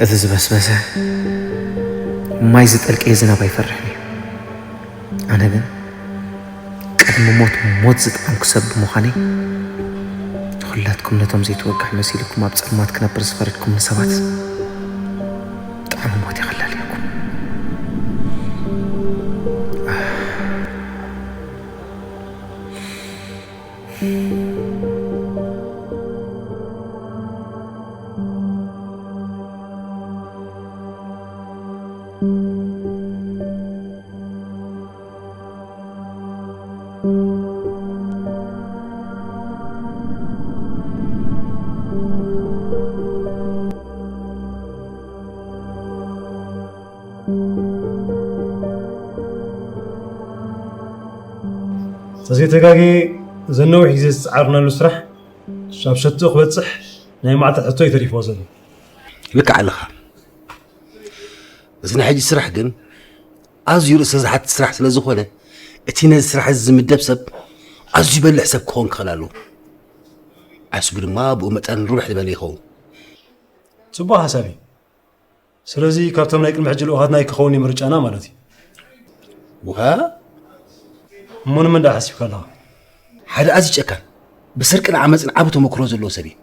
እቲ ዝበስበሰ ማይ ዝጠልቀየ ዝናብ ኣይፈርሕን እዩ። ኣነ ግን ቅድሚ ሞት ሞት ዝጠዓምኩ ሰብ ብምዃነይ፣ ንኹላትኩም ነቶም ዘይተወግሑ መሲልኩም ኣብ ጸልማት ክነብር ዝፈረድኩምኒ ሰባት፣ ጣዕሚ ሞት ይኸላልየኩም። ተዘይተጋግየ፣ ዘነዊሕ ግዜ ዝጸዓርናሉ ስራሕ፣ ሻብ ሸትኡ ክበጽሕ ናይ መዓልታት ሕቶ እዩ ተሪፍዎ ዘሎ። ልክዕ ኣለኻ። እዚ ናይ ሕጂ ስራሕ ግን ኣዝዩ ርእሰ ዝሓትት ስራሕ ስለ ዝኾነ፣ እቲ ነዚ ስራሕ እዚ ዝምደብ ሰብ ኣዝዩ በሊሕ ሰብ ክኸውን ክኽእል ኣለዎ። ዓስቡ ድማ ብኡ መጠን ርብሕ ዝበለ ይኸውን። ጽቡቕ ሓሳብ እዩ። ስለዚ ካብቶም ናይ ቅድሚ ሕጂ ልኡኻትና ኣይክኸውን እዩ ምርጫና ማለት እዩ። ውሃ? እሞ ንመን ደኣ ሓሲብካ ኣለኻ? ሓደ ኣዝዩ ጨካን፣ ብስርቅን ዓመፅን ዓቢ ተመክሮ ዘለዎ ሰብ እዩ።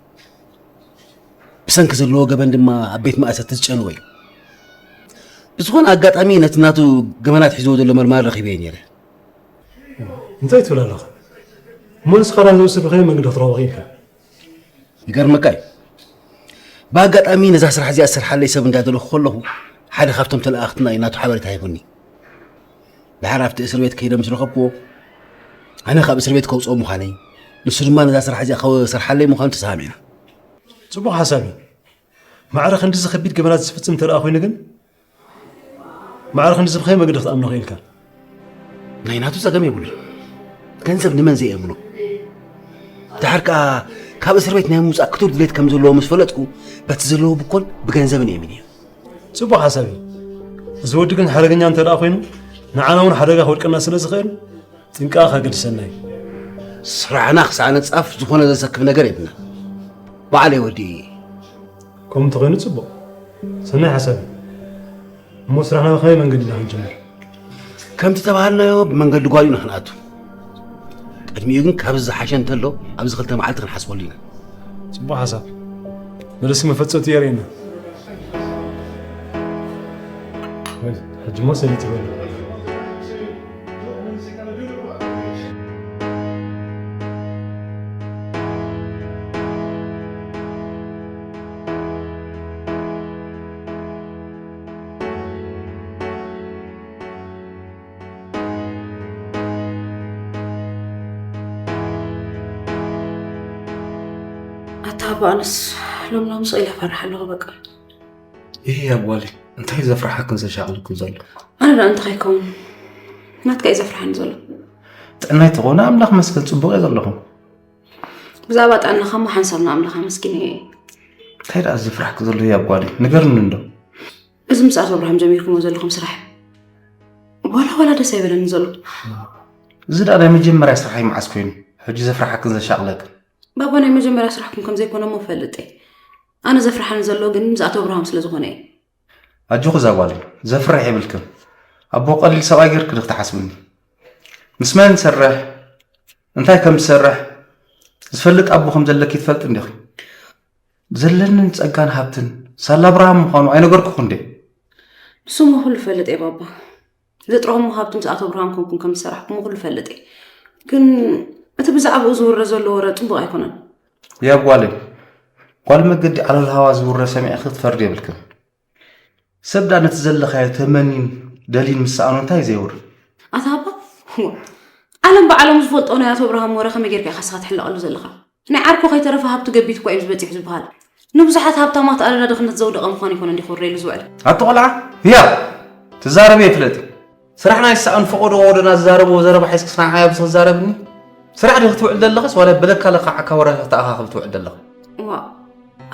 ብሰንኪ ዘለዎ ገበን ድማ ኣብ ቤት ማእሰርቲ ዝጨንወ እዩ። ብዝኾነ ኣጋጣሚ ነቲ ናቱ ገበናት ሒዝዎ ዘሎ መርማሪ ረኺበዮ ነይረ። እንታይ ትብል ኣለኻ? እሞ ንስኻ ዳኣ ንሱ ብኸመይ መንገዲ ክትረኽቦ ክኢልካ? ይገርመካ እዩ። ብኣጋጣሚ ነዛ ስራሕ እዚኣ ዝሰርሓለይ ሰብ እንዳደለኹ ከለኹ፣ ሓደ ካብቶም ተለኣኽትና እዩ ናቱ ሓበሬታ ሂቡኒ። ድሓር ኣብቲ እስር ቤት ከይደ ምስ ረኸብክዎ፣ ኣነ ካብ እስር ቤት ከውፅኦ ምዃነይ፣ ንሱ ድማ ነዛ ስራሕ እዚኣ ክሰርሓለይ ምዃኑ ተሰማሚዕና። ጽቡቕ ሓሳብ እዩ። ማዕረ ክንድዚ ከቢድ ገበናት ዝፍጽም እንተ ደኣ ኮይኑ ግን፣ ማዕረ ክንድዚ ብኸመይ መገዲ ክትኣምኖ ክኢልካ? ናይ ናቱ ጸገም የብሉን። ገንዘብ ንመን ዘየእምኖ? ድሓር ከኣ ካብ እስር ቤት ናይ ምውጻእ ክቱር ድሌት ከም ዘለዎ ምስ ፈለጥኩ፣ በቲ ዘለዎ ብኮን ብገንዘብን እየ እምንዮ። ጽቡቕ ሓሳብ እዩ። እዚ ወዲ ግን ሓደገኛ እንተ ደኣ ኮይኑ፣ ንዓና እውን ሓደጋ ክወድቀና ስለ ዝኽእል፣ ጥንቃቐ ከገድሰና እዩ። ስራሕና ክሳዕ ንጻፍ ዝኾነ ዘሰክፍ ነገር የብልና። ባዕለይ ወዲእየ። ከምኡ እንተኾይኑ ጽቡቕ። ሰናይ ሓሳብ እዩ። እሞ ስራሕና ብኸመይ መንገዲ ኢና ክንጅምር? ከምቲ ተባሃልናዮ ብመንገዲ ጓል ኢና ክንኣቱ። ቅድሚኡ ግን ካብዚ ዝሓሸ እንተሎ ኣብዚ ክልተ መዓልቲ ክንሓስበሉ ኢና። ጽቡቕ ሓሳብ። በል እስኪ መፈጸምቲ የርእየና። ሕጂ እሞ ሰሊጥ ይበሉ። ኣታ ኣባ ኣነስ ሎም ሎም ስቕ ኢለ እፈርሕ ኣለኹ በቃ። ይሄ ኣጓሊ እንታይ ዘፍርሓክን ዘሻቕልክን ዘሎ? ኣነ ደኣ እንታይ ከይከውን ናትካ እዩ ዘፍርሓኒ ዘሎ። ጥዕናይ ተኾነ ኣምላኽ መስገን ጽቡቕ እየ ዘለኹ። ብዛዕባ ጥዕናኻ እሞ ሓንሳብ ንኣምላኽ ኣመስግን እየ። እንታይ ደኣ ዘፍርሓክ ዘሎ ኣጓሊ ንገርኒ እንዶ። እዚ ምስ ኣቶ ኣብርሃም ጀሚርኩሞ ዘለኹም ስራሕ ዋላ ዋላ ደስ ኣይበለኒ ዘሎ። እዚ ደኣ ናይ መጀመርያ ስራሐይ መዓስ ኮይኑ? ሕጂ ዘፍርሓክን ዘሻቕለክን? ባባ ናይ መጀመርያ ስራሕኩም ከም ዘይኮነ እሞ እፈልጥ እየ። ኣነ ዘፍርሓኒ ዘሎ ግን ምስ ኣቶ ኣብርሃም ስለ ዝኾነ እየ። ኣጆኺ እዛ ጓለይ፣ ዘፍርሕ የብልክን። ኣቦ ቀሊል ሰብኣይ ጌርኪ ዶ ክትሓስብኒ? ምስ መን ዝሰርሕ፣ እንታይ ከም ዝሰርሕ ዝፈልጥ ኣቦ ከም ዘለኪ ትፈልጢ እንዲኺ። ዘለንን ጸጋን ሃብትን ሳላ ኣብርሃም ምዃኑ ኣይነገርኩኹን ድየ? ንሱ እሞ ኩሉ እፈልጥ እየ ባባ። ዘጥረኹሞ ሃብቲ ምስ ኣቶ ኣብርሃም ኮንኩም ከም ዝሰራሕኩሞ ኩሉ እፈልጥ እየ። ግን እቲ ብዛዕባኡ ዝውረ ዘሎ ወረ ጽቡቕ ኣይኮነን። ያብ ጓለይ፣ ጓል መገዲ ዓለል ሃዋ ዝውረ ሰሚዕኺ ክትፈርዲ የብልክን። ሰብ ደኣ ነቲ ዘለኻዮ ተመኒን ደልይን ምስ ሰኣኖ እንታይ ዘይውር? ኣታ ኣባ፣ ዓለም ብዓለሙ ዝፈልጦ ናይ ኣቶ ኣብርሃም ወረ ከመይ ጌርካ ኢኻ ንስኻ ትሕለቐሉ ዘለኻ? ናይ ዓርኩ ከይተረፈ ሃብቱ ገቢቱ እኳ እዩ ዝበጺሑ ዝበሃል። ንብዙሓት ሃብታማት ኣደዳ ድኽነት ዘውደቐ ምዃኑ ኣይኮነን ድዩ ክውረየሉ ዝውዕል? ኣቲ ቆልዓ፣ ህያብ፣ ትዛረቢ ኣይፍለጢ። ስራሕ ናይ ሰኣን ፈቐዶ ወደና ዝዛረብዎ ዘረባ ሒዝክስ ንዓይ ኣብዚ ክትዛረብኒ? ስራሕ ዶ ክትውዕል ዘለኽስ ዋላ በለካ ለካዓካ ወረ ተኣኻኽብ ትውዕል ዘለኻ? ዋ፣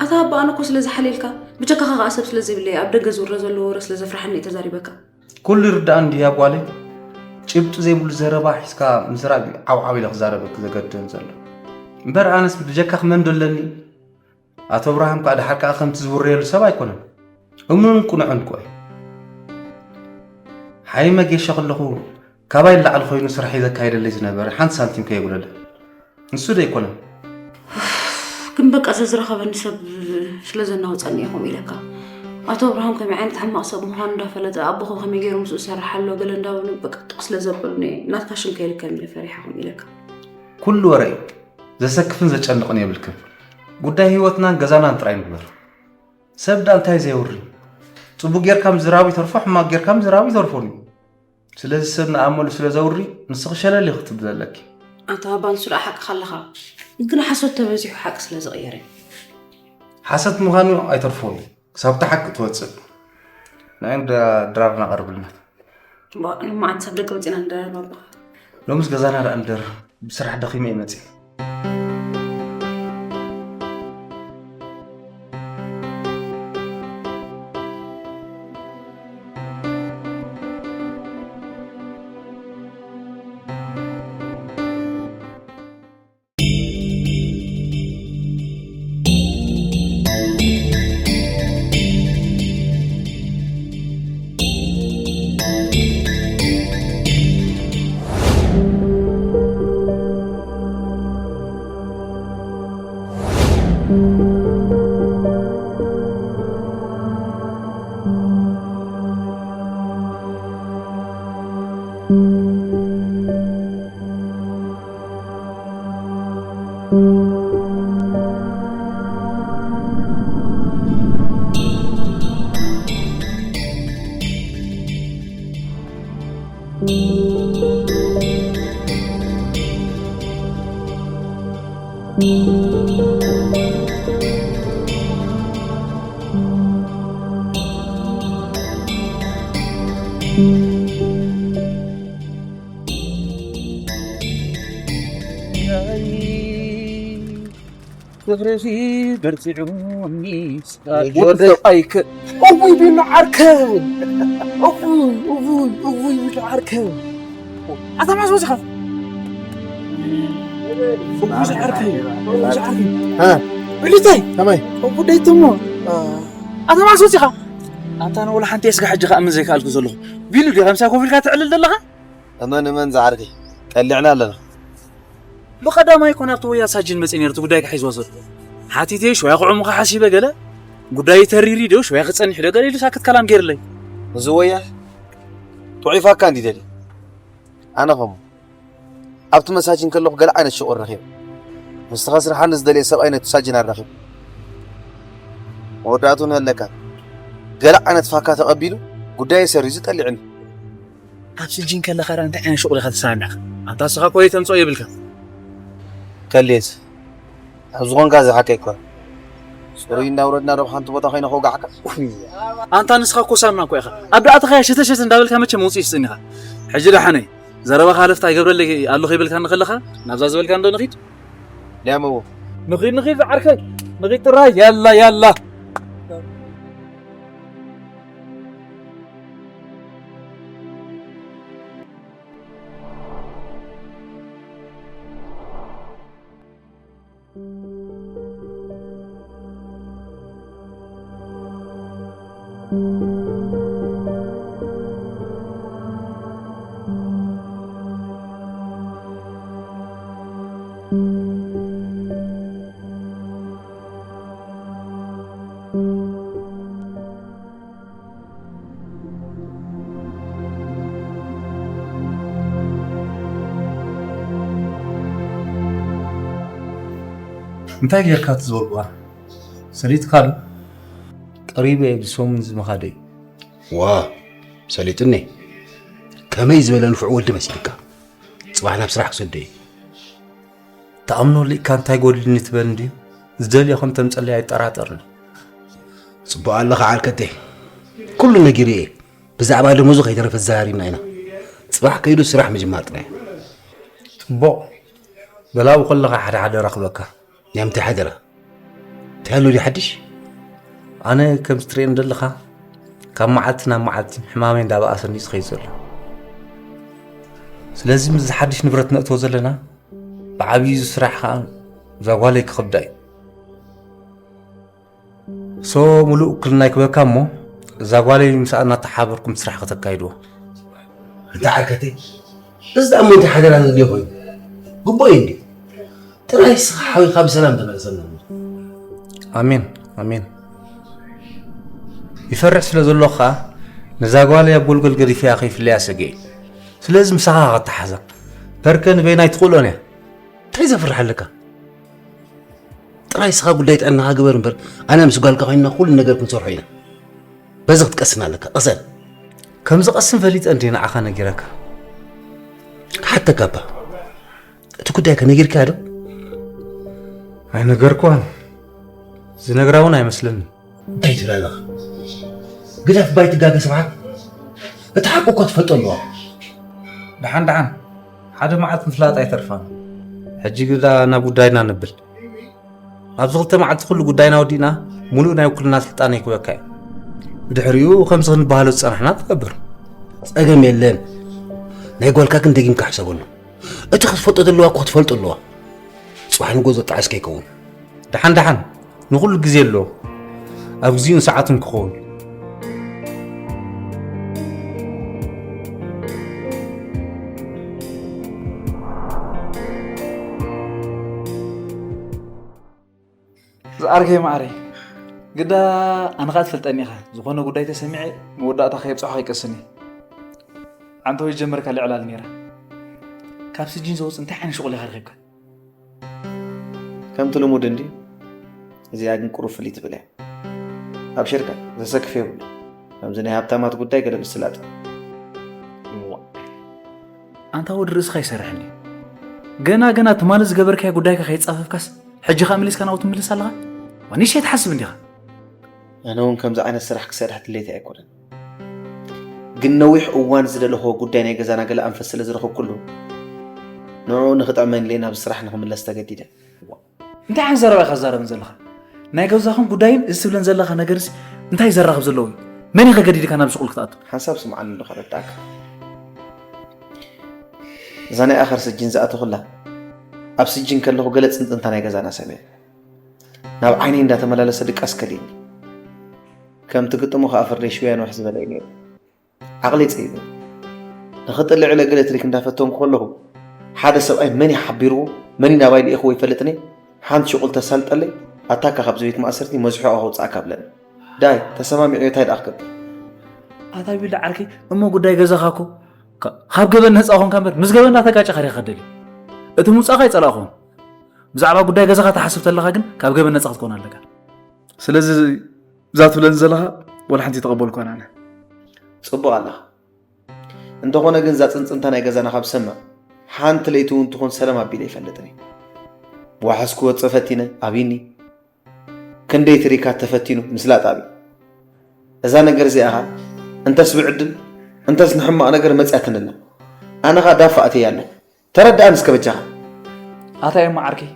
ኣታ ኣባ፣ ኣነ እኮ ስለ ዝሓልየልካ፣ ብጀካኻ ከኣ ሰብ ስለ ዘይብለይ፣ ኣብ ደገ ዝውረ ዘሎ ወረ ስለ ዘፍርሓኒ እየ ተዛሪበካ። ኩሉ ይርዳእ እንድያ ጓለይ። ጭብጢ ዘይብሉ ዘረባ ሒዝካ ምዝራብ እዩ ዓው ዓው ኢለ ክዛረበኪ ዘገድደኒ ዘሎ። እምበር ኣነስ ብጀካኺ መን ዶ ኣለኒ? ኣቶ ኣብርሃም ከኣ ደሓር ከኣ ከምቲ ዝውረየሉ ሰብ ኣይኮነን። እሙንን ቅኑዕን እኮ እዩ። ሓይ መጌሻ ከለኹ ካባይ ንላዕሊ ኮይኑ ስራሕ እዩ ዘካይደለይ ዝነበረ፣ ሓንቲ ሳንቲም ከየጉደለ። ንሱ ዶ ኣይኮነን? ግን በቃ ዘዝረኸበኒ ሰብ ስለ ዘናወፀኒ እየ ከምኡ ኢለካ። ኣቶ ኣብርሃም ከመይ ዓይነት ሕማቕ ሰብ ምዃኑ እንዳፈለጠ ኣቦኹ ከመይ ገይሩ ምስኡ ዝሰርሕ ኣሎ ገለ እንዳበሉ በቃ ጥቕ ስለ ዘበሉኒ እየ ናትካ ሽም ከይልከም ኢለ ፈሪሐ ከምኡ ኢለካ። ኩሉ ወረ እዩ። ዘሰክፍን ዘጨንቕን የብልክን። ጉዳይ ህይወትናን ገዛናን ጥራይ ንግበር። ሰብ ዳ እንታይ ዘየውሪ? ጽቡቕ ጌርካ ምዝራቡ ይተርፎ፣ ሕማቕ ጌርካ ምዝራቡ ይተርፎን እዩ። ስለዚ ሰብ ንኣመሉ ስለ ዘውሪ ንስኺ ሸለል ኢኺ ክትብሊ ዘለኪ። ኣታ ኣባ ንሱ ደኣ ሓቅኻ ኣለኻ፣ ግን ሓሶት ተበዚሑ ሓቂ ስለ ዝቕየር እዩ። ሓሰት ምዃኑ ኣይተርፎን እዩ፣ ክሳብ እታ ሓቂ ትወጽእ። ንዕን ድራርና ቀርብልና። እሞ ኣንሳብ ደገ ወፂና ንደራረብ ኣቦኻ። ሎምስ ገዛና ደኣ ንደር፣ ብስራሕ ደኺመ እየ መፂእ። ፍቕርኺ በርቲዑ ሚስጥር ወዲ ሰብኣይከ እውይ ቢሉ ዓርከይ እውይ እውይ እውይ ቢሉ ዓርከይ ኣታ ማስ ወዚኻ እውይ ዓርከይ እውይ ዓርከይ እ ብሊተይ ከመይ እውይ ደይትሞ ኣታ ማስ ወዚኻ ኣታ ንወላ ሓንቲ የስጋ ሕጂ ከኣ ምን ዘይከኣልኩ ዘለኹ ቢሉ ዲኻ ምሳይ ኮፍ ኢልካ ትዕልል ዘለኻ እመን እመን ዝዓርከይ ቀሊዕና ኣለና ብቐዳማይ እኮ ናብቲ ወያ ሳጅን መፅእ ነይሩ እቲ ጉዳይ ክሓይዝዋ ዘሎ ሓቲተዮ ሽወያ ክዕሙኻ ሓሲበ ገለ ጉዳይ ተሪሪ ዶ ሽወያ ክፀኒሕ ዶ ገለ ኢሉ ሳክት ከላም ገይርለይ እዚ ወያ ጥዑይ ፋካ እንዲ ደልዩ ኣነ ኸሞ ኣብቲ መሳጅን ከለኹ ገለ ዓይነት ሽቑር ረኺበ ንስኻ ስርሓኒ ዝደልየ ሰብኣይ ነቲ ሳጅን ኣራኺቡ መወዳእቱ ንህለካ ገለ ዓይነት ፋካ ተቐቢሉ ጉዳየ ሰሪዙ ጠሊዕኒ ኣብ ስጅን ከለኻ ደኣ እንታይ ዓይነት ሹቕ ኢኻ ተሰማሚዕካ? ኣንታ ንስኻ እኮ ዘይተምጽኦ የብልካ። ከልየት ኣብ ዝኾንካ ዝሓቀ ኣይኮን። ጽሩይ እናውረድና ዶ ሓንቲ ቦታ ኮይነ ከውጋዕካ? ኣንታ ንስኻ እኮ ሳምና እኮ ኢኻ። ኣብ ደኣተኻያ ሸተሸተ እንዳበልካ መቸም መውጽኢ ትስእን ኢኻ። ሕጂ ደሓነይ ዘረባኻ ሃለፍታ ይገብረለይ ኣሎ ከይበልካኒ ከለኻ ናብዛ ዝበልካኒ ዶ ንኺድ? ሊያመዎ ንኺድ ንኺድ ዝዓርከይ ንኺድ ጥራይ ያላ ያላ። እንታይ ጌርካ እቲ ዝበልኩኻ ሰሊጥካ ዶ? ቀሪበ እየ ብሰሙን እዚ ምኻደይ። ዋ ሰሊጥኒ ከመይ ዝበለ ንፉዕ ወዲ መሲልካ ጽባሕ ናብ ስራሕ ክሰዶ እየ። ተኣምኖ ልኢካ እንታይ ጎድልኒ ትበል እንድዩ ዝደልዮ ከም ተምጸለይ ኣይጠራጠርን። ጽቡቕ ኣለኻ ዓርከተይ ኩሉ ነጊሩ እየ። ብዛዕባ ደሞዙ ከይተረፈ ተዘራሪብና ኢና። ጽባሕ ከይዱ ስራሕ ምጅማር ጥራይ። ጽቡቕ። ገላኡ ከለኻ ሓደ ሓደ ረኽበካ። ናይ ምንታይ ሓደራ? እንታይ ኣሎ ድዩ ሓድሽ? ኣነ ከምዚ ትርእየኒ ዘለኻ ካብ መዓልቲ ናብ መዓልቲ ሕማመይ እንዳበኣሰኒ እዩ ዝኸይድ ዘሎ። ስለዚ ምስ ሓድሽ ንብረት ነእትዎ ዘለና ብዓብዩ እዚ ስራሕ ከዓ እዛ ጓለይ ክኸብዳ እዩ። ሶ ሙሉእ ውክልና ይክበካ እሞ እዛ ጓለይ ምስኣ እናተሓበርኩም ስራሕ ከተካይድዎ። እንተ ዓርከተይ እዚ ደኣ እሞ እንታይ ሓደራ ዘድልዮ ኮይኑ ግቡእ እዩ እንዲ ጥራይ ስኻ ሓዊኻ ብሰላም ተመለሰና እሞ ኣሜን ኣሜን። ይፈርሕ ስለ ዘሎ ከዓ ነዛ ጓለይ ኣብ ጎልጎል ገዲፈያ ከይፍለያ ሰጊኤ። ስለዚ ምሳኻ ከተሓዛ ፐርከ ንበይናይ ትኽእሎን እያ። እንታይ ዘፍርሕ ኣለካ? ጥራይ ስኻ ጉዳይ ጥዕናኻ ግበር እምበር ኣነ ምስ ጓልካ ኮይንና ኩሉ ነገር ክንሰርሖ ኢና። በዚ ክትቀስን ኣለካ። ቅሰን። ከም ዝቐስን ፈሊጠ እንዲ ንዓኻ ነጊረካ። ክሓተካ እባ እቲ ጉዳይካ ነጊርካያ ዶ? ኣይነገርኳን። ዝነግራ እውን ኣይመስለንን። እንታይ ትብል ኣለኻ? ግደፍ ባይ ትጋገ ስብሓት። እቲ ሓቂ እኮ ትፈልጦ ኣለዋ። ደሓን ደሓን ሓደ መዓልቲ ምፍላጥ ኣይተርፋን። ሕጂ ግዳ ናብ ጉዳይና ንብል። ኣብዚ ክልተ መዓልቲ ኩሉ ጉዳይና ወዲእና ሙሉእ ናይ ውክልና ስልጣን ይክበካ እዩ። ብድሕሪኡ ከምዚ ክንበሃሎ ዝፀናሕና ትገብር። ፀገም የለን። ናይ ጓልካ ግን ደጊምካ ሕሰበሉ። እቲ ክትፈልጦ ዘለዋ እኮ ክትፈልጦ ኣለዋ። ፅባሕ ንጎ ዘጣዓስ ከይከውን። ደሓን ደሓን ንኹሉ ግዜ ኣለዎ። ኣብ ግዜኡን ሰዓቱን ክኸውን። ዝኣርገይ ማዕረይ ግዳ ኣነ ኸኣ ትፈልጠኒ ኢኻ። ዝኾነ ጉዳይ ተሰሚዐ መወዳእታ ከየብፅሖ ከይቀስን እየ። ዓንተወይ ጀመርካ ልዕላል ነይራ። ካብ ስጅን ዘውፅ እንታይ ዓይነት ሽቑል ኢኻ ረኺብካ? ከምቲ ልሙድ እንዲ እዚኣ ግን ቁሩብ ፍልይ ትብል እያ። ኣብሽርካ ዘሰክፍ የብሉ። ከምዚ ናይ ሃብታማት ጉዳይ ገለ ምስላጥ። ኣንታ ወዲ ርእስኻ ይሰርሕ እንዲ ገና ገና ትማሊ ዝገበርካዮ ጉዳይካ ከይጻፈፍካስ ሕጂ ኸኣ መሊስካ ናብኡ ትምልስ ኣለኻ? ዋኒሽ ኣይትሓስብ እንዲኻ? ኣነ እውን ከምዚ ዓይነት ስራሕ ክሰርሕ ድሌተይ ኣይኮነን። ግን ነዊሕ እዋን ዝደለኽዎ ጉዳይ ናይ ገዛና ገለ ኣንፈት ስለ ዝረኸብኩሉ ንዕኡ ንኽጥዕመኒ ኢለ ናብዚ ስራሕ ንኽምለስ ተገዲደ። እንታይ ዓይነት ዘረባ ኢኻ ትዛረበኒ ዘለኻ? ናይ ገዛኹም ጉዳይን እዚ ትብለን ዘለኻ ነገርሲ እንታይ ዘራኽብ ዘለዎ እዩ? መን ኢኻ ገዲድካ ናብ ሽቑል ክትኣቱ? ሓንሳብ ስምዓኒ ኣሎ ከረድኣካ። እዛ ናይ ኣኸር ስጅን ዝኣተኹላ ኣብ ስጅን ከለኹ ገለ ጽንጽንታ ናይ ገዛና ሰምዐ። ናብ ዓይነይ እንዳተመላለሰ ድቃስ ከሊኒ። ከምቲ ግጥሙ ከኣ ፍርደይ ሽውያ ንውሕ ዝበለ እዩ ነይሩ። ዓቕለይ ጸይበ። ንኽጥልዕ ኢለ ገለ ትሪክ እንዳፈተንኩ ከለኹ ሓደ ሰብኣይ መን እዩ ሓቢርዎ መን እዩ ናባይ ልኢኽዎ ይፈልጥን እየ። ሓንቲ ሽቑል ተሳልጠለይ ኣታካ ካብዚ ቤት ማእሰርቲ መዝሑኣ ከውጽኣካ ብለኒ። ዳይ ተሰማሚዑ እንታይ ደኣ ክገብር? ኣታ ቢልዳ ዓርከይ እሞ ጉዳይ ገዛኻ እኮ ካብ ገበን ነጻ ኾንካ እምበር ምስ ገበን እንዳተጋጨኻ ዲኻ ትደሊ? እቲ ምውጻእኻ ኣይጸላእኹን። ብዛዕባ ጉዳይ ገዛኻ ትሓስብ ተለኻ ግን ካብ ገበን ነጻ ክትኮን ኣለካ። ስለዚ እዛ ትብለኒ ዘለኻ ዋላ ሓንቲ ኣይተቐበልኳን ኣነ። ጽቡቕ ኣለኻ። እንተኾነ ግን እዛ ጽንጽንታ ናይ ገዛና ካብ ዝሰምዕ ሓንቲ ለይቲ እውን ትኹን ሰላም ኣቢለ ኣይፈልጥን እየ። ብዋሕስ ክወጽእ ፈቲነ ኣብይኒ። ክንደይ ትሪካት ተፈቲኑ ምስላጥ ኣብዩ። እዛ ነገር እዚኣ ኸኣ እንተስ ብዕድል እንተስ ንሕማቕ ነገር መጺኣትኒ ኣላ። ኣነ ኸኣ ዳፋ ኣትየያ ኣለኹ። ተረድኣኒ እስከ በጃኻ። ኣታ ኤማ ዓርከይ፣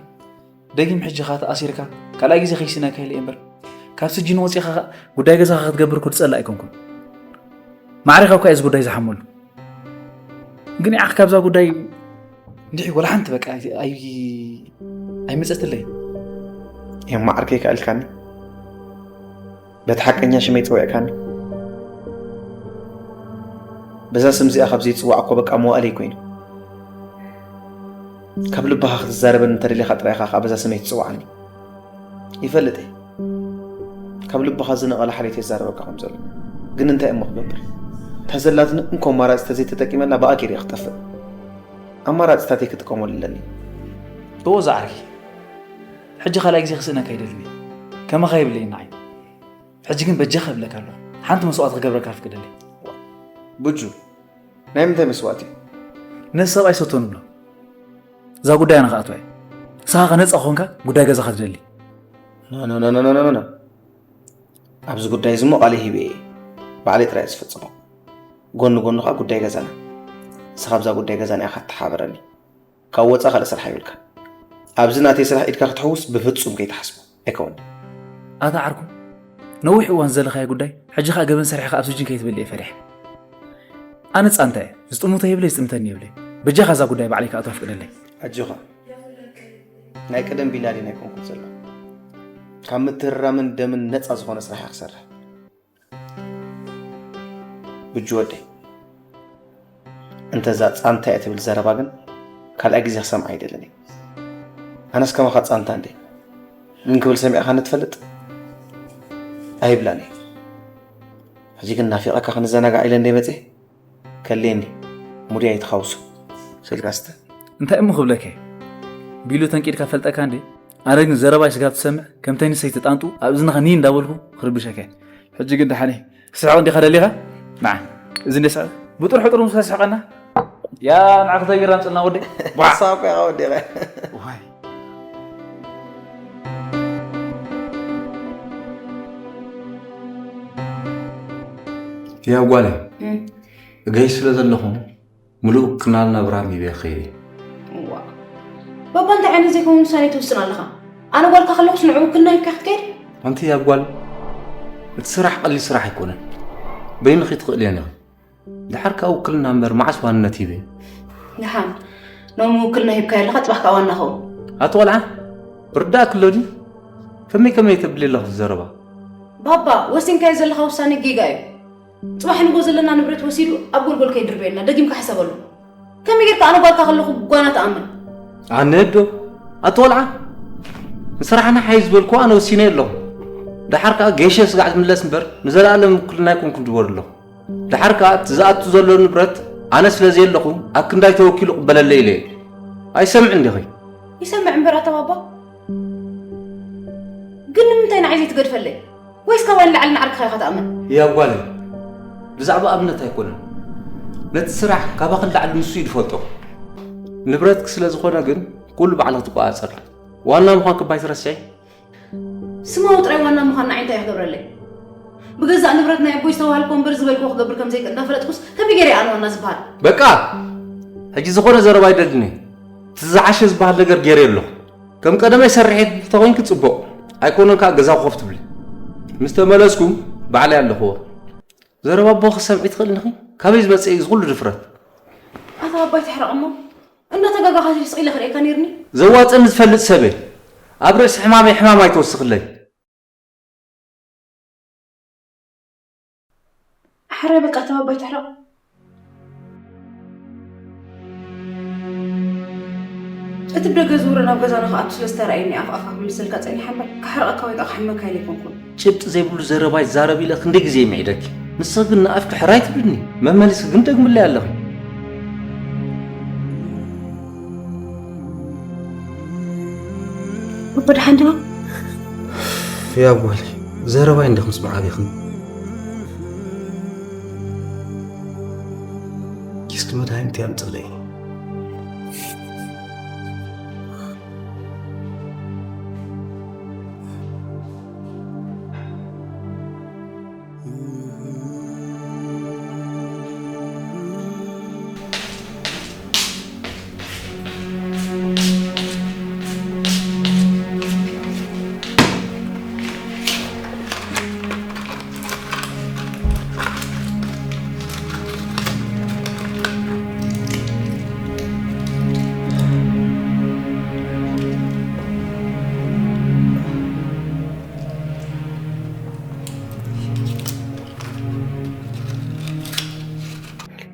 ደጊም ሕጂ ኸኣ ተኣሲርካ ካልኣይ ግዜ ከይስእነካ ኢለ እየ እምበር፣ ካብ ስጅን ወጺእኻ ኸኣ ጉዳይ ገዛኻ ክትገብር እኮ ዝጸልእ ኣይኮንኩን። ማዕሪኻ እኳ እየ እዚ ጉዳይ ዝሓመሉ። ግን ንዓኻ ካብዛ ጉዳይ እንድዒ ወላ ሓንቲ በቃ ኣይ ኣይመጸትለይን። ኤማ ዓርከይ ከኣ ኢልካኒ። በቲ ሓቀኛ ሽመይ ጸዊዕካኒ። በዛ ስም እዚኣ ካብ ዘይጽዋዕ እኮ በቃ መዋእለይ ኮይኑ። ካብ ልብኻ ክትዛረበኒ እንተደሊኻ ጥራይ ኢኻ ከኣ በዛ ስመይ ትጽውዓኒ። ይፈልጥ እየ። ካብ ልብኻ ዝነቐለ ሓልዮት እየ ዝዛረበካ ከም ዘሎ። ግን እንታይ እሞ ክገብር? እታ ዘላትኒ እንኮ ኣማራጺ ተዘይተጠቂመላ ብኣ ገይረ እየ ክጠፍእ። ኣማራጺታተይ ክጥቀመሉ ኣለኒ። እወ ዝዓርከይ፣ ሕጂ ካልኣይ ግዜ ክስእነካ ኣይደልን እየ። ከማኻ የብለይን ንዓይ። ሕጂ ግን በጃኻ እብለካ ኣለኹ፣ ሓንቲ መስዋእቲ ክገብረልካ ፍቀደለይ። ቡጁ፣ ናይ ምንታይ መስዋእቲ እዩ? ነዚ ሰብኣይ ሰቶ ንብሎ። እዛ ጉዳይ ኣነ ክኣትዋ እየ። ንስኻ ከ ነጻ ኮንካ ጉዳይ ገዛኻ ትደሊ። ኖ ኖ ኖ ኖ ኖ ኖ። ኣብዚ ጉዳይ እዚ እሞ ቃለይ ሂበ እየ። ባዕለይ ጥራይ እየ ዝፍጽሞ። ጎኒ ጎኒ ኸኣ ጉዳይ ገዛና። ንስኻ ኣብዛ ጉዳይ ገዛና ኢኻ ትተሓባበረኒ። ካብ ወጻኢ ካልእ ስራሕ የብልካ። ኣብዚ ናተይ ስራሕ ኢድካ ክትሕውስ ብፍጹም ከይትሓስቦ። ኣይከውን። ኣታ ዓርኩ፣ ነዊሕ እዋን ዝደለኻዮ ጉዳይ፣ ሕጂ ኸኣ ገበን ሰሪሕኻ ኣብ ስጅን ከይትብል እየ ፈሪሐ። ኣነ ጻንታ እየ፣ ዝጥምቶ የብለይ፣ ዝጥምተኒ የብለይ። በጃኻ እዛ ጉዳይ ባዕለይ ክኣትዋ ፍቅደለይ። ኣጆኻ። ናይ ቀደም ቢላሊ ናይ ኮንኩን ዘሎ። ካብ ምትህራምን ደምን ነጻ ዝኾነ ስራሕ እየ ክሰርሕ። ብጁ ወደይ፣ እንተ እዛ ጻንታ እያ ትብል ዘረባ ግን ካልኣይ ግዜ ክሰምዓ ኣይደልን እየ። ኣነስ ከማኻ ጻንታ እንዴ? ግን ክብል ሰሚዕኻኒ ትፈልጥ? ኣይብላን እየ። ሕጂ ግን ናፊቐካ ክንዘናጋዕ ኢለ እንዴ መጽየ? ከልየኒ፣ ሙድያ ኣይትኻውሱ። ስልካ ስተ። እንታይ እሞ ክብለካ እየ? ቢሉ ተንቂድካ ፈልጠካ እንዴ? ኣነ ግን ዘረባይ ስጋብ ትሰምዕ፣ ከምተይ ንሰይ ተጣንጡ፣ ኣብ እዝንኻ ኒ እንዳበልኩ ክርብሸካ እየ። ሕጂ ግን ደሓን እየ። ክስሕቕ እንዲኻ ደሊኻ? ንዓ፣ እዚ እንዴ ስሕቕ፣ ብጥርሑ ጥርሙስ ከስሕቐና? ያ፣ ንዓ ክተይ ቢራ ኣምጽልና ወደይ። ቧዕ! ሳብ እኮ ኢኻ ወዲኻ። ዋይ። ያ ጓለይ፣ እም። እገይ ስለ ዘለኹ፣ ምሉእ ክናል ናብራ ሂበ ክኸይድ እየ። እዋ። ባባ፣ እንታይ ዓይነት ዘይከውን ውሳኔ ትውስን ኣለኻ? ኣነ ጓልካ ከለኹስ ንዑ ውክልና ሂብካ ክትከይድ? ኣንቲ ያ ጓል፣ እቲ ስራሕ ቀሊል ስራሕ ኣይኮነን። በይንኺ ትኽእልየን ኢኺ። ደሓር ከኣ ውክልና እምበር መዓስ ዋንነት ሂበ? ደሓን፣ ሎሚ ውክልና ሂብካዮ ኣለኻ፣ ጽባሕ ከኣ ዋና ኸውን። ኣቲ ቆልዓ፣ ርዳእኪ ኣሎ ድዩ? ከመይ ከመይ ተብሊ ኣለኺ ዘረባ? ባባ፣ ወሲንካዮ ዘለኻ ውሳኔ ጌጋ እዩ። ጽባሕ ንጎ ዘለና ንብረት ወሲዱ ኣብ ጎልጎል ከይድርበየልና፣ ደጊምካ ሕሰበሉ። ከመይ ጌርካ ኣነ ጓልካ ከለኹ ጓና ትኣምን? ኣነ ዶ? ኣቲ ቆልዓ፣ ንስራሕና ሓይ ዝበልኩ ኣነ ወሲነ ኣለኹ። ደሓር ከኣ ጌሸ ስጋዕ ዝምለስ እምበር፣ ንዘለኣለም ውክልና ኣይኮንኩን ዝበሉ ኣለኹ። ደሓር ከኣ እቲ ዝኣቱ ዘሎ ንብረት ኣነ ስለ ዘየለኹ፣ ኣብ ክንዳይ ተወኪሉ ቅበለለይ ኢለ እየ። ኣይሰምዕን ዲኺ? ይሰምዕ እምበር ኣታ ባባ። ግን ንምንታይ ንዓይ ዘይትገድፈለይ? ወይስ ካባይ ንላዕሊ ንዓርክኻ ኢኻ ትኣምን? ያ ጓለይ፣ ብዛዕባ እምነት ኣይኮነን። ነቲ ስራሕ ካባኺ ንላዕሊ ንሱ እዩ ዝፈልጦ። ንብረትኪ ስለ ዝኾነ ግን ኩሉ ባዕልኺ ትቆጻጸሪ። ዋና ምዃንኪ እባ ኣይትረስዒ። ስማዊ ጥራይ ዋና ምዃን ንዓይ እንታይ እዩ ክገብረለይ? ብገዛእ ንብረት ናይ ኣቦይ ዝተዋህልኮ እምበር ዝበልክዎ ክገብር ከም ዘይክእል እንዳፈለጥኩስ ከመይ ገይረ እየ ኣነ ዋና ዝበሃል? በቃ! ሕጂ ዝኾነ ዘረባ ኣይደልን እየ። እቲ ዝዓሸ ዝበሃል ነገር ገይረ ኣለኹ። ከም ቀደመይ ሰርሒ እንተኾይንኪ ጽቡቕ፣ ኣይኮነን ከኣ ገዛ ኮፍ ትብሊ። ምስ ተመለስኩ ባዕለይ ኣለኽዎ። ዘረባ ኣቦኺ ክትሰምዒ ትኽእሊ ዲኺ? ካበይ ዝመጽእ እዩ እዚ ኩሉ ድፍረት? ኣታ ኣባይ ትሕረቕ እሞ፣ እንዳተጋጋኻ ስቕ ኢለ ክርእየካ ነይርኒ። ዘዋጽእኒ ዝፈልጥ ሰብ እየ። ኣብ ርእሲ ሕማመይ ሕማም ኣይትወስኽለይ። ሕራይ በቃ ተባባይ ትሕረቕ። እቲ ብደገ ዝውረ ናብ ገዛና ክኣቱ ስለ ዝተረኣየኒ ኣፍ ኣፋ ክምልሰልካ ጸኒሐ እምበር፣ ክሕርቐካ ወይ ከዓ ክሕመካ ኢለ ኣይኮንኩን። ጭብጢ ዘይብሉ ዘረባ ይዛረብ ኢለ ክንደይ ግዜ ይምዒደኪ? ንስኺ ግን ንኣፍኪ ሕራይ ትብልኒ፣ መመሊስኪ ግን ደግምለይ ኣለኺ። ኣቦ ደሓን ዲኻ? ያ ጓለይ፣ ዘረባይ እንዲኺ ምስማዕ ኣቢኽኒ። ኪስኪ መድሃኒት ኣምጽእለይ።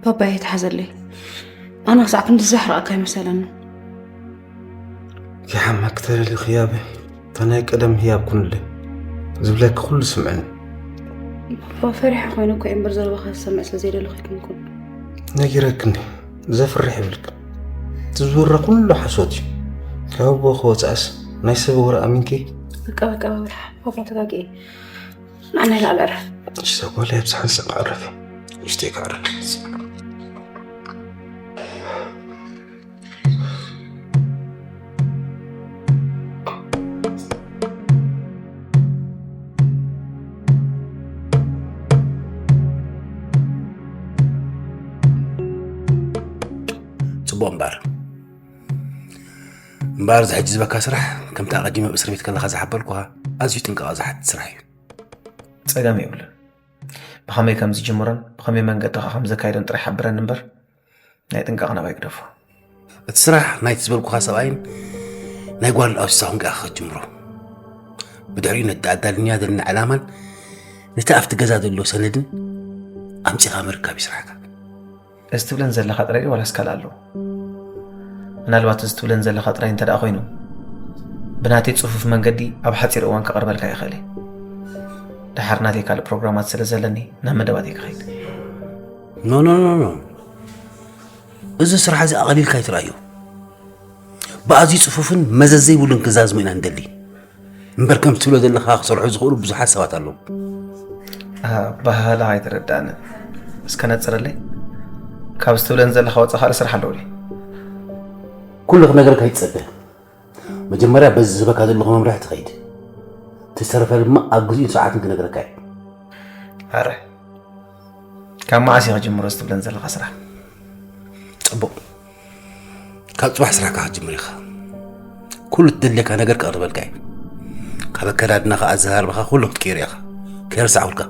ባባይ ኣይትሓዘለይ። ኣነ ክሳዕ ክንዲ ዘሕርቐካ ኣይመሰለኒ። ክሓመኪ ተደሊኺ ህያበይ፣ እታ ናይ ቀደም ህያብ ኩንለይ። ዝብለኪ ኩሉ ስምዕኒ። ባባ፣ ፈሪሐ ኮይነ እኮ እየ እምበር ዘረባኻ ዝሰምዕ ስለ ዘይደለኹ ኣይኮንኩን። ነጊረኪ እንዲ፣ ዘፍርሕ ይብልኪ። እቲ ዝውረ ኩሉ ሓሶት እዩ። ካብ ኣቦኺ ወጻእስ ናይ ሰብ ወረ ኣሚንኪ? በቃ፣ በቃ፣ ባባ፣ ባባ፣ ተጋግየ። ንዓና ኢላ ኣልዕረፍ። እሺ፣ እዛ ጓል ኣብዝሓ ንስኻ ዕረፊ። ንእሽተይ ከዕርፍ። ጽቡቕ እምበር። እምበኣር፣ እዚ ሕጂ ዝበካ ስራሕ፣ ከምቲ ኣቐዲመ ኣብ እስር ቤት ከለኻ ዝሓበርኩኻ፣ ኣዝዩ ጥንቃቐ ዝሓትት ስራሕ እዩ። ጸገም የብሉን። ብኸመይ ከም ዝጅምሮን ብኸመይ መንገዲ ኸኣ ከም ዘካይዶን ጥራይ ሓብረኒ እምበር፣ ናይ ጥንቃቐ ናባይ ግደፎ። እቲ ስራሕ ናይቲ ዝበልኩኻ ሰብኣይን ናይ ጓል ኣውሲሳ ኹንካ ኢኻ ክትጅምሮ። ብድሕሪኡ ነቲ ኣዳልንያ ዘለና ዕላማን ነቲ ኣብቲ ገዛ ዘሎ ሰነድን ኣምጺኻ ምርካብ እዩ ስራሕካ። እዚ ትብለን ዘለኻ ጥራይ ድዩ ዋላስ ካልእ ኣለዎ? ምናልባት እዚ ትብለን ዘለኻ ጥራይ እንተ ደኣ ኮይኑ፣ ብናተይ ጽፉፍ መንገዲ ኣብ ሓጺር እዋን ከቕርበልካ ይኽእል እየ። ደሓር ናተይ ካልእ ፕሮግራማት ስለ ዘለኒ ናብ መደባተይ ክኸይድ። ኖ፣ ኖ፣ ኖ፣ ኖ። እዚ ስራሕ እዚ ኣቐሊልካ ኣይትርኣዮ። ብኣዝዩ ጽፉፍን መዘዝ ዘይብሉን ክዛዝሞ ኢና ንደሊ። እምበር ከም ትብሎ ዘለኻ ክሰርሑ ዝኽእሉ ብዙሓት ሰባት ኣለዉ። ኣበሃህላኻ ኣይተረድኣንን። እስከ ነጽረለይ። ካብ ዝትብለን ዘለኻ ወጻኢ ካልእ ስራሕ ኣለዎ ድዩ? ኩሉ ክነግረካ ኣይትጸበ። መጀመርያ በዚ ዝህበካ ዘለኹ መምርሒ ትኸይድ። እቲ ዝተረፈ ድማ ኣብ ግዜኡን ሰዓቱን ክነግረካ እየ። ኣረ፣ ካብ መዓስ ኢኻ ጀምሮ ዝትብለን ዘለኻ ስራሕ? ጽቡቕ። ካብ ጽባሕ ስራሕካ ክትጅምር ኢኻ። ኩሉ እትደልየካ ነገር ከቕርበልካ እየ። ካብ ኣከዳድናኻ፣ ኣዘራርባኻ ኩሉ ክትቅይሮ ኢኻ። ከይረሳዕኩልካ።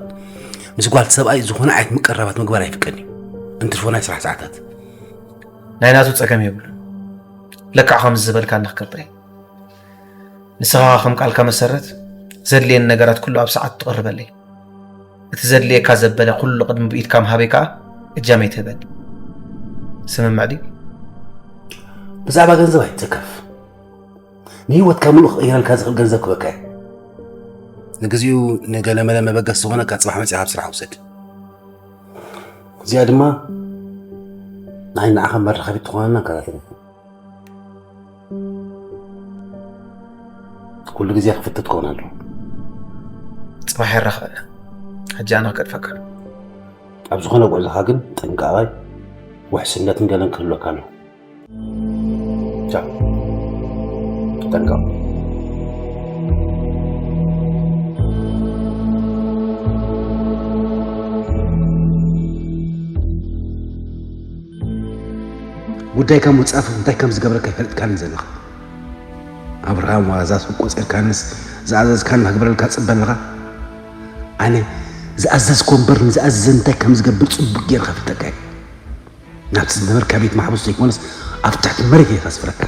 ምስ ጓል ሰብኣይ ዝኾነ ዓይነት ምቅርራባት ምግባር ኣይፍቀድን እዩ። እንትርፎ ናይ ስራሕ ሰዓታት። ናይ ናቱ ጸገም የብሉን። ለክዕ ከምዚ ዝበልካኒ ክገብር እየ። ንስኻ ከም ቃልካ መሰረት ዘድልየኒ ነገራት ኩሉ ኣብ ሰዓቱ ትቕርበለይ። እቲ ዘድልየካ ዘበለ ኩሉ ቅድሚ ብኢድካ ምሃበይ ከኣ እጃም ኣይትህበኒ። ስምምዕ ድዩ? ብዛዕባ ገንዘብ ኣይትተከፍ። ንህይወትካ ምሉእ ክቕይረልካ ዝኽእል ገንዘብ ክበካ እየ። ንግዚኡ ንገለመለ መበገሲ ዝኾነካ ጽባሕ መጺኻ ኣብ ስራሕ ውሰድ። እዚኣ ድማ ናይ ንዓኻ መራኸቢት ትኾነና ከታተለካ። ኩሉ ግዜ ክፍትት ክኸውን ኣለዎ። ጽባሕ የራኽበና። ሕጂ ኣነ ክገድፈካ። ኣብ ዝኾነ ጉዕዞኻ ግን ጥንቃቐ፣ ውሕስነትን ገለን ክህልወካ ኣለዎ። ቻው። ተጠንቀቕ። ጉዳይካ ምውጻፍ እንታይ ከም ዝገብረካ ይፈልጥካኒ ዘለኻ። ኣብርሃም ዋዛ ሱቅ ቆጺርካንስ ዝኣዘዝካኒ ክግበረልካ ትጽበ ኣለኻ? ኣነ ዝኣዘዝኮ እምበር ንዝኣዘዘ እንታይ ከም ዝገብር ጽቡቅ ጌርካ ፍልጠካ እየ። ናብቲ ዝነበርካ ቤት ማሕቡስ ዘይኮነስ ኣብ ትሕቲ መሬት እየ ከስፍረካ።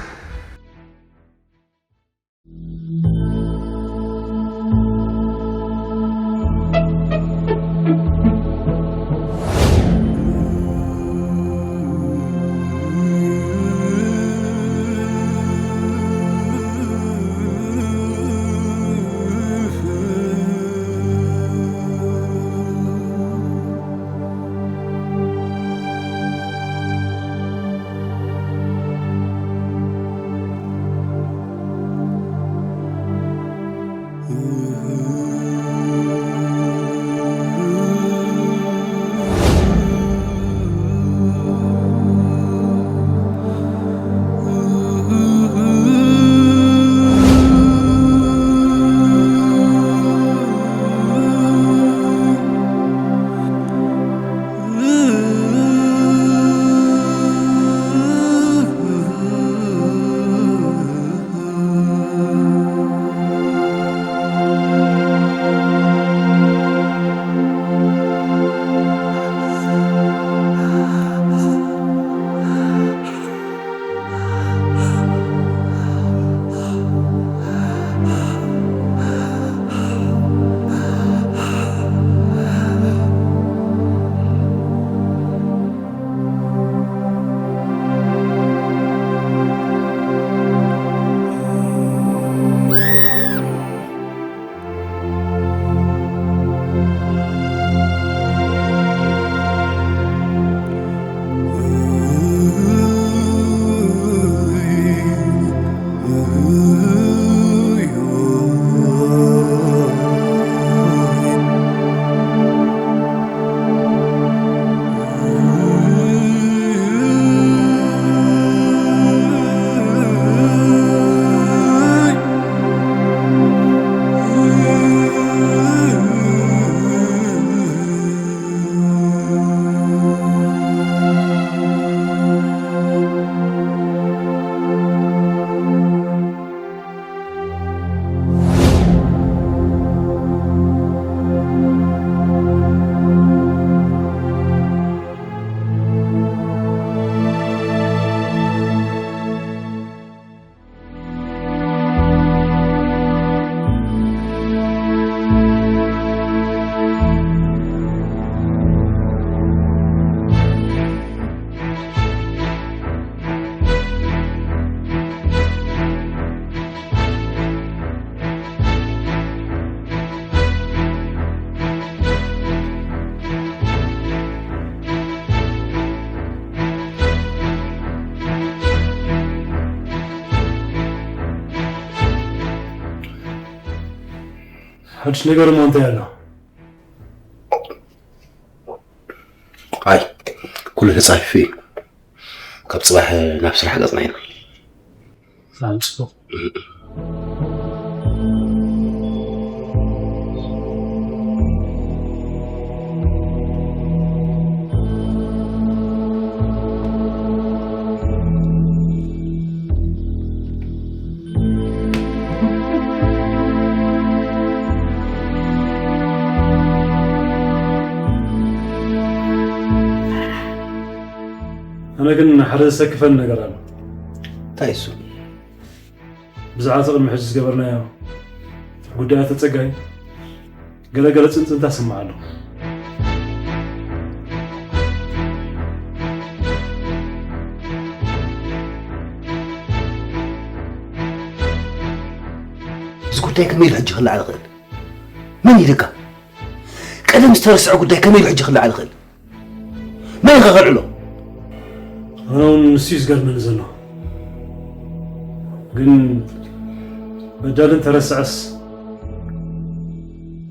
ሓድሽ ነገር እሞ እንታይ ኣሎ? ኣይ ኩሉ ተጻፊፉ እዩ። ካብ ጽባሕ ናብ ስራሕ ገጽና ኢና። ብጣዕሚ ጽቡቕ። ኣነ ግን ሓደ ዘሰክፈኒ ነገር ኣሎ። እንታይ እሱ? ብዛዕባ እቲ ቅድሚ ሕጂ ዝገበርናዮ ጉዳይ ኣቶ ጸጋይ ገለገለ ጽንጽንታ ስምዕ ኣሎ። እዚ ጉዳይ ከመይ ኢሉ ሕጂ ክለዓል ይኽእል? መን ኢልካ? ቀደም ዝተረስዐ ጉዳይ ከመይ ኢሉ ሕጂ ክለዓል ይኽእል? መን ኢኻ ከልዕሎ? ኣነ እውን ንሱ እዩ ዝገርመኒ ዘሎ። ግን በዳሊ እንተረስዐስ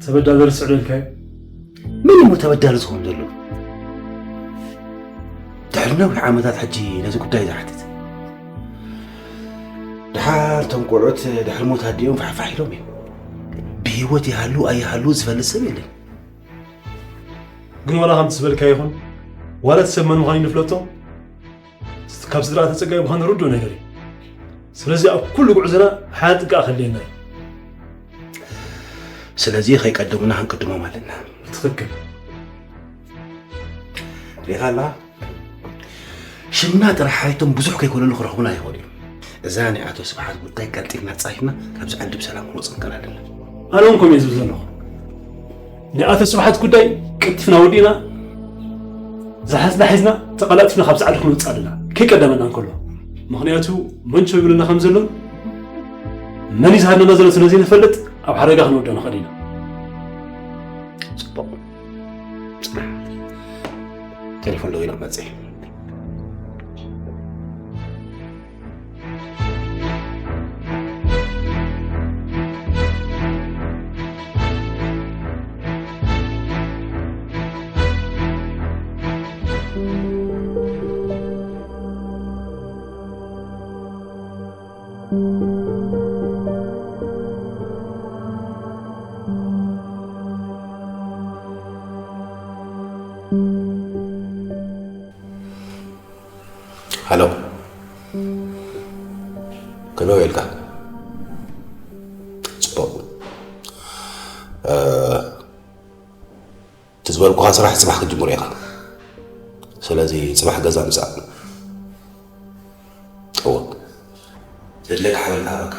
ተበዳሊ ርስዕ ዶ ኢልካዮ? መን እሞ ተበዳሊ ዝኸውን ዘሎ? ድሕሪ ነዊሕ ዓመታት ሕጂ ነዚ ጉዳይ ዝሓትት። ድሓር እቶም ቆልዑት ድሕሪ ሞት ኣዲኦም ፋሕፋሕ ኢሎም እዮም። ብህይወት ይሃሉ ኣይሃሉ ዝፈልጥ ሰብ የለን። ግን ዋላ ከምቲ ዝበልካ ይኹን ዋላ እቲ ሰብ መን ምዃኑ ይንፍለጦ ካብ ስድራ ተጸጋይ ምዃኑ ርዱእ ነገር እዩ። ስለዚ ኣብ ኩሉ ጉዕዞና ሓደ ጥንቃቐ ከድልየና እዩ። ስለዚ ከይቀደሙና ክንቅድሞም ኣለና። ትኽክል። ሪኻ ኣለኻ? ሽምና ጥራሕ ሓይቶም ብዙሕ ከይኮነሉ ክረኽቡና ይኽእሉ እዮም። እዛ ናይ ኣቶ ስብሓት ጉዳይ ቀልጢፍና ጻፊፍና ካብዚ ዓዲ ብሰላም ክንወጽእ ክንክእል ኣለና። ኣነ እውን ከምኡ እየ ዝብል ዘለኹ። ናይ ኣቶ ስብሓት ጉዳይ ቀልጢፍና ወዲእና ዝሓዝና ሒዝና ተቐላጢፍና ካብዚ ዓዲ ክንወጽእ ኣለና ከይቀደመና እንከሎ። ምኽንያቱ መን ቸው ይብለና ከም ዘሎን መን እዩ ዝሃድነና ዘሎ ስለ ዘይንፈልጥ ኣብ ሓደጋ ክንወድቕ ንኽእል ኢና። ጽቡቕ። ጽናሕ። ቴሌፎን ደዊለ ክመጽእ እየ። ሃሎ፣ ከመይ ውዒልካ? ጽቡቕ። እ፣ እቲ ዝበልኩኻ ስራሕ ጽባሕ ክትጅምሮ ኢኻ። ስለዚ ጽባሕ ገዛ ምጻእ። እወ። ዘድልየካ ሓበሬታ ሃበካ።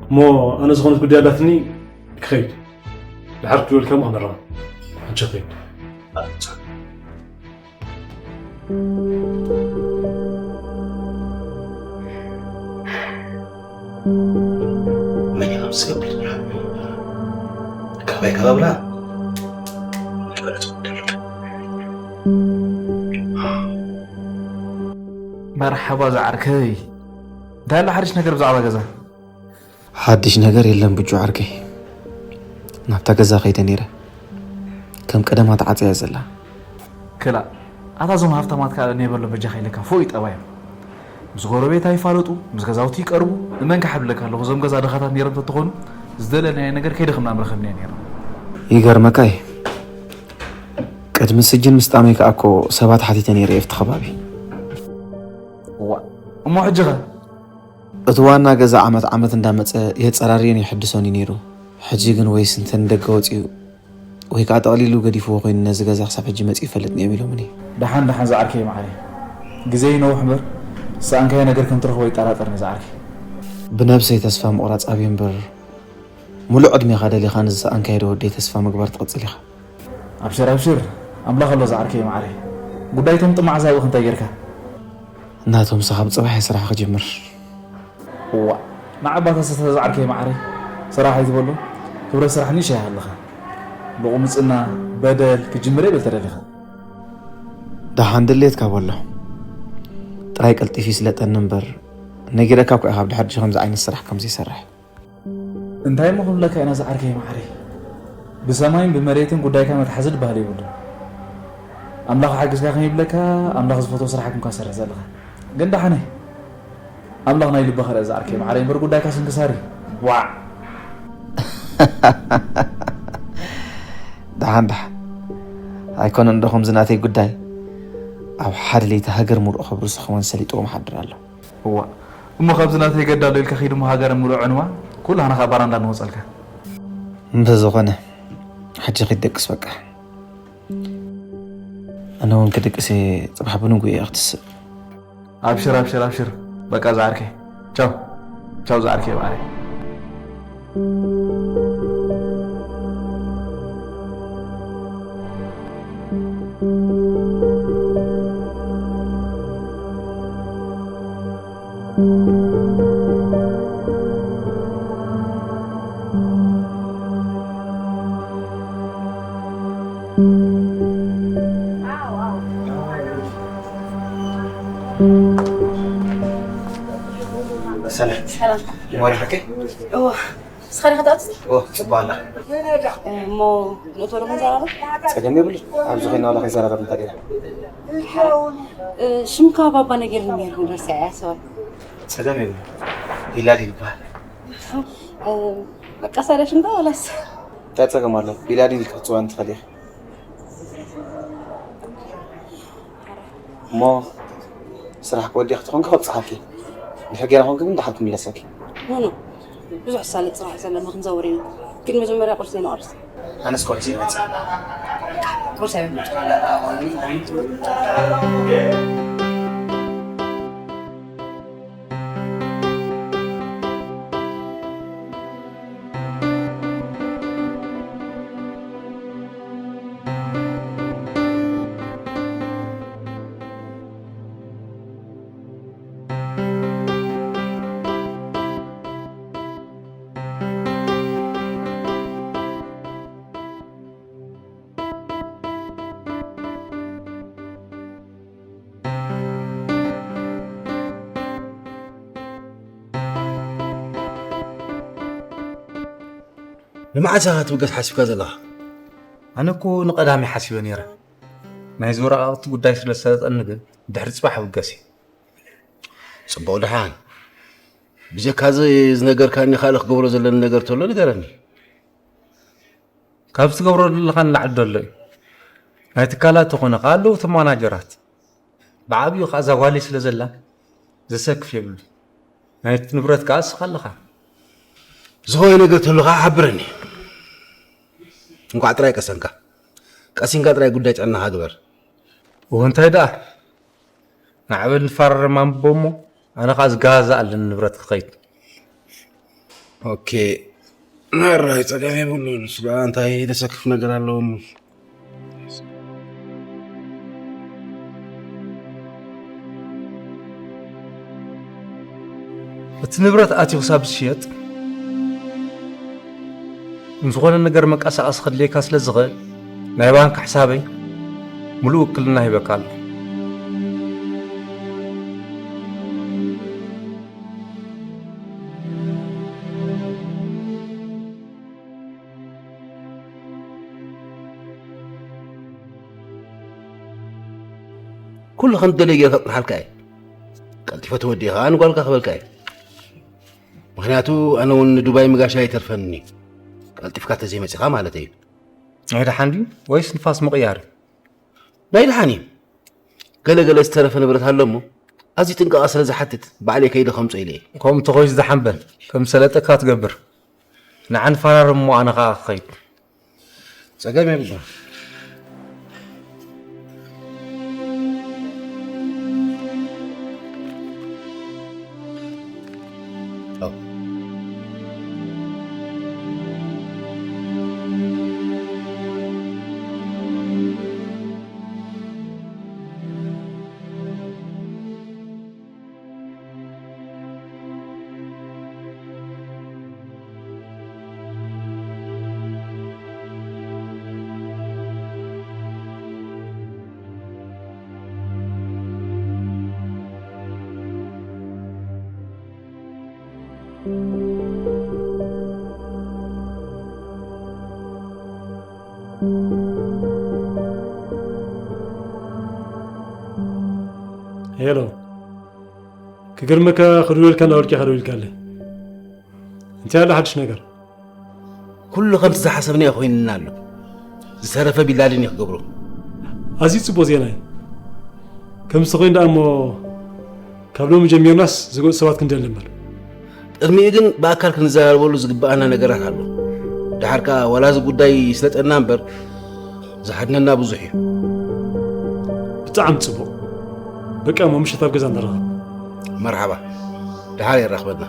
እሞ ኣነ ዝኾነት ጉዳይ ኣላትኒ ክኸይድ። ድሓር ክደወልካ እሞ ክንራኸብ። ሕጂ ክኸይድ። መን እዮም ዝገብር? ካባይ ከባብና? መርሓባ ዝዓርከይ። እንታይ ኣሎ ሓድሽ ነገር ብዛዕባ ገዛ? ሓድሽ ነገር የለን ብጁ ዓርከይ። ናብታ ገዛ ከይደ ነይረ። ከም ቀደማ ተዓጽያ እያ ዘላ። ክላእ፣ ኣታ እዞም ሃፍታማት ከኣ ነይ በሎ በጃኻ ኢለካ ፎእ ይጠባዮም። ምስ ጎረቤት ኣይፋለጡ፣ ምስ ገዛውቲ ይቀርቡ። ንመን ክሓብለካ ኣለኹ፣ እዞም ገዛ ድኻታት ነይሮም ተትኾኑ ዝደለናዮ ነገር ከይደኸምና ምረኸብናዮ ነይርና። ይገርመካ እዩ። ቅድሚ ስጅን ምስጣመይ ከኣ እኮ ሰባት ሓቲተ ነይረ እየ ኣብቲ ከባቢ። እዋ፣ እሞ ሕጂ ኸ? እቲ ዋና ገዛ ዓመት ዓመት እንዳመጸ የጸራርዮን የሐድሶን እዩ ነይሩ። ሕጂ ግን ወይስ እንተ ንደገ ወጺኡ ወይ ከኣ ጠቕሊሉ ገዲፍዎ ኮይኑ ነዚ ገዛ ክሳብ ሕጂ መጺኡ ይፈልጥን እዮም ኢሎምኒ። ደሓን ደሓን ዝዓርከይ መዓረይ፣ ግዜ ይነውሕ እምበር ዝሰኣንካዮ ነገር ከም ትረኽቦ ይጠራጠርኒ ዝዓርከይ። ብነብሰይ ተስፋ ምቑራጽ ኣብዩ እምበር ሙሉእ ዕድሜኻ ደሊኻ ንዝሰኣንካዮ ዶ ወደይ ተስፋ ምግባር ትቕጽል ኢኻ። ኣብሽር ኣብሽር፣ ኣምላኽ ኣሎ ዝዓርከይ መዓረይ። ጉዳይቶም ጥማዕ ዛብእ እንታይ ጌርካ? እናቶም ሰኻብ ጽባሕ እየ ስራሕ ክጅምር። እዋ፣ ንዓባታ ዝተዛዕርከ መዓረይ። ስራሕ ኣይትበሎ። ክብረት ስራሕ ንእሽቶ ይሃልኻ። ብቑምጽና፣ በደል ክጅምር የብል ተደሊኻ። ደሓን ድሌትካ በሎ። ጥራይ ቀልጢፍ ይስለጠኒ እምበር፣ ነጊረካ እኮ እየ ካብ ድሕር ድጂ ከምዚ ዓይነት ስራሕ ከም ዘይሰርሕ። እንታይ እሞ ክንብለካ ኢና ዝዓርከይ መዓረይ? ብሰማይን ብመሬትን ጉዳይካ መትሓዚ ዝበሃል የብሉን። ኣምላኽ ሓግዝካ ከም ይብለካ፣ ኣምላኽ ዝፈትዎ ስራሕ ኮንካ ሰርሕ ዘለኻ። ግን ደሓነይ፣ ኣምላኽ ናይ ልብኻ ርኣ ዝዓርከይ መዓረይ እምበር ጉዳይካ ስንክሳር እዩ። ቧዕ! ደሓን ደሓን። ኣይኮነን ዶ ከምዚ ናተይ ጉዳይ? ኣብ ሓደ ለይቲ ሃገር ሙሉእ ከብርስ ክኾን ሰሊጥዎም ሓድር ኣሎ። እዋ፣ እሞ ካብዚ ናተይ ገዳሎ ኢልካ ኺድ እሞ ሃገር ሙሉእ ዕንዋ፣ ኩላህና ኸኣ ባራንዳ ንወጸልካ። እንተዝኾነ፣ ሕጂ ኺድ ደቅስ በቃ። ኣነ እውን ክድቅስ እየ፣ ጽባሕ ብንጉ እየ ክትስእ። ኣብሽር፣ ኣብሽር፣ ኣብሽር። በቃ ዝዓርከይ። ቻው። ቻው ዝዓርከይ በዓለይ። ሰላም። ሰላም። ይመርሓከ? እወ። ንስኻ ዲኻ ትኣቱ? ኦ፣ ጽቡቕ ኣላ። እሞ ንእቶ ዶ ክንዘራረብ? ጸገም የብሉን። ኣብዚ ኮይና ዋላ ክንዘራረብ እንታይ ጌርና? እ፣ ሽምካ ባባ ነጊርኒ ነይሩ፣ ግን ረሲዐያ፣ ሶሪ። ጸገም የብሉን። ቢላል ይበሃል። እ፣ በቃ ሳዳ ሽምካ ዋላስ? እንታይ ጸገም ኣሎ? ቢላል ኢልኪ ክትጽውዕኒ ትኽእሊ ኢኺ። እሞ ስራሕ ክወዲ ክትኾንካ ከብጽሓኪ። ድሕር ገይራ ኾንኪ ግን ደሓር ክምለሰኪ። ኖ፣ ኖ። ብዙሕ ሳልጥ ስራሕ እዩ ዘለና፣ ክንዘውር ኢና። ግን መጀመርያ ቁርሲ ንቆርስ። ኣነስ ቁርሲ ይመጽእ። ቁርሲ ኣይበልዕን። ንመዓስ ኢኻ ክትብገስ ሓሲብካ ዘለኻ? ኣነ እኮ ንቐዳም እየ ሓሲበ ነይረ። ናይዚ ወረቓቕቲ ጉዳይ ስለ ዝሰለጠኒ ግን ድሕሪ ጽባሕ እብገስ እየ። ጽቡቕ፣ ደሓን። ብጀካ እዚ ዝነገርካኒ ካልእ ክገብሮ ዘለኒ ነገር ተሎ ንገረኒ። ካብ ዝትገብሮ ዘለኻ ንላዕሊ ደሎ እዩ። ናይ ትካላት ተኾነ ከኣ ኣለዉ እቶም ማናጀራት። ብዓብዩ ከኣ እዛ ጓለይ ስለ ዘላ ዘሰክፍ የብሉ። ናይቲ ንብረት ከኣ እስኻ ኣለኻ። ዝኾነ ነገር ተሎ ከኣ ሓብረኒ። እንቋዕ ጥራይ ቀሰንካ። ቀሲንካ ጥራይ ጉዳይ ጥዕናኻ ግበር። እዎ እንታይ ደኣ? ማዕበል ንፋራረም ኣንብቦ እሞ፣ ኣነ ኸኣ ዝገዛእ ኣለኒ ንብረት ክኸይድ። ኦኬ። ማራይ ጸገም የብሉን። እሱ ደኣ እንታይ ዘሰክፍ ነገር ኣለዎ እሞ? እቲ ንብረት ኣትዩ ክሳብ ዝሽየጥ፣ ንዝኾነ ነገር መንቀሳቐሲ ከድልየካ ስለ ዝኽእል፣ ናይ ባንክ ሕሳበይ ምሉእ ውክልና ሂበካ ኣለኹ። ኩሉ ከም ትደልዮ ጌርካ ክጽንሓልካ እየ። ቀልጢፈ ተወዲእኻ ንጓልካ ክበልካ እየ። ምኽንያቱ ኣነ እውን ንዱባይ ምጋሻ ኣይተርፈንን እዩ። ቀልጢፍካ ተዘይመጺኻ ማለተይ እዩ። ናይ ደሓን ድዩ ወይስ ንፋስ ምቕያር እዩ? ናይ ደሓን እዩ። ገለ ገለ ዝተረፈ ንብረት ኣሎ እሞ፣ ኣዝዩ ጥንቃቐ ስለ ዝሓትት፣ ባዕለይ ከይደ ከምጾ ኢለ እየ። ከምኡ እንተኾይኑ ዝደሓን በል፣ ከም ዝሰለጠካ ትገብር። ንዓ ንፈራረም እሞ ኣነ ኸኣ ክኸይድ። ጸገም የብሉን። ቻው። ሄሎ፣ ክገርመካ ክድውለልካ እናበልኩ ኢኻ ደዊልካለይ። እንታይ ኣሎ ሓድሽ ነገር? ኩሉ ከምቲ ዝሓሰብናዮ ኮይንና ኣሎ። ዝተረፈ ቢላድን እዩ ክገብሮ። ኣዝዩ ጽቡቕ ዜና እዩ። ከምዚ ተኾይኑ ደኣ እሞ ካብ ሎሚ ጀሚርናስ ዝገጹ ሰባት ክንደሊ እምበር። ቅድሚኡ ግን ብኣካል ክንዘራረበሉ ዝግብኣና ነገራት ኣሎ። ደሓር ከኣ ዋላ እዚ ጉዳይ ይስለጠና እምበር ዝሓድነና ብዙሕ እዩ። ብጣዕሚ ጽቡቕ። በቃ እሞ ምሸት ኣብ ገዛ ንራኸብ። መርሓባ። ደሓር የራኽበና።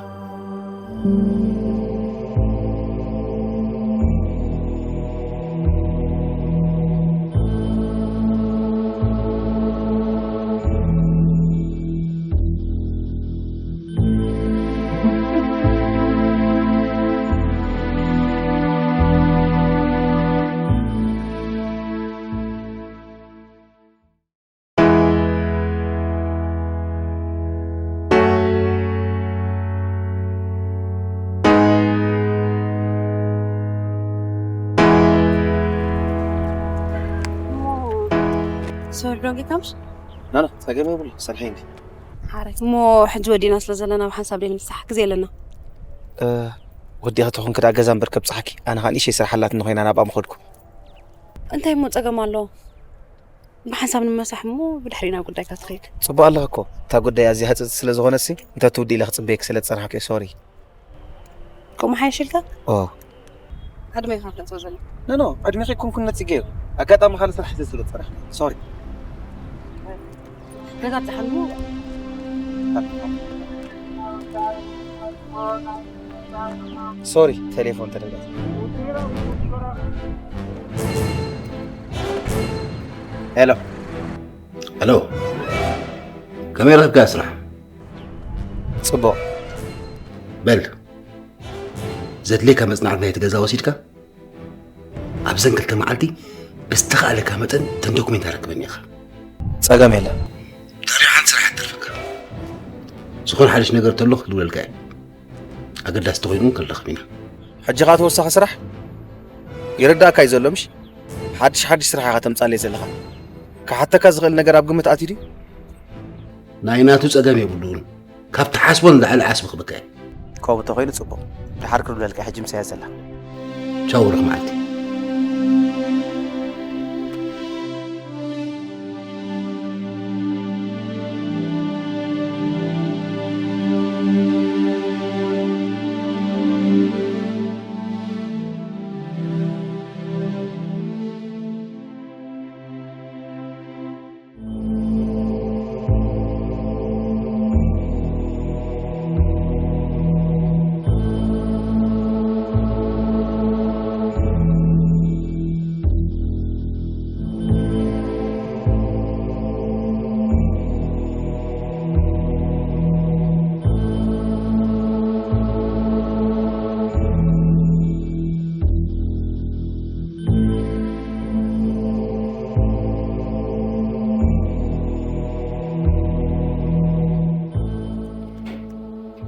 ሶሪ ዶ ጌታምሽ? ናና፣ ጸገም የብሉ፣ ሰልሐይ እንዲ። ሓራይ እሞ፣ ሕጂ ወዲና ስለ ዘለና ኣብ ሓንሳብ ደይ ንምሳሕ ግዜ ኣለና። እ፣ ወዲኻ ተኾንክ ደኣ ገዛ እምበር ከብጽሓኪ፣ ኣነ ኸኣ ንእሽተይ ስራሕ ኣላትኒ ኮይና ናብኣ ምኸድኩ። እንታይ እሞ ጸገም ኣለዎ? ብሓንሳብ ንመሳሕ እሞ ብድሕሪና ጉዳይካ ትኸይድ። ጽቡቕ ኣለኻ እኮ። እታ ጉዳይ ኣዝያ ህጽጽቲ ስለ ዝኾነሲ፣ እንተ ትውዲ ኢለ ክጽበየኪ ስለ ዝጸናሕኩ እየ፣ ሶሪ። ከምኡ ሓይሽ ኢልካ? ኦ። ዕድመ ኢኻ ትገልጾ ዘሎ። ኖ፣ ኖ፣ ዕድመ ከይኮንኩ ነጺገዮ። ኣጋጣሚ ካልእ ስራሕ ስለ ዝጸናሕኩ። ሶሪ። ገዛ ብጽሓሉ። ሶሪ፣ ቴሌፎን ተደንገጽ። ሄሎ። ሄሎ። ከመይ ረኺብካ ስራሕ? ጽቡቕ። በል፣ ዘድልየካ መጽናዕቲ ናይቲ ገዛ ወሲድካ፣ ኣብዘን ክልተ መዓልቲ ብዝተኻእለካ መጠን እተን ዶኩሜንት ኣረክበኒ ኢኻ። ጸገም የለን። ድሕሪኡ ሓንቲ ስራሕ ትተርፈካ። ዝኾነ ሓድሽ ነገር ተሎ ክድውለልካ እየ። ኣገዳሲ ተኾይኑ እውን ክንራኸብ ኢና። ሕጂ ኸኣ ተወሳኺ ስራሕ? ይርዳእካ እዩ ዘሎ፣ ምሽ? ሓድሽ ሓድሽ ስራሕ ኢኻ ተምጻለይ ዘለኻ። ክሓተካ ዝኽእል ነገር ኣብ ግምት ኣትዩ ድዩ? ናይ ናቱ ጸገም የብሉን። ካብ ትሓስቦ ንላዕሊ ዓስቢ ክበካ እየ። ከምኡ እንተኾይኑ ጽቡቕ። ደሓር ክድውለልካ እየ፣ ሕጂ ምሳይ እያ ዘላ። ቻው፣ ርሑቕ መዓልቲ።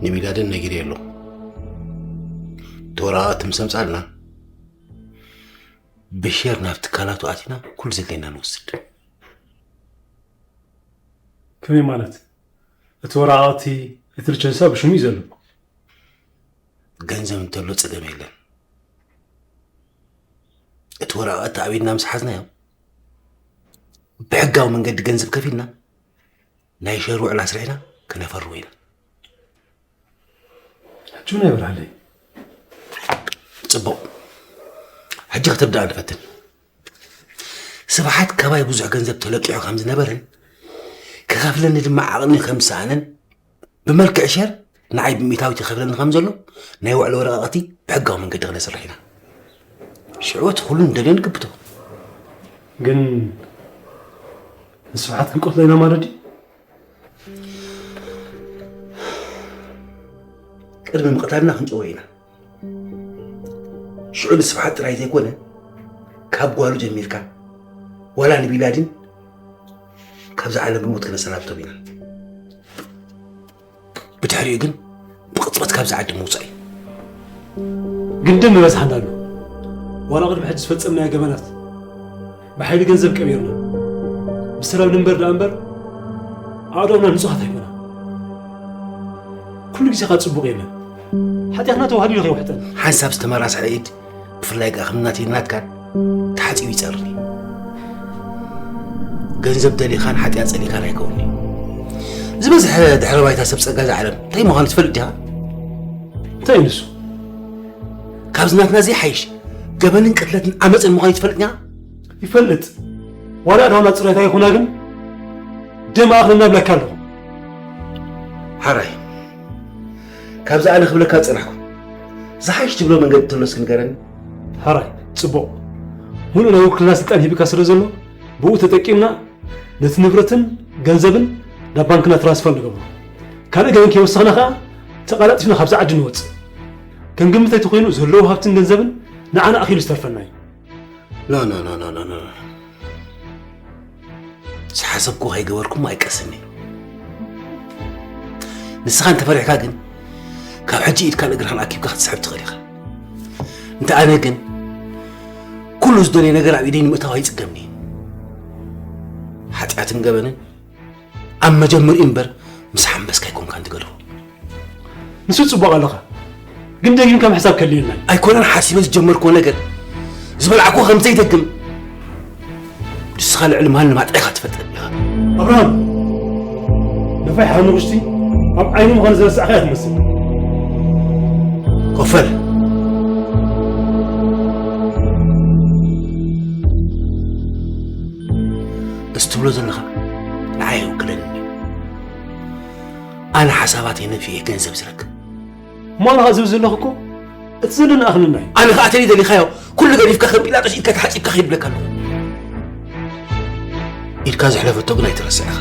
ንሚላድን ነጊረዮ ኣለኹ። እቲ ወረቓቕቲ ምስ ኣምጻልና፣ ብሼር ናብ ትካላቱ ኣቲና ኩሉ ዘድልየና ንወስድ። ከመይ ማለት? እቲ ወረቓቕቲ፣ እቲ ልቸንሳ ብሽሙ እዩ ዘሎ። ገንዘብ እንተሎ ጸገም የለን። እቲ ወረቓቕቲ ኣብ ኢድና ምስ ሓዝናዮ፣ ብሕጋዊ መንገዲ ገንዘብ ከፊልና፣ ናይ ሸር ውዕል ኣስሪሕና ከነፈርሞ ኢና። ሕጂ እውን ኣይበርሃለይ። ጽቡቕ። ሕጂ ክትርዳእ ንፈትን። ስብሓት ካባይ ብዙሕ ገንዘብ ተለቂሑ ከም ዝነበረን ክኸፍለኒ ድማ ዓቕሚ ከም ዝሰኣነን ብመልክዕ ሸር ንዓይ ብሚእታዊት ይኸፍለኒ ከም ዘሎ ናይ ውዕል ወረቓቕቲ ብሕጋዊ መንገዲ ክነስርሕ ኢና። ሽዑ እቲ ኩሉ ንደልዮ ንግብቶ። ግን ንስብሓት ክንቀትሎ ኢና ማለት ድዩ? ቅድሚ ምቕታልና ክንጨወ ኢና። ሽዑ ንስብሓት ጥራይ ዘይኮነ፣ ካብ ጓሉ ጀሚርካ፣ ዋላ ንቢላዲን ካብዛ ዓለም ብሞት ክነሰናብቶም ኢና። ብድሕሪኡ ግን ብቕጽበት ካብዛ ዓዲ ምውጻእ እዩ። ግን ደም ይበዝሓና ኣሎ። ዋላ ቅድሚ ሕጂ ዝፈጸምናዮ ገበናት ብሓይሊ ገንዘብ ቀቢርና ብሰላም ንንበር ደኣ እምበር ኣእዳውና ንጹሃት ኣይኮና። ኩሉ ግዜ ኸኣ ጽቡቕ የለን። ሓጢኣትና ተዋህሊሉ ከይውሕጠና። ሓንሳብ ዝተመራስሐ ኢድ፣ ብፍላይ ከኣ ከም ናተይን ናትካን፣ ተሓጺቡ ይጸርኒ። ገንዘብ ደሊኻን ሓጢኣት ጸሊእካን ኣይከውንኒ። ዝበዝሐ ድሕረ ባይታ ሰብ ጸጋ እዛ ዓለም እንታይ ምዃኑ ትፈልጥ ዲኻ? እንታይ እዩ ንሱ? ካብዚ ናትና ዘይሓይሽ ገበንን ቅትለትን ዓመጽን ምዃኑ ትፈልጥ ዲኻ? ይፈልጥ። ዋላ ኣእዳውና ጽሩያት ኣይኹና ግን ደም ኣእኽለና እብለካ ኣለኹ። ሓራይ፣ ካብዚ ኣነ ክብለካ ዝጸናሕኩ ዝሓይሽ ትብሎ መንገዲ እንተሎ እስኪ ንገረኒ። ሓራይ፣ ጽቡቕ። ሙሉእ ናይ ውክልና ስልጣን ሂብካ ስለ ዘሎ ብኡ ተጠቂምና ነቲ ንብረትን ገንዘብን ናብ ባንክና ትራንስፈር ንገብሮ። ካልእ ገበን ከይወሰኽና ከኣ ተቓላጢፍና ካብዚ ዓዲ ንወጽእ። ከም ግምተይ ተኾይኑ ዘለዉ ሃብትን ገንዘብን ንዓና ኣኺሉ ዝተርፈና እዩ። ኖ፣ ኖ፣ ኖ፣ ኖ፣ ኖ፣ ኖ። ዝሓሰብኩ ከይገበርኩም ኣይቀስን እዩ። ንስኻ እንተፈሪሕካ ግን ካብ ሕጂ ኢድካን እግርኻን ኣኪብካ ክትስሕብ ትኽእል ኢኻ። እንተ ኣነ ግን ኩሉ ዝደልዮ ነገር ኣብ ኢደይ ንምእታው ኣይጽገምኒ። ሓጢኣትን ገበንን ኣብ መጀመሪኡ እምበር ምስ ሓንበስካ ኣይኮንካን ትገድፎ። ንሱ ጽቡቕ ኣለኻ፣ ግን ደጊምካ ምሕሳብ ከድልየና እዩ። ኣይኮነን ሓሲበ ዝጀመርክዎ ነገር ዝበልዓክዎ ከም ዘይደግም። ንስኻ ልዕሊ ማንም ኣጥዒኻ ትፈልጠኒ ኢኻ። ኣብርሃም፣ ነፋይ ሓሙኽሽቲ ኣብ ዓይኑ ምዃኑ ዝረሳዕካ እያ ትመስል። ኮፈል፣ እዚ ትብሎ ዘለኻ ንዓይ ኣይውክለንን እዩ። ኣነ ሓሳባተይ ነፊኤ ገንዘብ ዝረክብ። እሞ ኣነ ኸኣ ዝብል ዘለኹ እኮ እቲ ዘለኒ ኣኽለና እዩ። ኣነ ኸኣ ተለይ ደሊኻዮ ኩሉ ገዲፍካ ከም ጲላጦስ ኢድካ ተሓጺብካ ኺድ ብለካ ኣለኹ። ኢድካ ዘሕለፈቶ ግን ኣይትረስዕ ኢኻ።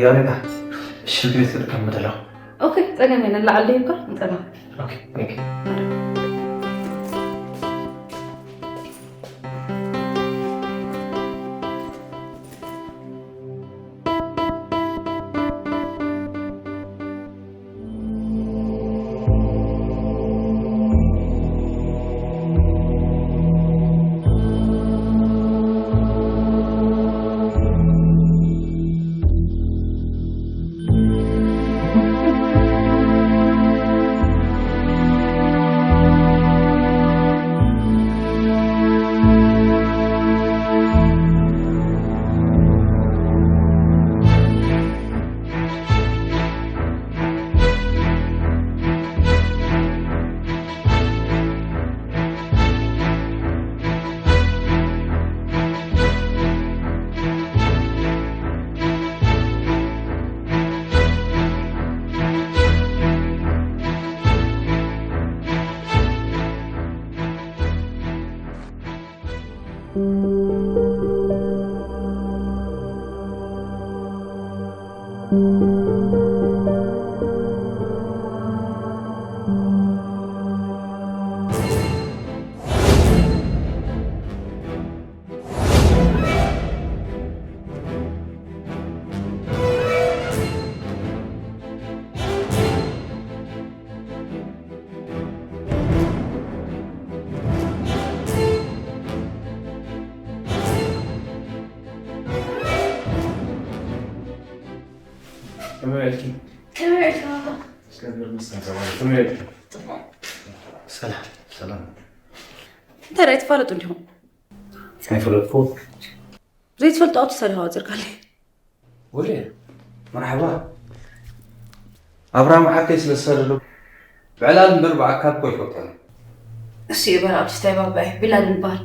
ያሬዳ፣ ሽንቲ ቤት ክጥቀም ምደለኹ። ኦኬ፣ ጸገም የለን። ላዕሊ ይብካ፣ ንጸጋ። ኦኬ፣ ኦኬ። ከመይ ውዒልኪ? ከመይ ውዒልካ? እስከ ንመስገን ተባረክ። ከመይ ውዒልኪ? ጽቡቕ። ሰላም፣ ሰላም። እንታይ ደኣ ኣይትፋለጡ እንዲኹም? ኣይፈለጥኩ። ዘይትፈልጦ ኣብቲ ሰሪኻ ወፂርካለይ። ወደ መርሓባ። ኣብርሃም ሓቀይ ስለ ዝሰደዶ ብዕላል እምበር ብኣካል እኮ ኣይፈልጦን። እሱ እዩ በል ኣርቲስታይ ባባይ ቢላል ንበሃል።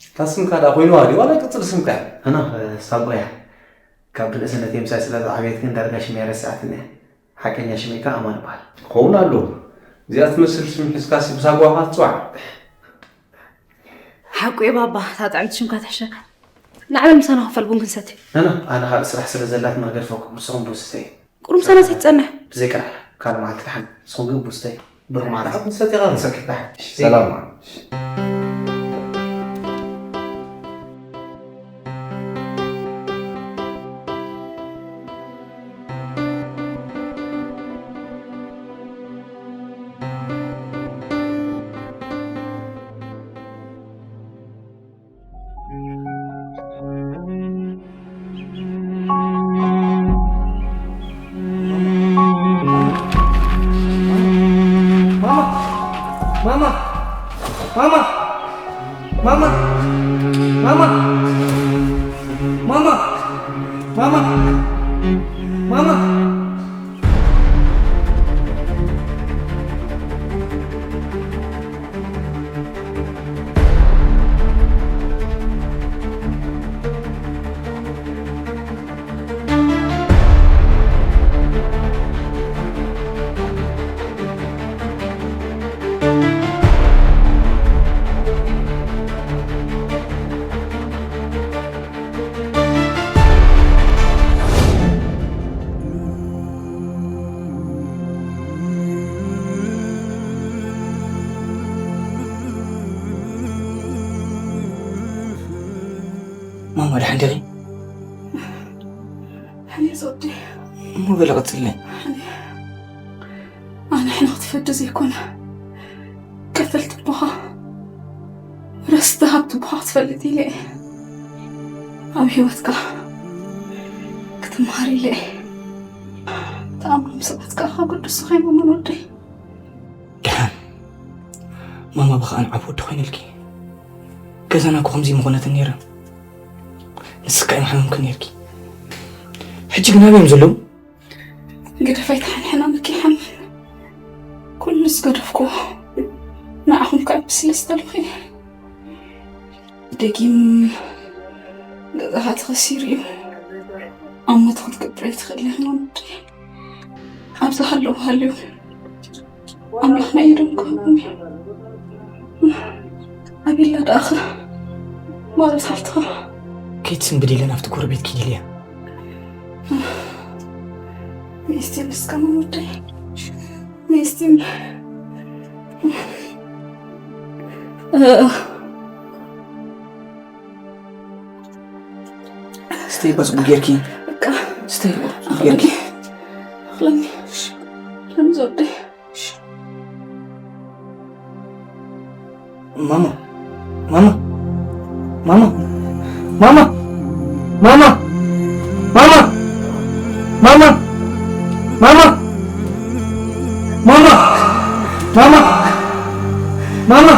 እታ ስምካ ደኣ ኮይኑዋ ድዩ ዋላ ቅጽል ስምካ? ኣና ሳባ እያ። ካብ ብንእስነተይ ምሳይ ስለ ዝዓበየት ግን ዳርጋ ሽመይ ረሲዓትኒ እያ። ሓቀኛ ሽመይ ከኣ ኣማን እበሃል። ክኸውን ኣለዎ። እዚኣ ትመስል ስም ሒዝካሲ ብሳጓኻ ትጽዋዕ። ኣቁኤ ባባ፣ እታ ጥዕምቲ ሽምካ ትሕሸካ። ንዓበል ምሳና ክፈል ቡን ክንሰቲ። ኖ፣ ኖ፣ ኣነ ካልእ ስራሕ ስለ ዘላትና ገድፈኩም፣ ንስኹም ቡን ስተዩ። ቁሩብ ምሳና ዘይትጸንሕ? ብዘይ ቅርሕ፣ ካልእ መዓልቲ ደሓን። ንስኹም ግን ቡን ስተዩ። ብሩኽ መዓልቲ። ንሰቲ ቃል ንሰቲ ደሓን። ሰላም። ማማ፣ ደሓን ዲኺ? ሕኔ፣ ዞዲ። እሞ በለ፣ ቀጽለይ። ሕኔ፣ ኣነ ሕነ ክትፈዲ ዘይኮነ፣ ቀተልቲ ኣቦኻ፣ ረስቲ ሃብቲ ኣቦኻ ክትፈልጥ ኢለ እየ። ኣብ ህይወትካ ክትመሃር ኢለ እየ። ተኣምኖም ሰባት ከኣ ካብ ቅዱስ ኸይቦምን ወደይ። ደሓን ማማ ብኸኣ ንዓብ ወዲ ኮይነልኪ። ገዛና እኮ ከምዚ ምኾነትን ነይራ። ንስካ እዮም ሓመምክ ነይርኪ። ሕጂ ግን ኣበይ እዮም ዘለዉ? ግደፍ ኣይትሓንሕና ምኪ ሓመም። ኩሉ ዝገደፍኩዎ ንዓኹም ከዕቢ ስለ ዝደለኹ እየ። ደጊም ገዛኻ ተኸሲሩ እዩ። ኣብ ሞት ክትገብር ኣይትኽእል ኢኻ ወዲ። ኣብዚ ሃለዉ ሃልዩ ኣምላኽ ናይ ኢዶም ክህቦም እዩ። ኣቤላ ደኣኸ ማለት ሓፍትኻ? ከይትስንብድ ኢለ ናብቲ ጎረቤት ኪድ ኢለያ። ሚስቲ ምስ ከመን ወደይ? ሚስቲ እ፣ ስተይ በጽቡ ጌርኪ። በቃ። ስተይ በጽቡ ጌርኪ። ኣኽለኒ። ኣኽለኒ። ለም ዘወደይ። ማማ፣ ማማ፣ ማማ፣ ማማ፣ ማማ፣ ማማ፣ ማማ፣ ማማ፣ ማማ፣ ማማ፣ ማማ።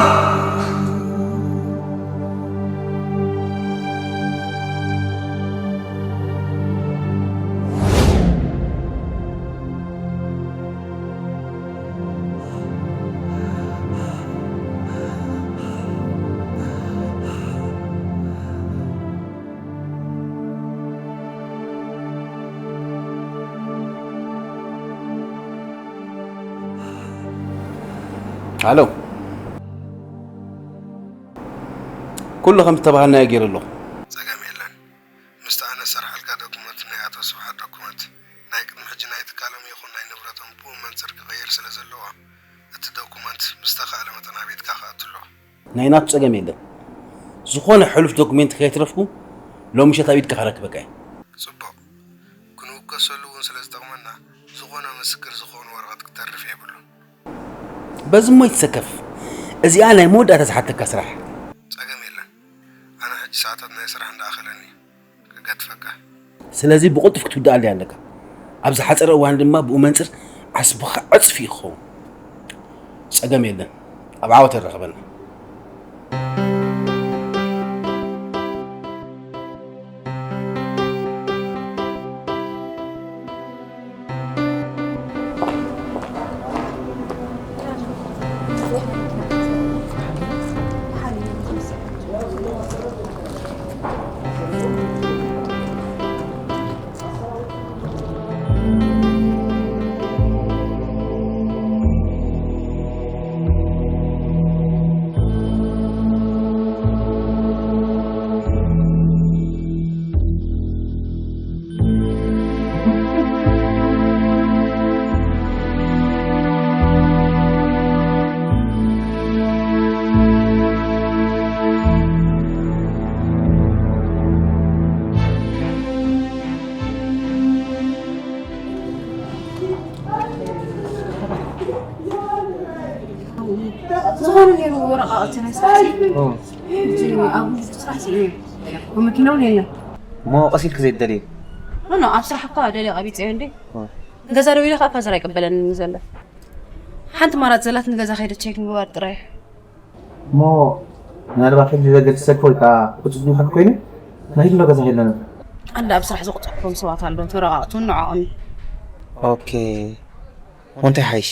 ኣሎ። ኩሉ ከም ዝተባሃልናዮ ገይረ ኣለኹ። ጸገም የለን። ምስቲ ኣነ ዝሰርሓልካ ዶኩመንት ናይ ኣቶ ስብሓት ዶኩመንት ናይ ቅድሚ ሕጂ ናይ ትካሎም ይኹን ናይ ንብረቶም ብኡ መንጽር ክቕየር ስለ ዘለዎ፣ እቲ ዶኩመንት ብዝተኻእለ መጠን ኣብ ኢድካ ክኣቱ ኣለዎ። ናይ ናቱ ጸገም የለን። ዝኾነ ሕሉፍ ዶኩሜንት ከየትረፍኩ ሎሚ ምሸት ኣብ ኢድካ ከረክበካ እየ። ጽቡቕ። ክንውከሰሉ እውን ስለ ዝጠቕመና፣ ዝኾነ ምስክር ዝኸውን ወረቐት ክተርፍ የብሉን። በዚ እሞ ይትሰከፍ። እዚኣ ናይ መወዳእታ ዝሓተካ ስራሕ። ጸገም የለን። ኣነ ሕጂ ሰዓታት ናይ ስራሕ እንዳኣኸለኒ ክገድፈካ። ስለዚ ብቕልጡፍ ክትውድኣለይ ኣለካ። ኣብ ዝሓጸረ እዋን ድማ ብኡ መንጽር ዓስብኻ ዕጽፊ እዩ ክኸውን። ጸገም የለን። ኣብ ዓወት የራኽበና። ኦ፣ እዚ ኣብ ስራሕ ስለ ብመኪናውን የለን። እሞ ቀስ ኢልክ ዘይትደልይ? ኖ፣ ኖ፣ ኣብ ስራሕ እኮ ደልየ ቀቢፀዮ እንዴ። ኦ። ገዛ ደው ኢለ ከዓ ፋዘር ኣይቀበለንን ዘሎ። ሓንቲ ማራፂ ዘላት ንገዛ ከይደ ቼክ ምግባር ጥራይ። እሞ ምናልባት ሕጂ ዘገድሰካ ወይ ከዓ ብፅቡቅ ምሓት ኮይኑ ናይ ህሎ ገዛ የለንም። ኣንዳ ኣብ ስራሕ ዝቁፅዕኩም ሰባት ኣለዉ፣ ተረቃቕቱ ንዕኦም። ኦኬ። እሞ እንታይ ሓይሽ?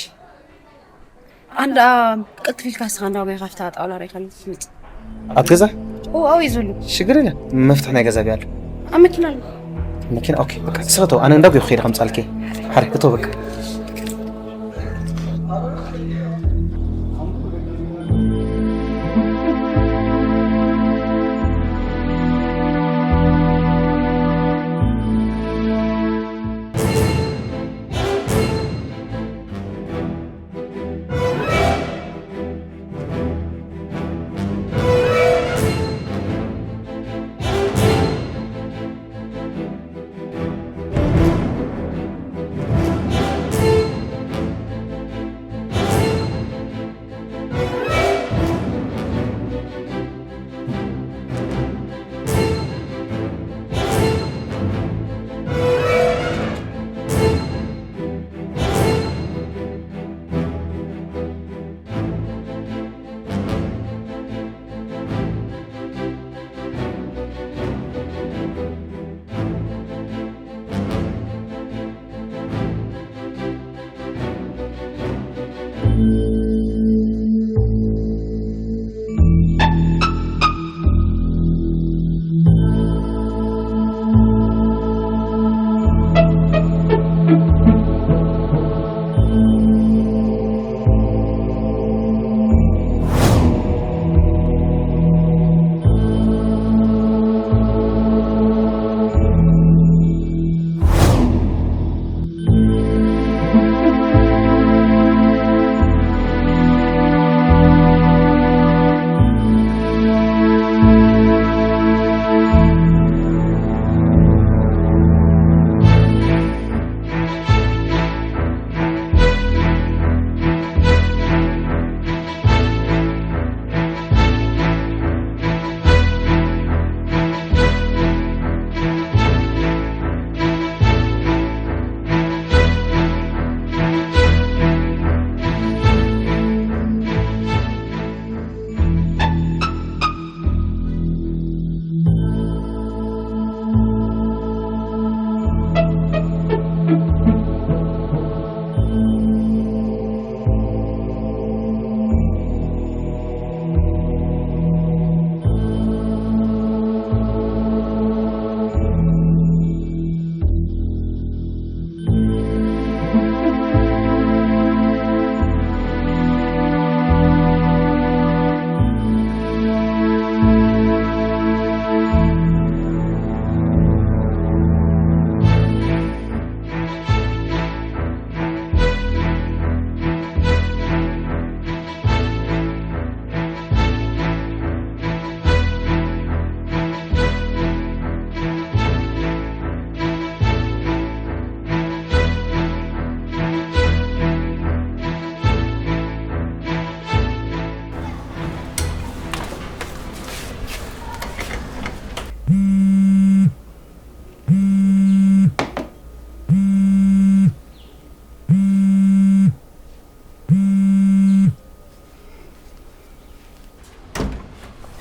ኣንዳ ቅልጥፍ ኢልካ ንስኻ እንዳ ባይ ካብታ ጣውላ ሬኻ ትምፅ። ኣብ ገዛ? ኦ፣ ኣው እዩ ዘሎ። ሽግር የለን። መፍትሕ ናይ ገዛ ቢያ ኣሎ። ኣብ መኪና ኣሎ። መኪና፣ ኦኬ። በቃ፣ ስኸተው፣ ኣነ እንዳ ቢኹ ከይደ ከምፃልኪ። ሓረ፣ እተው በቃ።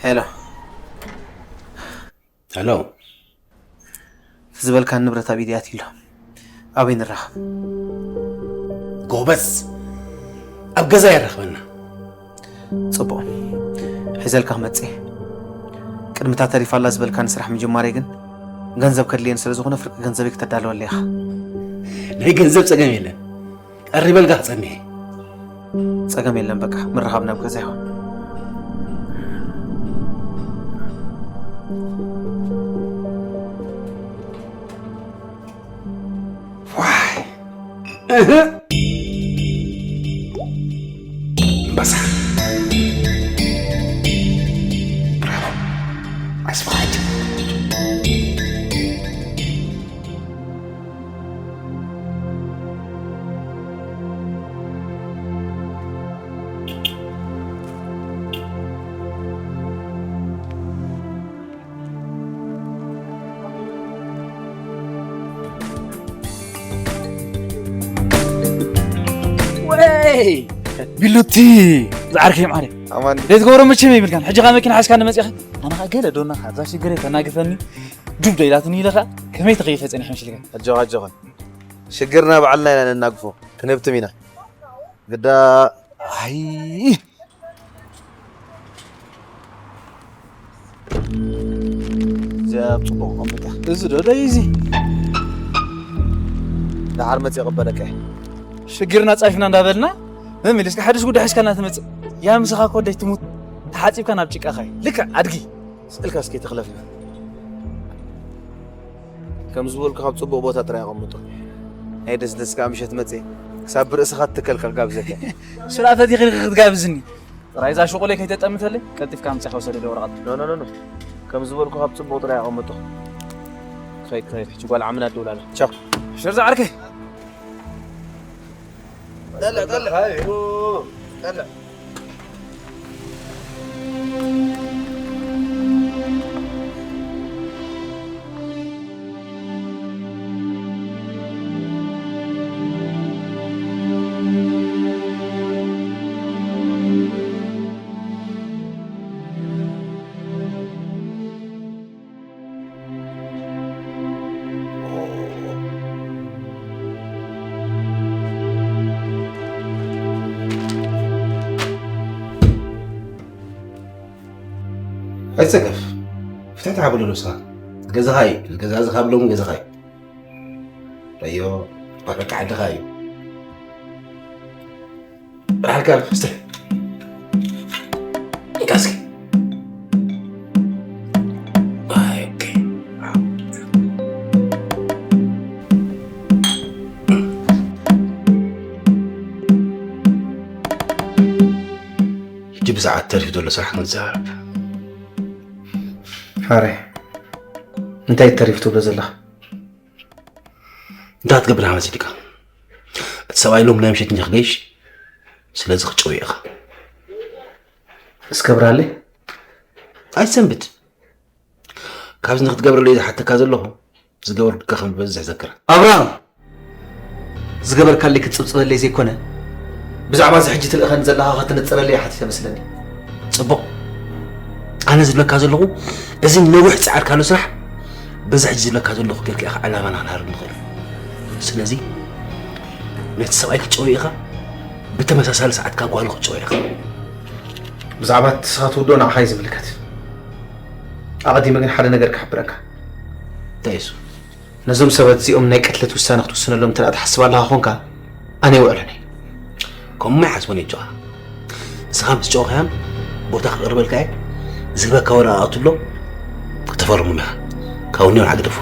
ሄሎ። ሄሎ። እቲ ዝበልካኒ ንብረት ኣብ ኢደይ ኣትዩ ኣሎ። ኣበይ ንራኸብ? ጎበዝ። ኣብ ገዛ የራኽበና። ጽቡቕ። ሒዘልካ ክመጽእ እየ። ቅድሚ እታ ተሪፋ ኣላ ዝበልካኒ ስራሕ ምጅማረይ ግን ገንዘብ ከድልየኒ ስለ ዝኾነ ፍርቂ ገንዘበይ ክተዳለወለይ ኢኻ። ናይ ገንዘብ ጸገም የለን። ቀሪበልካ ክጸንሕ እየ። ጸገም የለን፣ በቃ ምርኻብ ናብ ገዛ ይኹን። ዋይ። እህ። እምበሳ። ብራቮ። ኣስፋሕት። ኤይ፣ ቢሉቲ፣ ዝዓርከይ ማዕረ። ኣማን። ዘይትገብሮ መቸም የብልካን። ሕጂ ኸኣ መኪና ሓዝካ ንመጺኻ። ኣነ ኸኣ ገለ ዶ ናኻ፣ እዛ ሽግረይ ተናግፈኒ፣ ዱብ ዶ ኢላትኒ ኢለ ኸኣ፣ ከመይ ተኸይፈ ጸኒሐ መሲልካ? ኣጆኻ፣ ኣጆኻ። ሽግርና ባዕልና ኢና ነናግፎ። ክንህብትም ኢና። ግዳ፣ ኣይ። እዚኣ ኣብ ጽቡቕ ቀምጣ። እዚ ዶ ደይ እዚ? ደሓር መጽእ ይቕበለካ እየ። ሽግርና ጻፊና እንዳበልና፣ መሚልስካ ሓድሽ ጉዳይ ሒዝካልና ትመጽእ። ያ ምሳኻ እኮ ደይ ትሙት፣ ተሓጺብካ ናብ ጭቃኻ እዩ። ልክዕ ኣድጊ። ስእልካ እስኪ ተኽለፍ። ከም ዝበልኩ ካብ ጽቡቕ ቦታ ጥራይ ኣቐምጦ። ናይ ደስደስ ከኣ ምሸት መጽእ። ክሳብ ብርእስኻ ትትከል ከጋብዘካ። ስርዓት ኣቲኺ ክትጋብዝኒ። ጥራይ እዛ ሸቑለይ ከይተጠምተለይ፣ ቀልጢፍካ ኣምጺኻ ውሰደለይ ወረቐት። ኖ፣ ኖ፣ ኖ፣ ኖ። ከም ዝበልኩ ካብ ጽቡቕ ጥራይ ኣቐምጦ። ክኸይድ፣ ክኸይድ። ሕጂ ጓል ዓምና ትደውል ኣላ። ቻው። ሽር ዝዓርከይ። ጠልዕ፣ ጠልዕ። ጠልዕ። ኣይትጸገፍ። ፍትሕቲ ሓብሎ ዶ ንስኻ? ገዛኻ እዩ። ገዛ እዚ ካብ ሎሚ ገዛኻ እዩ። ረዮ፣ ባዕልካ ዓድኻ እዩ። ብሓልካ እስተ። እንካ እስኪ። ኣይ፣ ኦኬ። ሕጂ ብዛዕባ ተሪፉ ዘሎ ስራሕ ክንዘራረብ። ሓራይ፣ እንታይ ተሪፉ ትብሎ ዘለኻ? እንታይ ክትገብር መሲልካ? እቲ ሰብኣይ ሎም ናይ ምሸት እንጀ ክገይሽ፣ ስለዚ ክጨው ኢኻ። እስከብራለይ? ኣይትሰንብድ። ካብዚ ንክትገብረለይ ዝሓተካ ዘለኹ፣ ዝገበርኩካ ከም ዝበዝሕ ዘክር። ኣብርሃም! ዝገበርካለይ ክትጽብጽበለይ ዘይኮነ፣ ብዛዕባ እዚ ሕጂ ትልእኸኒ ዘለኻ ከተነጽረለይ ሓቲተ መስለኒ። ጽቡቕ። ኣነ ዝብለካ ዘለኹ፣ እዚ ነዊሕ ዝጸዓርካሉ ስራሕ፣ በዚ ሕጂ ዝብለካ ዘለኹ ጌርካ ኢኻ ዕላማና ክንሃርም ንኽእል። ስለዚ፣ ነቲ ሰብኣይ ክትጨውዮ ኢኻ፣ ብተመሳሳሊ ሰዓት ከኣ ጓሉ ክትጨውያ ኢኻ። ብዛዕባ እቲ ንስኻ ትውድኦ ንዓኻ እዩ ዝምልከት። ኣቐዲመ ግን ሓደ ነገር ክሕብረካ። እንታይ እዩ እሱ? ነዞም ሰባት እዚኦም ናይ ቅትለት ውሳነ ክትውስነሎም እንተ ደኣ ትሓስብ ኣለኻ ኾንካ፣ ኣነ ኣይውዕሎን እየ። ከምኡ ኣይሓስቦን እየ ኣጆኻ። ንስኻ ምስ ጨወኻዮም ቦታ ክቕርበልካ እየ። ዝህበካ ወረቓቕቲ ኣሎ፣ ክተፈርሞም ኢኻ። ካብ እኒኦ ንዓ ግደፎ።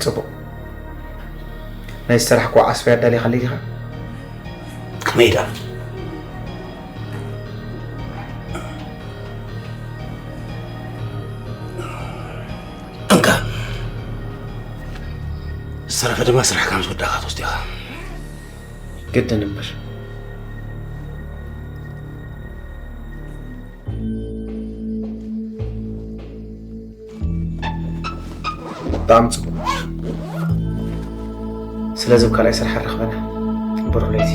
ጽቡቕ። ናይ ዝሰራሕክዎ ዓስቢ ኣዳሊኻለይ ዲኻ? ከመይ ደኣ? እንካ። ዝተረፈ ድማ ስራሕካ ምስ ወዳእካ ትወስዶ ኢኻ። ግድን እምበር። ብጣዕሚ ጽቡቕ። ስለዚ ኣብ ካልኣይ ስራሕ ኣራኽበና። ብሩህ ለይቲ።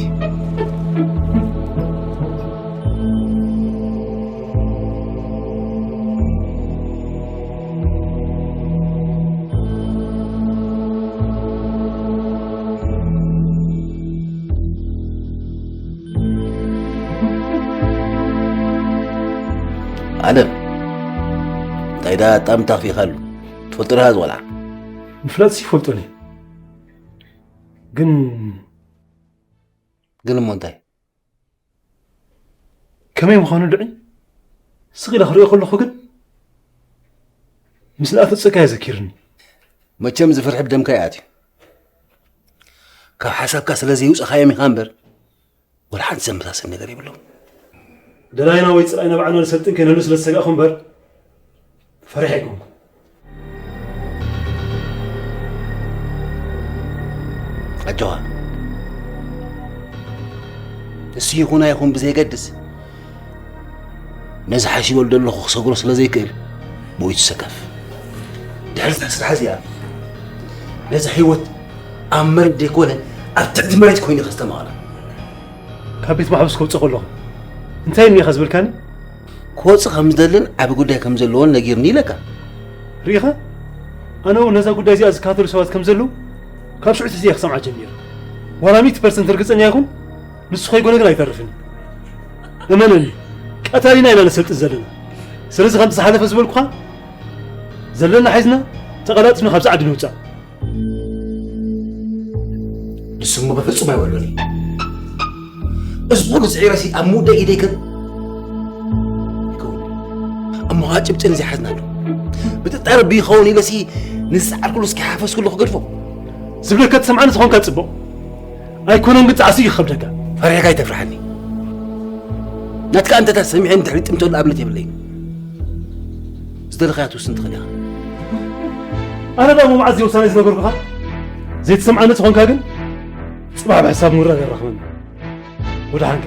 ኣለም፣ እንታይ ደኣ ኣጣምታ ኣኽፊኻሉ? ትፈልጦ ዲኻ እዚ ቆልዓ? ምፍላጥሲ ይፈልጦን እየ። ግን ግን እሞ እንታይ? ከመይ ምዃኑ ድዒ ስቕ ኢለ ክሪኦ ከለኹ ግን፣ ምስ ንኣፈጸካ እየ ዘኪርኒ። መቸም እዚ ፍርሒ ብደምካ እዩ ኣትዩ። ካብ ሓሳብካ ስለ ዘየውጻኻዮም ኢኻ እምበር፣ ወላ ሓንቲ ዘመሳስል ነገር የብሎም። ደላይና ወይ ጽላኢና ባዕልና ንሰልጥን ከይንህሉ ስለ ዝሰጋእኩ እምበር፣ ፈሪሐ ኣይኮንኩን። ኣጆኻ። እሱ ይኹን ኣይኹን ብዘየገድስ፣ ነዚ ሓሲበሉ ዘለኹ ክሰግሮ ስለ ዘይክእል፣ ብኡ ይትሰከፍ። ድሕሪ እዛ ስራሕ እዚኣ፣ ነዚ ህይወት ኣብ መሬት ዘይኮነ፣ ኣብ ትሕቲ መሬት ኮይኑ ከስተማቕራ። ካብ ቤት ማሕበስ ከውፅእ ከለኹ እንታይ እኒኻ ዝበልካኒ? ክወፅእ ከም ዝደልን ዓቢ ጉዳይ ከም ዘለዎን ነጊርኒ ኢለካ። ርኢኻ? ኣነ እውን ነዛ ጉዳይ እዚኣ ዝከታተሉ ሰባት ከም ዘለዉ ካብ ሽዑ ትሕዚ እየ ክሰምዓ ጀሚረ። ዋላ ሚእቲ ፐርሰንት ርግፀኛ ይኹን፣ ንሱ ከይኮነ ግን ኣይተርፍን። እመነኒ፣ ቀታሊና ኢና ነሰልጥን ዘለና። ስለዚ ከምቲ ዝሓለፈ ዝበልኩኻ፣ ዘለና ሒዝና ተቐላጢፍና ካብዚ ዓዲ ንውፃእ። ንሱ እሞ በፍጹም ኣይወርዶን እዩ። እዚ ኩሉ ስዒረሲ ኣብ ምውዳእ ኢደይ ከን ይከውን። እሞ ኸዓ ጭብጥን ዘይሓዝናሉ። ብጥጣረ ብይኸውን ኢለሲ ንዝሰዓርኩሉ እስኪ ሓፈስኩሉ ክገድፎ። ዝብለካ ትሰምዓኒ ተኾንካ ጽቡቕ። ኣይኮነን ግን ጣዕሲ እዩ ክኸብደካ። ፈሪሕካ ኣይተፍርሓኒ። ናትካ ኣንተታት ሰሚዐ ንድሕሪት ጥምተሉ ኣብነት የብለይን። ዝደለኻያ ትውስን ትኽእል ኢኻ። ኣነ ደኣ እሞ መዓዝ እየ ውሳነ ዝነገርኩኻ? ዘይትሰምዓኒ ተኾንካ ግን ጽባሕ ብሕሳብ ምውራድ የራኽበና። ወደሓንካ።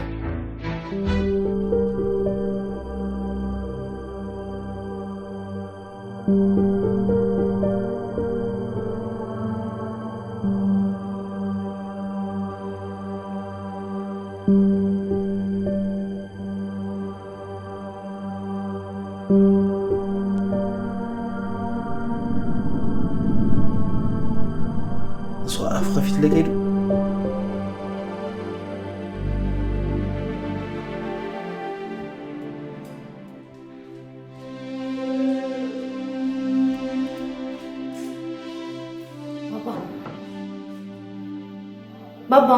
እሱ ኣፉ ከፊትለይ ከይዱ። ባባ። ባባ።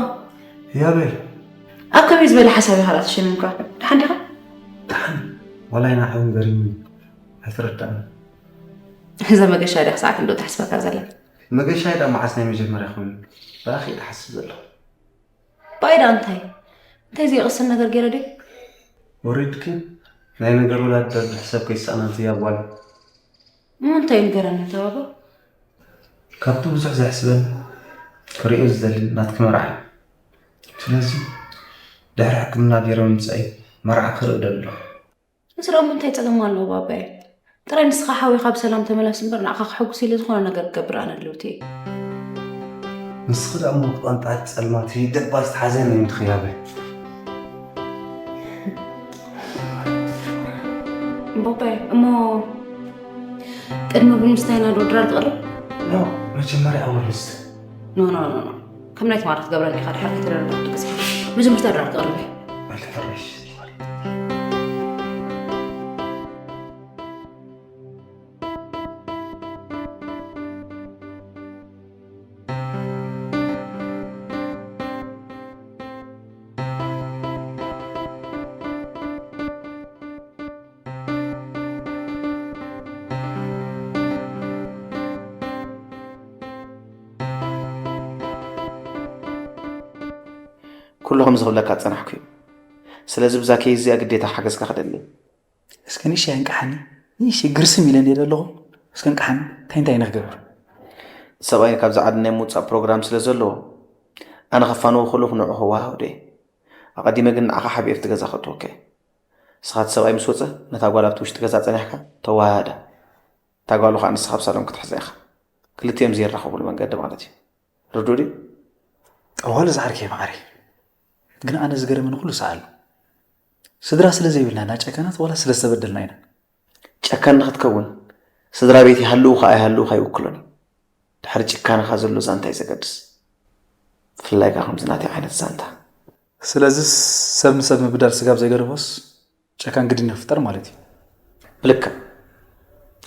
ያበይ። ኣብ ከመይ ዝበለ ሓሳብ ኢኻ ደኣ ተሸሚምካ? ደሓን ዲኻ? ደሓን። ዋላ ኣይናሓውን ገሪሙኒ። ኣይተረዳእን። እዛ መገሻ ድያ ክሳዕ ክንዶ ተሕስበካ ዘላ? መገሻ ድኣ መዓስ ናይ መጀመርያ ኮይኑ? ብኣኺ እየ ዝሓስብ ዘለኹ። ባይ ደኣ እንታይ? እንታይ ዘይቕስን ነገር ገይረ ድየ? ወሪድኪ? ናይ ነገር ወላዲ ደርቢ ሕሰብ ከይሰኣናት እያ ጓል። እሞ እንታይ እዩ ንገረኒ ተባባ? ካብቲ ብዙሕ ዘሕስበን ክርእዮ ዝደልን ናትኪ መርዓ እዩ። ስለዚ ድሕሪ ሕክምና ገይረ ምምጻእይ መርዓ ክርኢ እደሊ ኣለኹ። ንሱ ደኣ እሞ እንታይ ጸገም ኣለዎ ባባየ? ጥራይ ንስኻ ሓዊኻ ብሰላም ተመለስ እምበር ንዓኻ ከሐጉስ ኢለ ዝኾነ ነገር ክገብር ኣነ ድልውቲ እየ። ንስኺ ደኣ እሞ ብቐንጣ ጸልማት ደባል ዝተሓዘ ነይምትኺ ያበ። ባባየ፣ እሞ ቅድሚ ቡን ምስታይና ዶ ድራር ትቐርብ? ኖ፣ መጀመርያ ኣወል ዝስተ። ኖ፣ ኖ፣ ኖ፣ ኖ። ከም ናይ ትማሊ ክትገብረኒ ኢኻ ድሓር ከይተደረደርኩ ግዜ። መጀመርታ ድራር ክቐርብ እየ። ኣልፈረሽ። ኩሉ ከምዚ ክብለካ ዝጸናሕኩ እዩ። ስለዚ ብዛ ኬዝ እዚኣ ግዴታ ሓገዝካ ክደሊ። እስከ ንእሽተይ ኣንቅሓኒ። ንእሽተይ ግርስም ኢለ እንድየ ዘለኹ። እስከ እንቅሓኒ። እንታይ እንታይ ኢና ክገብር? ሰብኣይ ካብዚ ዓዲ ናይ ምውጻእ ፕሮግራም ስለ ዘለዎ፣ ኣነ ከፋንዎ ከለኹ ንዕኡ ከወሃህዶ እየ። ኣቐዲመ ግን ንዓኻ ሓቢኤ ኣብቲ ገዛ ከእትወካ እየ። ንስኻ እቲ ሰብኣይ ምስ ወጸ፣ ነታ ጓል ኣብቲ ውሽጢ ገዛ ጸኒሕካ ተወሃሃዳ። እታ ጓሉ ኸኣ ንስኻ ኣብ ሳሎን ክትሕዛ ኢኻ። ክልቲኦም ዘይራኸቡሉ መንገዲ ማለት እዩ። ርዱእ ድዩ? ኣዋል ዝዓርከይ መዓረይ። ግን ኣነ ዝገርመኒ ኩሉ ሰኣል። ስድራ ስለ ዘይብልና ኢና ጨካናት ዋላ ስለ ዝተበደልና ኢና? ጨካን ንኽትከውን ስድራ ቤት ይሃልውኻ ኣይሃልውኻ ኣይውክሎን እዩ። ድሕሪ ጭካነኻ ዘሎ ዛንታ እዩ ዘገድስ። ብፍላይ ከኣ ከምዚ ናተይ ዓይነት ዛንታ። ስለዚ ሰብ ንሰብ ምብዳል ስጋብ ዘይገደፎስ ጨካን ግድን ይፍጠር ማለት እዩ። ብልክዕ።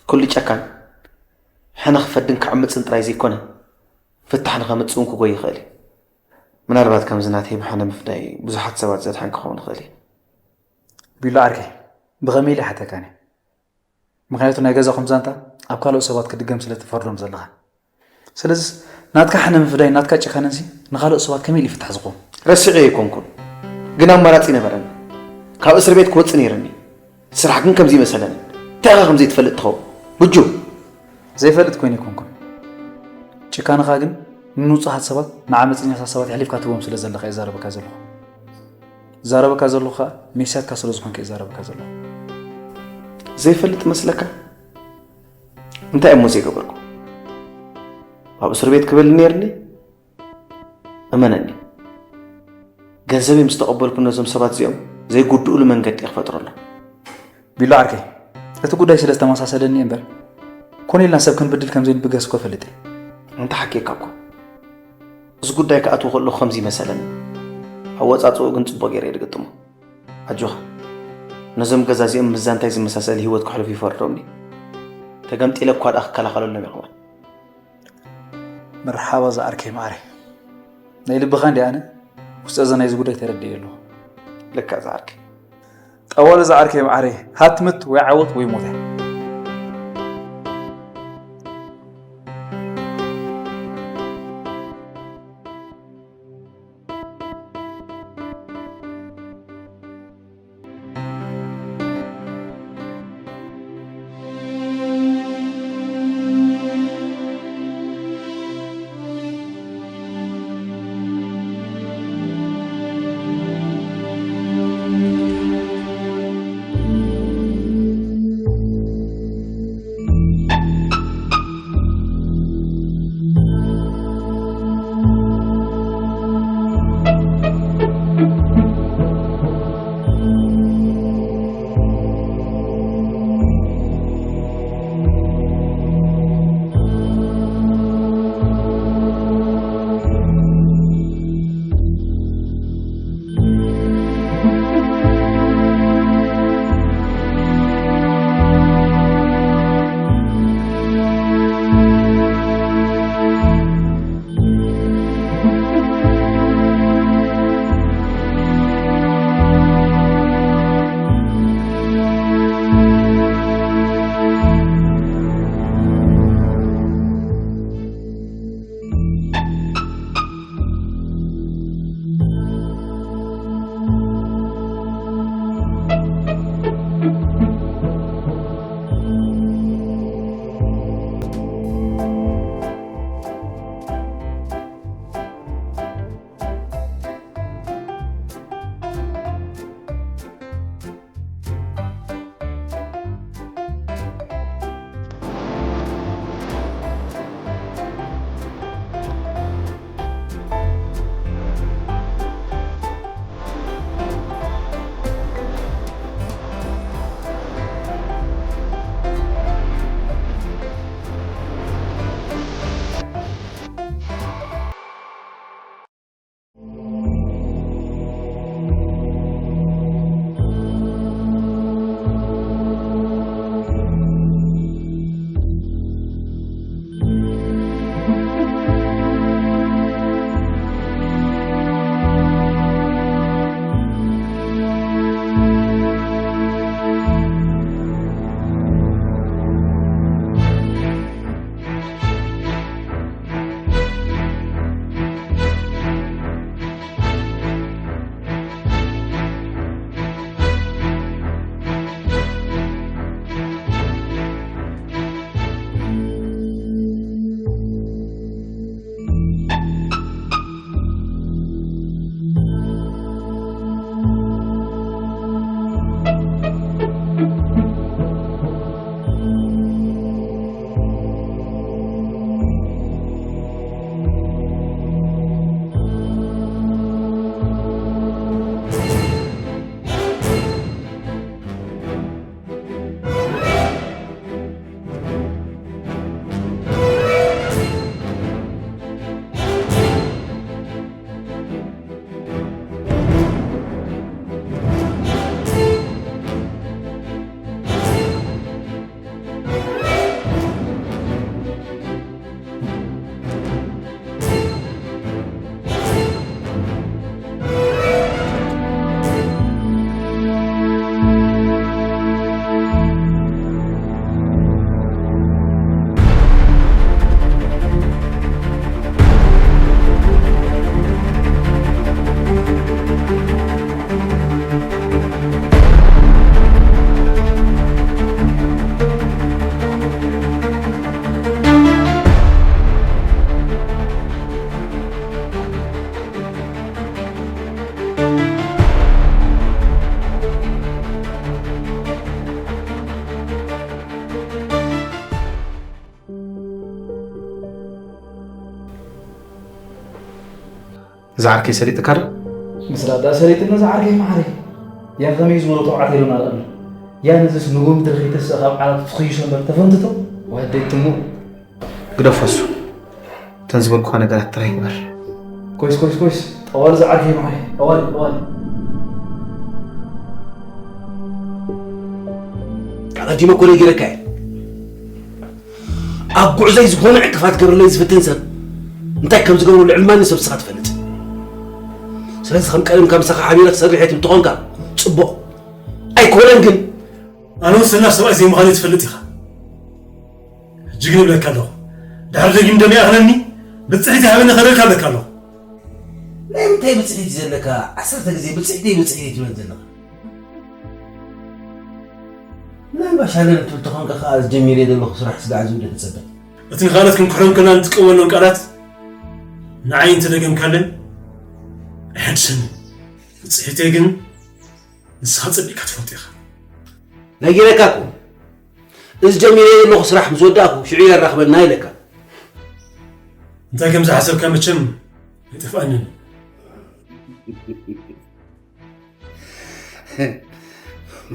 ኩሉ ጨካን ሕነ ክፈድን ክዕምጽን ጥራይ ዘይኮነ፣ ፍታሕ ንኸምጽእ እውን ክጎይ ይኽእል እዩ። ምናልባት ከምዚ ናተይ ብሕነ ምፍዳይ ብዙሓት ሰባት ዘድሕን ክኸውን ይኽእል እዩ። ቢሎ ዓርከይ፣ ብኸመይ ኢለ ይሓተካን እየ? ምኽንያቱ ናይ ገዛኹም ዛንታ ኣብ ካልኦት ሰባት ክድገም ስለ ትፈርዶም ዘለኻ። ስለዚስ ናትካ ሕነ ምፍዳይን ናትካ ጭካነንሲ ንኻልኦት ሰባት ከመይ ኢሉ ይፍታሕ ዝኸውን? ረሲዐዮ ኣይኮንኩን፣ ግን ኣማራጺ ነበረኒ። ካብ እስር ቤት ክወጽእ ነይርኒ። ስራሕ ግን ከምዚ መሰለኒ። እንታይ ኢኻ ከምዚ ትፈልጥ ትኸውን? ብጁ! ዘይፈልጥ ኮይነ ኣይኮንኩን። ጭካነኻ ግን ንንጹሃት ሰባት፣ ንዓመጸኛታት ሰባት የሕሊፍካ ትህቦም ስለ ዘለኻ እየ ዝዛረበካ ዘለኹ። ዝዛረበካ ዘለኹ ኸኣ ሜስያትካ ስለ ዝኾንኩ እየ ዝዛረበካ ዘለኹ። ዘይፈልጥ መስለካ? እንታይ እሞ ዘይገበርኩ? ኣብ እስር ቤት ክብል ነይርኒ? እመነኒ፣ ገንዘበይ ምስ ተቐበልኩ ነዞም ሰባት እዚኦም ዘይጉድኡሉ መንገዲ እየ ክፈጥረሎም። ቢሎ ዓርከይ፣ እቲ ጉዳይ ስለ ዝተመሳሰለኒ እምበር ኮነ ኢልና ሰብ ክንብድል ከም ዘይንብገስ እኮ እፈልጥ እየ። እንተ ሓኪካ እኮ፣ እዚ ጉዳይ ክኣትዎ ከለኹ ከምዚ መሰለኒ። ኣወጻጽኡ ግን ጽቡቕ ገይረ እየ ዝግጥሞ። ኣጆኻ፣ ነዞም ገዛ እዚኦም ምዛ እንታይ ዝመሳሰል ህይወት ክሕልፉ ይፈርዶም ድዩ? ተገምጢለ እኳ ደኣ ክከላኸለሎም ይኸውን። መርሓባ ዝዓርከይ ማዕረይ፣ ናይ ልብኻ እንዲ ኣነ ውስጠ ዘ ናይዚ ጉዳይ ተረድየ ኣለኹ። ልክዕ ዝዓርከይ። ጠዋሉ ዝዓርከይ ማዕረይ፣ ሃትምት ወይ ዓወት ወይ ሞት እያ። እዛ ዓርከይ ሰሊጥካ ዶ? ምስ ራዳ ሰሊጥና እዛ ዓርከይ ማዕረይ። ያ ከመይ ዝበሎ ተባዕታይ ኢሉና ኣሎ። ያ ነዚስ ንጎ ምድሪ ከይተስእ ካብ ዓራት ትኽይሾ እምበር ተፈንትቶ። ወደይ ትሙ። ግደፎ እሱ። እተን ዝበልኩኻ ነገራት ጥራይ ግበር። ኮይስ፣ ኮይስ፣ ኮይስ። ጠዋል እዛ ዓርከይ ማዕረይ። ጠዋል፣ ጠዋል። ኣቐዲመ እኮ ነጊረካ እየ። ኣብ ጉዕዞይ ዝኾነ ዕንቅፋት ክገብረለይ ዝፍትን ሰብ እንታይ ከም ዝገብሮ ልዕሊ ማንም ሰብ ንስኻ ትፈልጥ። ስለዚ ከም ቀደምካ ምሳኻ ሓቢረ ክሰርሕ እየ ትብል ተኾንካ ጽቡቕ። ኣይኮነን ግን። ኣነ ወሰና ሰብኣይ ዘይምዃነይ ትፈልጥ ኢኻ። ሕጂ ግን እብለካ ኣለኹ። ድሕሪ ደጊም ደም ይኣኽለኒ፣ ብጽሒት ይሃበኒ ከደልካ እብለካ ኣለኹ። ናይ ምንታይ ብጽሒት እዩ ዘለካ? ዓሰርተ ግዜ ብጽሒተይ ብጽሒተይ ትብል ዘለኻ። ምናልባሽ ሃለል ትብል ተኾንካ ከኣ ጀሚረ ዘለኹ ስራሕ ስጋዕ ዝብል ተጸበ። እቲ ንኻልኦት ክንክሖም ከለና እንጥቀመሎም ቃላት ንዓይ እንተደገምካለይ ኣይሐድሰንን። ብጽሒተይ ግን ንስኻ ጸቢቕካ ትፈልጦ ኢኻ። ነጊረካ እኮ። እዚ ጀሚረ ዘለኹ ስራሕ ምስ ወዳእኩ ሽዑ የራኽበና ኢለካ። እንታይ ከም ዝሓሰብካ መቸም ኣይጠፍኣንን።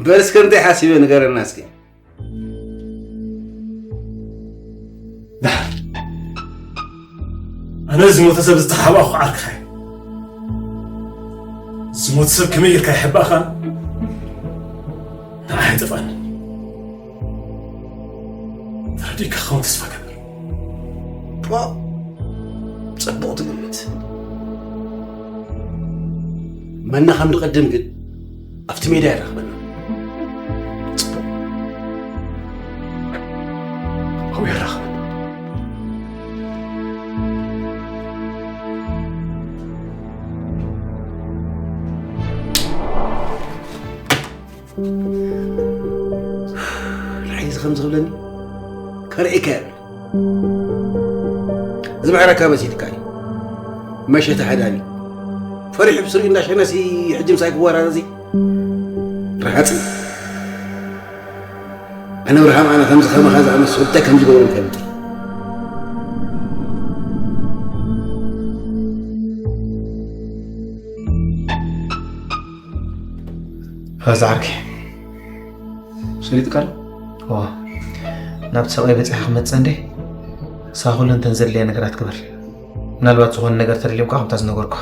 በል እስከ እንታይ ሓሲበ ንገረና እስኪ። ደሓር። ኣነ ዝሞተ ሰብ ዝተሓባእኹ ዓርክኻ እየ። ዝሞተ ሰብ ከመይ ጌርካ ይሕባእኻ? ንዓይ ኣይጠፍኣንን። ተረዲእካ ክኸውን ተስፋ እገብር። ፖ! ጽቡቕ ትግምት። መና ከም ዝቐድም ግን ኣብቲ ሜዳ የራኽበና። ጽቡቕ። ኣብኡ የራኽበና። ንዓይ እዚ ከምዚ ክብለኒ ከርእየካ እየ። እዚ ምሕረካ መሲልካ እዩ። መሸተ ሃዳሚ። ፈሪሑ ብስሪኡ እንዳሸነሲ ሕጂ ምሳይ ክወራረዚ። ረሃጺ። ኣነ ኣብርሃም ኣነ ከምዚ ከማኻ ዝኣመሰሉ እንታይ ከም ዝገብሩ ይፈልጥ። ኸዛ ዓርኪ። ሰሊጥካ ኣሎ? እዋ። ናብቲ ሰብኣይ በጺሐ ክመጽእ እንዴ? ንስኻ ኩለን እተን ዘድልያ ነገራት ግበር። ምናልባት ዝኾነ ነገር ተደልዮም ከኣ ከምታ ዝነገርኩኻ።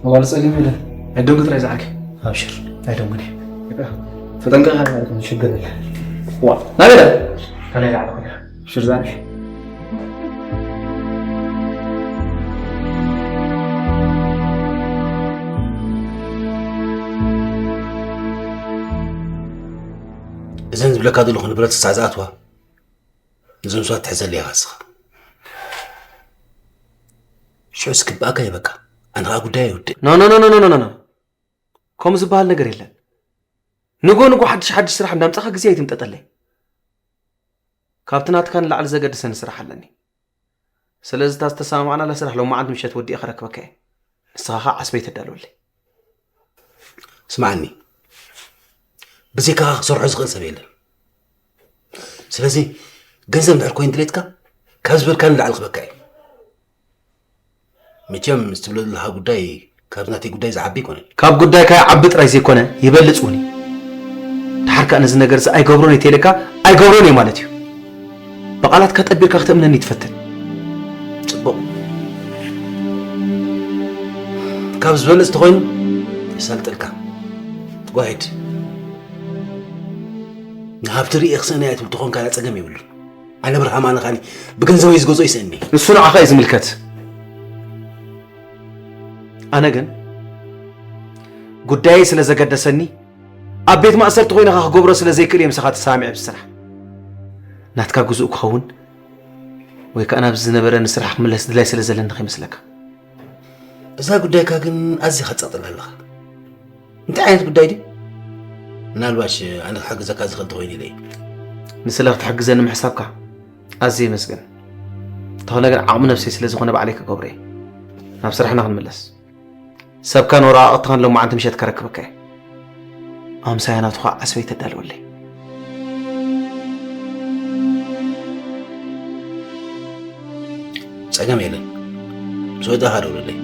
እዋ፣ ንጸገም የለን። ኣይደንጉ ጥራይ ዝዓርኪ። ኣብሽር፣ ኣይደንጉን እየ። በቃ፣ ተጠንቀቕ፣ ሽግር የለን። እዋ፣ ናበይ ኢኻ? ከላይ ላዕሊ ኮይና። ሽርዛን። እዘን ዝብለካ ዘለኹ ንብረት ክሳዕ ዝኣትዋ፣ እዘን ንሷት ትሕዘለይ ኢኻ ንስኻ። ሽዑ ዝግብኣካ ይበካ፣ ኣነ ኸኣ ጉዳይ ኣይውድእ። ኖ፣ ኖ፣ ኖ። ከምኡ ዝበሃል ነገር የለን። ንጎ ንጎ ሓድሽ ሓድሽ ስራሕ እንዳምጻኻ ግዜ ኣይትምጠጠለይ። ካብቲ ናትካ ንላዕሊ ዘገድሰኒ ስራሕ ኣለኒ። ስለዚ እታ ዝተሰማማዕናላ ስራሕ ሎማዓንቲ ምሸት ወዲኤ ከረክበካ እየ። ንስኻ ኸዓ ዓስበይ ተዳልወለይ። ስምዓኒ፣ ብዘይካኻ ክሰርሖ ዝኽእል ሰብ የለን። ስለዚ ገንዘብ እንድሕር ኮይኑ ድሌትካ ካብ ዝበልካኒ ንላዕሊ ክበካ እዩ። መቸም ምስ ትብሎ ዘለኻ ጉዳይ ካብ ናተይ ጉዳይ ዝዓቢ ኣይኮነን። ካብ ጉዳይካ ይዓቢ ጥራይ ዘይኮነ ይበልጽ እውን እዩ። ደሓር ከኣ ነዚ ነገር እዚ ኣይገብሮን እየ ተይለካ ኣይገብሮን እየ ማለት እዩ። ብቓላትካ ጠቢርካ ክተእምነኒ ትፈትን። ጽቡቕ። ካብ ዝበልጽ ተኾይኑ የሳልጠልካ። ትጓሂድ። ንሃብቲ ርእየ ክስእን እየ ትብል ተኾንካ ጸገም የብሉን። ኣነ ብርሃም ኣነ ኻኒ ብገንዘበይ ዝገዝኦ ይስእኒ። ንሱ ንዓኻ እዩ ዝምልከት። ኣነ ግን ጉዳየይ ስለ ዘገደሰኒ ኣብ ቤት ማእሰርቲ ኮይነ ኸኣ ክገብሮ ስለ ዘይክእል እየ ምሳኻ ተሰማሚዐ ብስራሕ። ናትካ ግዙእ ክኸውን ወይ ከኣ ናብዚ ዝነበረኒ ስራሕ ክምለስ ድላይ ስለ ዘለኒ ከይመስለካ። እዛ ጉዳይካ ግን ኣዚኻ ትጸቕጠላ ኣለኻ። እንታይ ዓይነት ጉዳይ ድዩ? ምናልባሽ ኣነ ክሕግዘካ ዝኽእል ተኾይኑ ኢለ እየ። ንስለ ክትሕግዘኒ ምሕሳብካ ኣዝየ የመስግን። እንተኾነ ግን ዓቕሚ ነብሰይ ስለ ዝኾነ ባዕለይ ክገብሮ እየ። ናብ ስራሕና ክንምለስ። ሰብካን ወረቓቕትኻን ሎማዓንቲ ምሸት ከረክበካ እየ። ኣምሳያ ናቱ ኸዓ ዓስበይ ተዳልወለይ። ጸገም የለን። ምስ ወዳእኻ ደውለለይ።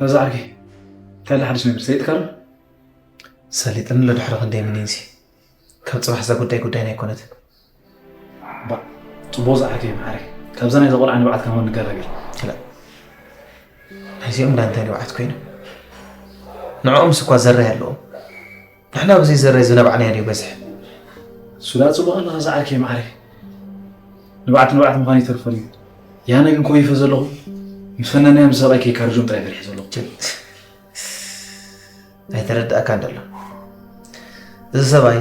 እዛ ዓርኪ እንታይ ሓድሽ ነገር ሰሊጥካ ዶ? ሰሊጥኒ ኣሎ ድሕሪ ክንደይ ምኒንሲ። ካብ ጽባሕ እዛ ጉዳይ ጉዳይና ኣይኮነትን። ባ ጽቡቕ ዝዓርከይ መዓረይ፣ ካብዛ ናይ ዘቆልዓ ንብዓት ከማን ንገላገል። ክላ ናይዚኦም ዳ እንታይ ንብዓት ኮይኑ? ንዕኦምስ እኳ ዘራይ ኣለዎም። ንሕና ብዘይ ዘራይ ዝነባዕናዮ ድዩ በዝሕ? እሱ ዳ ጽቡቕ ኣለኻ ዝዓርከይ መዓረይ። ንብዓት ንብዓት ምዃን ይተርፈን እዩ። ያነ ግን ኮይፈ ዘለኹ ምስ ፈነናዮም ሰብኣይ ከይካርጆም ጥራይ ፈሪሕ ዘለኹ። ኣይተረዳእካን ደሎ። እዚ ሰብኣይ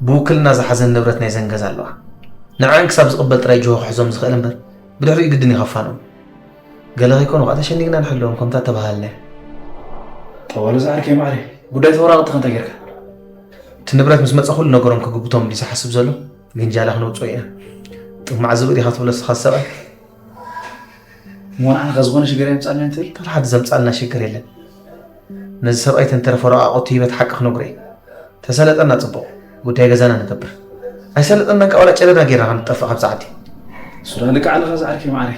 ብውክልና ዝሓዘን ንብረት ናይ ዘን ገዛ ኣለዋ። ንዕን ክሳብ ዝቕበል ጥራይ ጅሆ ክሕዞም ዝኽእል እምበር ብድሕሪኡ ግድን ይኸፋንኦም። ገለ ከይኮኑ ከዓ ተሸኒግና ንሕለዎም ከምታ ተባሃልናዮ። ተዋሉ ዝዓርከይ ማዕረ ጉዳይ ተወራቕቲ ከንታ ጌርካ። እቲ ንብረት ምስ መፀ ኩሉ ነገሮም ክግብቶም ድዩ ዝሓስብ ዘሎ? ግንጃላ ክነውፅኦ ኢና። ጥማዕ ዝብኢ ኢኻ ትብሎ ንስኻ ሰብኣይ? እሞ ንዓና ከ ዝኾነ ሽግር የምፃልና እንትብል? ተራ ሓንቲ ዘምፃልና ሽግር የለን። ነዚ ሰብኣይ ተንተረፈ ረቓቕቱ ሂበት ሓቂ ክነግሮ እዩ። ተሰለጠና ፅቡቕ፣ ጉዳይ ገዛና ንገብር። ኣይሰለጠናን ከ ዋላ ጨለና ጌርና ክንጠፍእ ካብ ሰዓቲ። ሱዳን ልክዕ ኣለኻ ዝዓርከይ ማዕረ።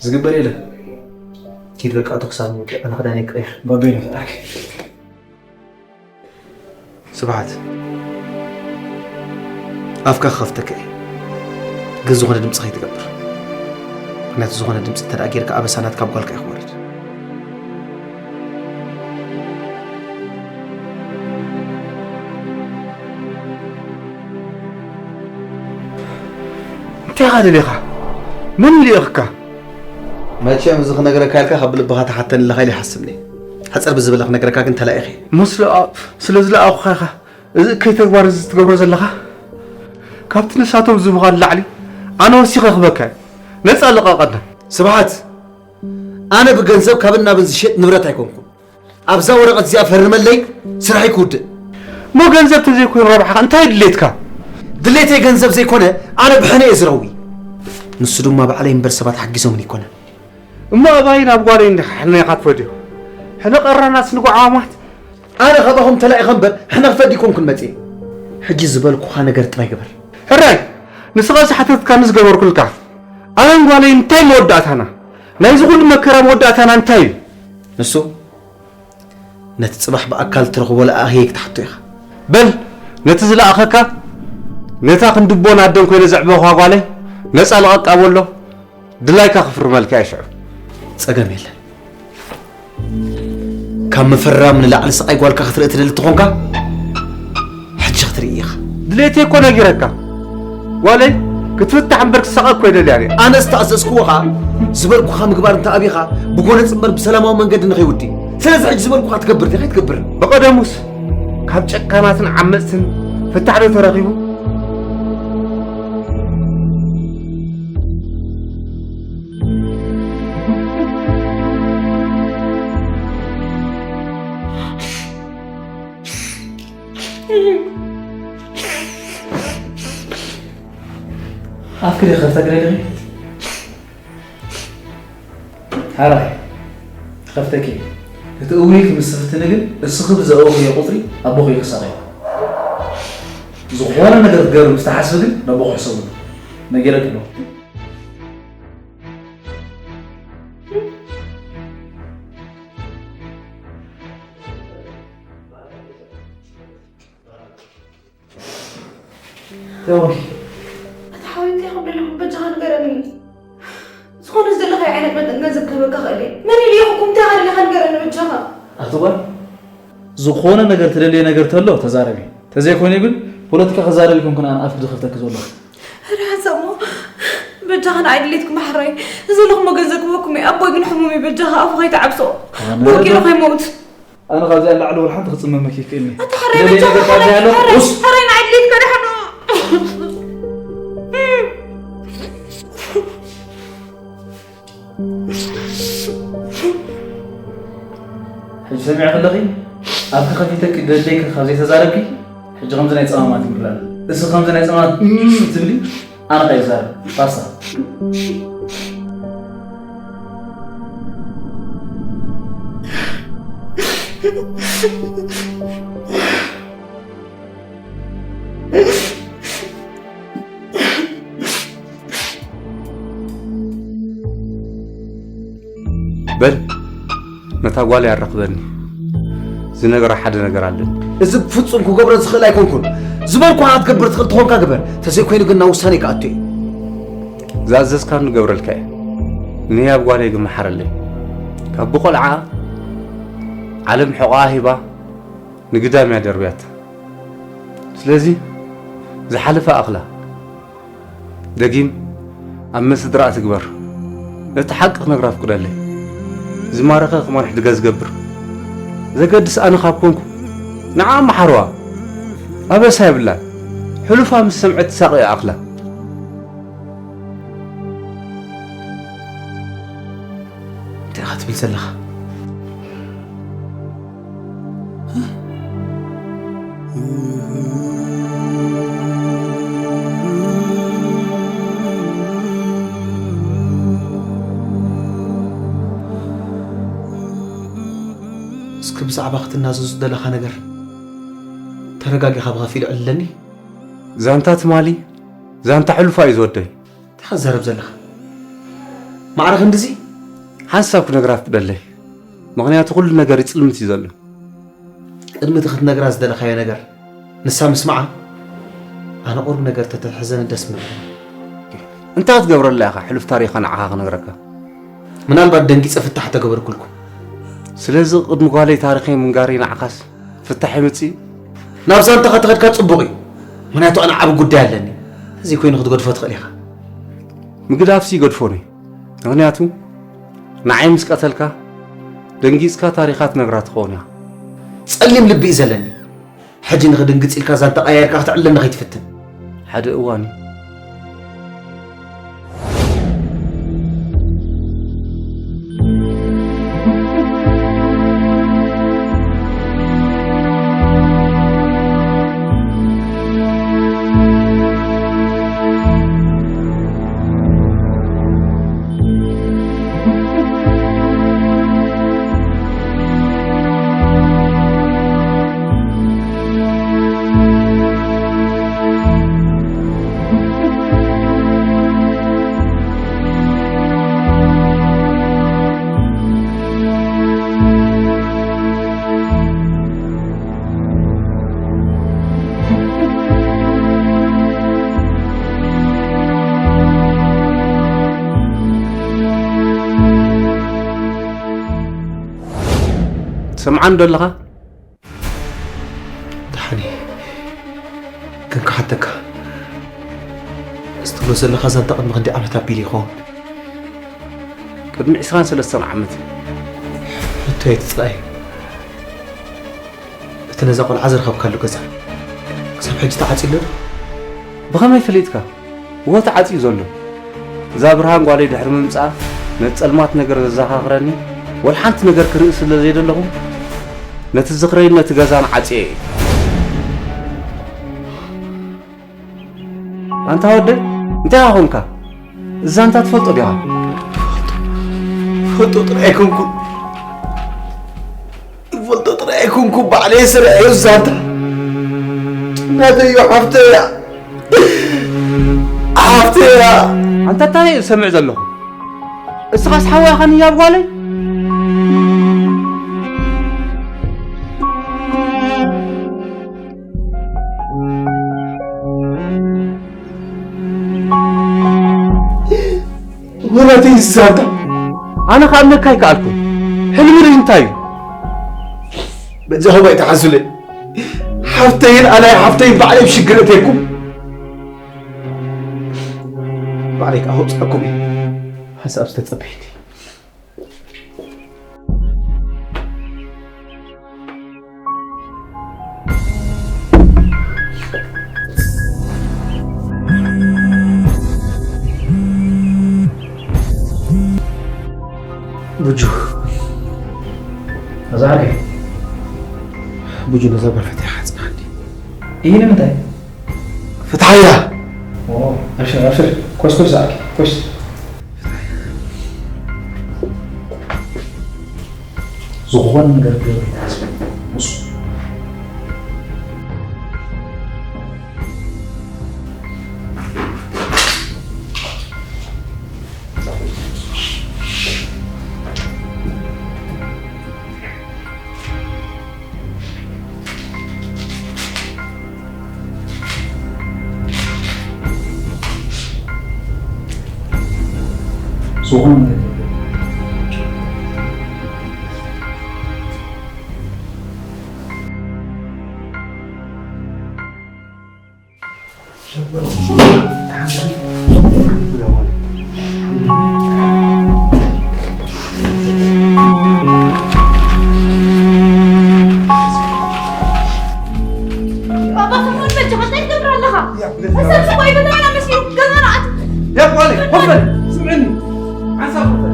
ዝግበር የለን። ኪድ በቃ እቶ ክሳብ ንውድእ ኣነ ክዳነይ ክቐይር። ባቤ ነው ዝዓርከይ። ስብሓት፣ ኣፍካ ክኸፍተካ እየ፣ ግን ዝኾነ ድምፂ ከይትገብር። ምክንያቱ ዝኾነ ድምፂ እንተ ደኣ ጌርካ ኣበሳ ናትካ ኣብ ጓልካ እዩ ክወርድ። እንታይ ኢኻ ደሊኻ? መን ልኢኽካ? መቸም እዚ ክነግረካ ኢልካ ካብ ልብኻ ትሓተኒ ኣለኻ ኢለ ይሓስብኒ። ሕጽር ብዝበለ ክነግረካ ግን ተላኢኸ። እሞ ስለ ኣ-፣ ስለ ዝለኣኹኻ ኢኻ እዚ እከይ ተግባር እዚ ትገብሮ ዘለኻ? ካብቲ ንሳቶም ዝህቡኻ ንላዕሊ ኣነ ወሲኸ ክህበካ እየ። ነጻ ልቐቐና። ስብሓት፣ ኣነ ብገንዘብ ካብን ናብን ዝሸጥ ንብረት ኣይኮንኩን። ኣብዛ ወረቐት እዚኣ ፈርመለይ፣ ስራሐይ ክውድእ። እሞ ገንዘብ ተዘይኮይኑ ረብሓኻ እንታይ ድሌትካ? ድሌተይ ገንዘብ ዘይኮነ፣ ኣነ ብሕነ እየ ዝረዊ። ንሱ ድማ ባዕለይ እምበር ሰባት ሓጊዞምኒ ኣይኮነን። እሞ ኣባይ ናብ ጓለይ እንዲኻ ሕነ ኢኻ ትፈድዮ? ሕነ ቀራናስ ንጉዓማት። ኣነ ካባኹም ተላኢኸ እምበር ሕነ ክፈዲ ኣይኮንኩን መፅየ። ሕጂ ዝበልኩኻ ነገር ጥራይ ግበር። ሕራይ፣ ንስኻ ዝሓተትካኒ ዝገበርኩልካ። ኣነን ጓለይ እንታይ መወዳእታና? ናይዚ ኩሉ መከራ መወዳእታና እንታይ እዩ? ንሱ፣ ነቲ ጽባሕ ብኣካል ትረኽቦ ለኣኺ ክትሓቶ ኢኻ። በል፣ ነቲ ዝለኣኸካ፣ ነታ ክንድቦን ኣደን ኮይነ ዘዕበኹዋ ጓለይ፣ ነጻ ልቐቃ በሎ፣ ድላይካ ክፍርመልካ እየ ሽዑ። ጸገም የለን። ካብ ምፍራም ንላዕሊ ስቓይ ጓልካ ክትርኢ ትደሊ ተኾንካ፣ ሕጂ ክትርኢ ኢኻ። ድሌተይ እኮ ነጊረካ። ጓለይ ክትፍታሕ እምበር ክትሳቐ እኮ ኣይደልያን እየ። ኣነ ዝተኣዘዝክዎ ኸኣ ዝበልኩኻ ምግባር እንተ ኣቢኻ፣ ብጎነጽ እምበር ብሰላማዊ መንገዲ ንኸይውዲ። ስለዚ ሕጂ ዝበልኩኻ ትገብር ዲኻ ኣይትገብርን? ብቐደሙስ ካብ ጨካናትን ዓመጽትን ፍታሕ ዶ ተረኺቡ? ኣፍኪ ዶ ከፍተግረ ዲኺ? ሓራይ፣ ክኸፍተኪ። ክትእውዪ ምስ ትፍትኒ ግን፣ እስኺ ብዘእወኽዮ ቁጽሪ ኣቦኺ ክሳቐ እዩ። ዝኾነ ነገር ክትገብሪ ምስ ትሓስቢ ግን፣ ነቦኺ ሕሰብሉ። ነጊረኪ ኣለኹ። ተወይ። ኣታ ሓወይ፣ እንታይ ክብል ኣለኹ? በጃኻ ንገረኒ። ዝኾነ ዝደለኻዮ ዓይነት መጠን ገንዘብ ክህበካ እኽእል እየ። መን ኢሉ ይኹኩም? እንታይ ኣደሊኻ ንገረኒ በጃኻ። ኣቲ ጓል፣ ዝኾነ ነገር ትደልየ ነገር ተሎ ተዛረቢ። ተዘይኮይኑ ግን ፖለቲካ ክዛረብ ይኮንኩን ኣነ ኣፍኪ ዝኸፍተኪ ዘሎ። ኧረ ሓንሳብ እሞ በጃኻ ንዓይ ድሌትኩም ሕራይ። ዘለኹሞ ገንዘብ ክህበኩም እየ። ኣቦይ ግን ሕሙም እዩ። በጃኻ ኣፉ ከይትዓብሶ። ኣነ ወኪሉ ከይመውት። ኣነ ካብዚኣ ንላዕሊ ወላ ሓንቲ ክጽመመኪ ይክእልኒ። ኣታ ሕራይ ደለይ በጃኻ ነገር ካብዚኣ ኣሎ። ሕራይ፣ ውስ። ሕራይ ንዓይ ድሌትካ ደሓኖ። ሕጂ ሰሚዐ ከለኺ፣ ኣብኪ ከፊተኪ ደለይኪ ካብ ዘይተዛረብኪ፣ ሕጂ ከምዚ ናይ ጸማማት ይብላል። እዚ ከምዚ ናይ ጸማማት እም ትብሊ፣ ኣነ ከይዛረብ፣ ፋሳ። በል፣ ነታ ጓል ያረኽበኒ ዝነገራ ሓደ ነገር ኣለኒ። እዚ ብፍጹም ክገብሮ ዝኽእል ኣይኮንኩን። ዝበልኩኻ ክትገብር ትኽእል ተኾንካ ግበር። ተዘይኮይኑ ግን ናብ ውሳኔ ክኣቱ እየ። ዝኣዘዝካኒ ንገብረልካ እየ። ንህያብ ጓለይ ግን መሓረለይ። ካብ ብቆልዓ ዓለም ሕቖኣ ሂባ ንግዳም እያ ደርብያታ። ስለዚ ዝሓለፈ ኣኽላ። ደጊም ኣብ መስድራኣ ትግበር። ነቲ ሓቂ ክነግራ ፍቅደለይ። ዝማረኸ ክመን ሕድጋ ዝገብር። ዘገድስ ኣነ ካብ ኮንኩ ንዓ መሓርዋ። ኣበሳ የብላን። ሕሉፋ ምስ ሰምዐት ትሳቐ ይኣኽላ። እንታይ ኢኻ ትብል ዘለኻ? እስኪ ብዛዕባ ክትናዘዙ ዝደለኻ ነገር ተረጋጊኻ ብኸፊል ዕልለኒ። ዛንታ ትማሊ ዛንታ ሕሉፋ እዩ ዝወደይ። እንታይ ክትዛረብ ዘለኻ? ማዕረ ክንድዚ? ሓንሳብ ክነግራ ፍቅደለይ። ምኽንያቱ ኩሉ ነገር ይጽልምት እዩ ዘሎ። ቅድሚ እቲ ክትነግራ ዝደለኻዮ ነገር ንሳ ምስማዓ፣ ኣነ ቁሩብ ነገር ተተሕዘኒ ደስ ምበለኒ። እንታይ ክትገብረላ ኢኻ ሕሉፍ ታሪኻ ንዓኻ ክነግረካ? ምናልባት ደንጊጸ ፍታሕ ተገበርኩልኩ። ስለዚ ቅድሚ ጓለይ ታሪኸይ ምንጋረይ ንዓኻስ ፍታሕ የምጽእ እዩ? ናብ ዛንታኻ ተኸድካ ጽቡቕ እዩ። ምኽንያቱ ኣነ ዓቢ ጉዳይ ኣለኒ። እዚ ኮይኑ ክትገድፎ ትኽእል ኢኻ። ምግዳፍሲ ይገድፎን እዩ። ምኽንያቱ ንዓይ ምስ ቀተልካ ደንጊጽካ ታሪኻ ትነግራ ትኸውን እያ። ጸሊም ልቢ እዩ ዘለኒ። ሕጂ ንኽድንግጽ ኢልካ ዛንታ ቀያይርካ ክትዕለኒ ከይትፍትን። ሓደ እዋን እዩ። ትሰምዓኒ ዶ ኣለኻ? ደሓን እየ። ግን ክሓተካ፣ እዚ ትብሎ ዘለኻ ዛንታ ቅድሚ ክንደይ ዓመት ኣቢሉ ይኸውን? ቅድሚ ዕስራን ሰለስተን ዓመት እዩ። ሕቶይ ኣይትጽላእ እዩ። እቲ ነዛ ቆልዓ ዘርኸብካሉ ገዛ ክሳብ ሕጂ ተዓጽዩ ኣሎ ዶ? ብኸመይ ፈሊጥካ? እወ ተዓጽዩ ዘሎ። እዛ ብርሃን ጓለይ ድሕሪ ምምጻኣ ነቲ ጸልማት ነገር ዘዘኻኽረኒ ወላ ሓንቲ ነገር ክርኢ ስለ ዘይደለኹ ነቲ ዝኽረይን ነቲ ገዛን ዓጽየ እየ። ኣንታ ወደይ እንታይ ኢኻ ኾንካ? እዛ ኣንታ ትፈልጦ ዲኻ? ፈልጦ ጥራይ ኣይኮንኩን። ፈልጦ ጥራይ ኣይኮንኩን፣ ባዕለይ ሰሪዐዮ ዛንታ። ናተይ ሓፍተይ እያ። ሓፍተይ እያ። ኣንታ እንታይ እየ ዝሰምዕ ዘለኹ? እስኻስ ሓዋ ኢኻ ንያብ ጓለይ? ወላተይ ዛንታ። ኣነ ክኣምነካ ኣይከኣልኩን። ሕልሚ ርኢ እንታይ እዩ? በጃኹም ኣይትሓዙለይ። ሓፍተይን ኣላይ ሓፍተይን ባዕለይ ብሽግር እተይኩም። ባዕለይ ከዓ ከውፅኣኩም እየ። ሓንሳብ ዝተፀበየኒ። ቡጁ። ኣዛ ዓርከይ። ቡጁ፣ ነዛ ጓል ፈትያ ሓጽናኒ። እይ፣ ንምንታይ? ፍትሓያ። ኦ፣ ኣብሽር፣ ኣብሽር። ኮስ፣ ኮስ፣ ዓርከይ፣ ኮስ። ዝኾነ ነገር ክገብር ይትሓስብ። ንሱ። ባባ፣ ከመይ በጃኻ እንታይ ትገብር ኣለኻ? እዛ ሰብ እኮ ይፈትሓና መሲሉ ገዛና ኣት- يا ابو علي، خفل، سمعني. عسى خفل.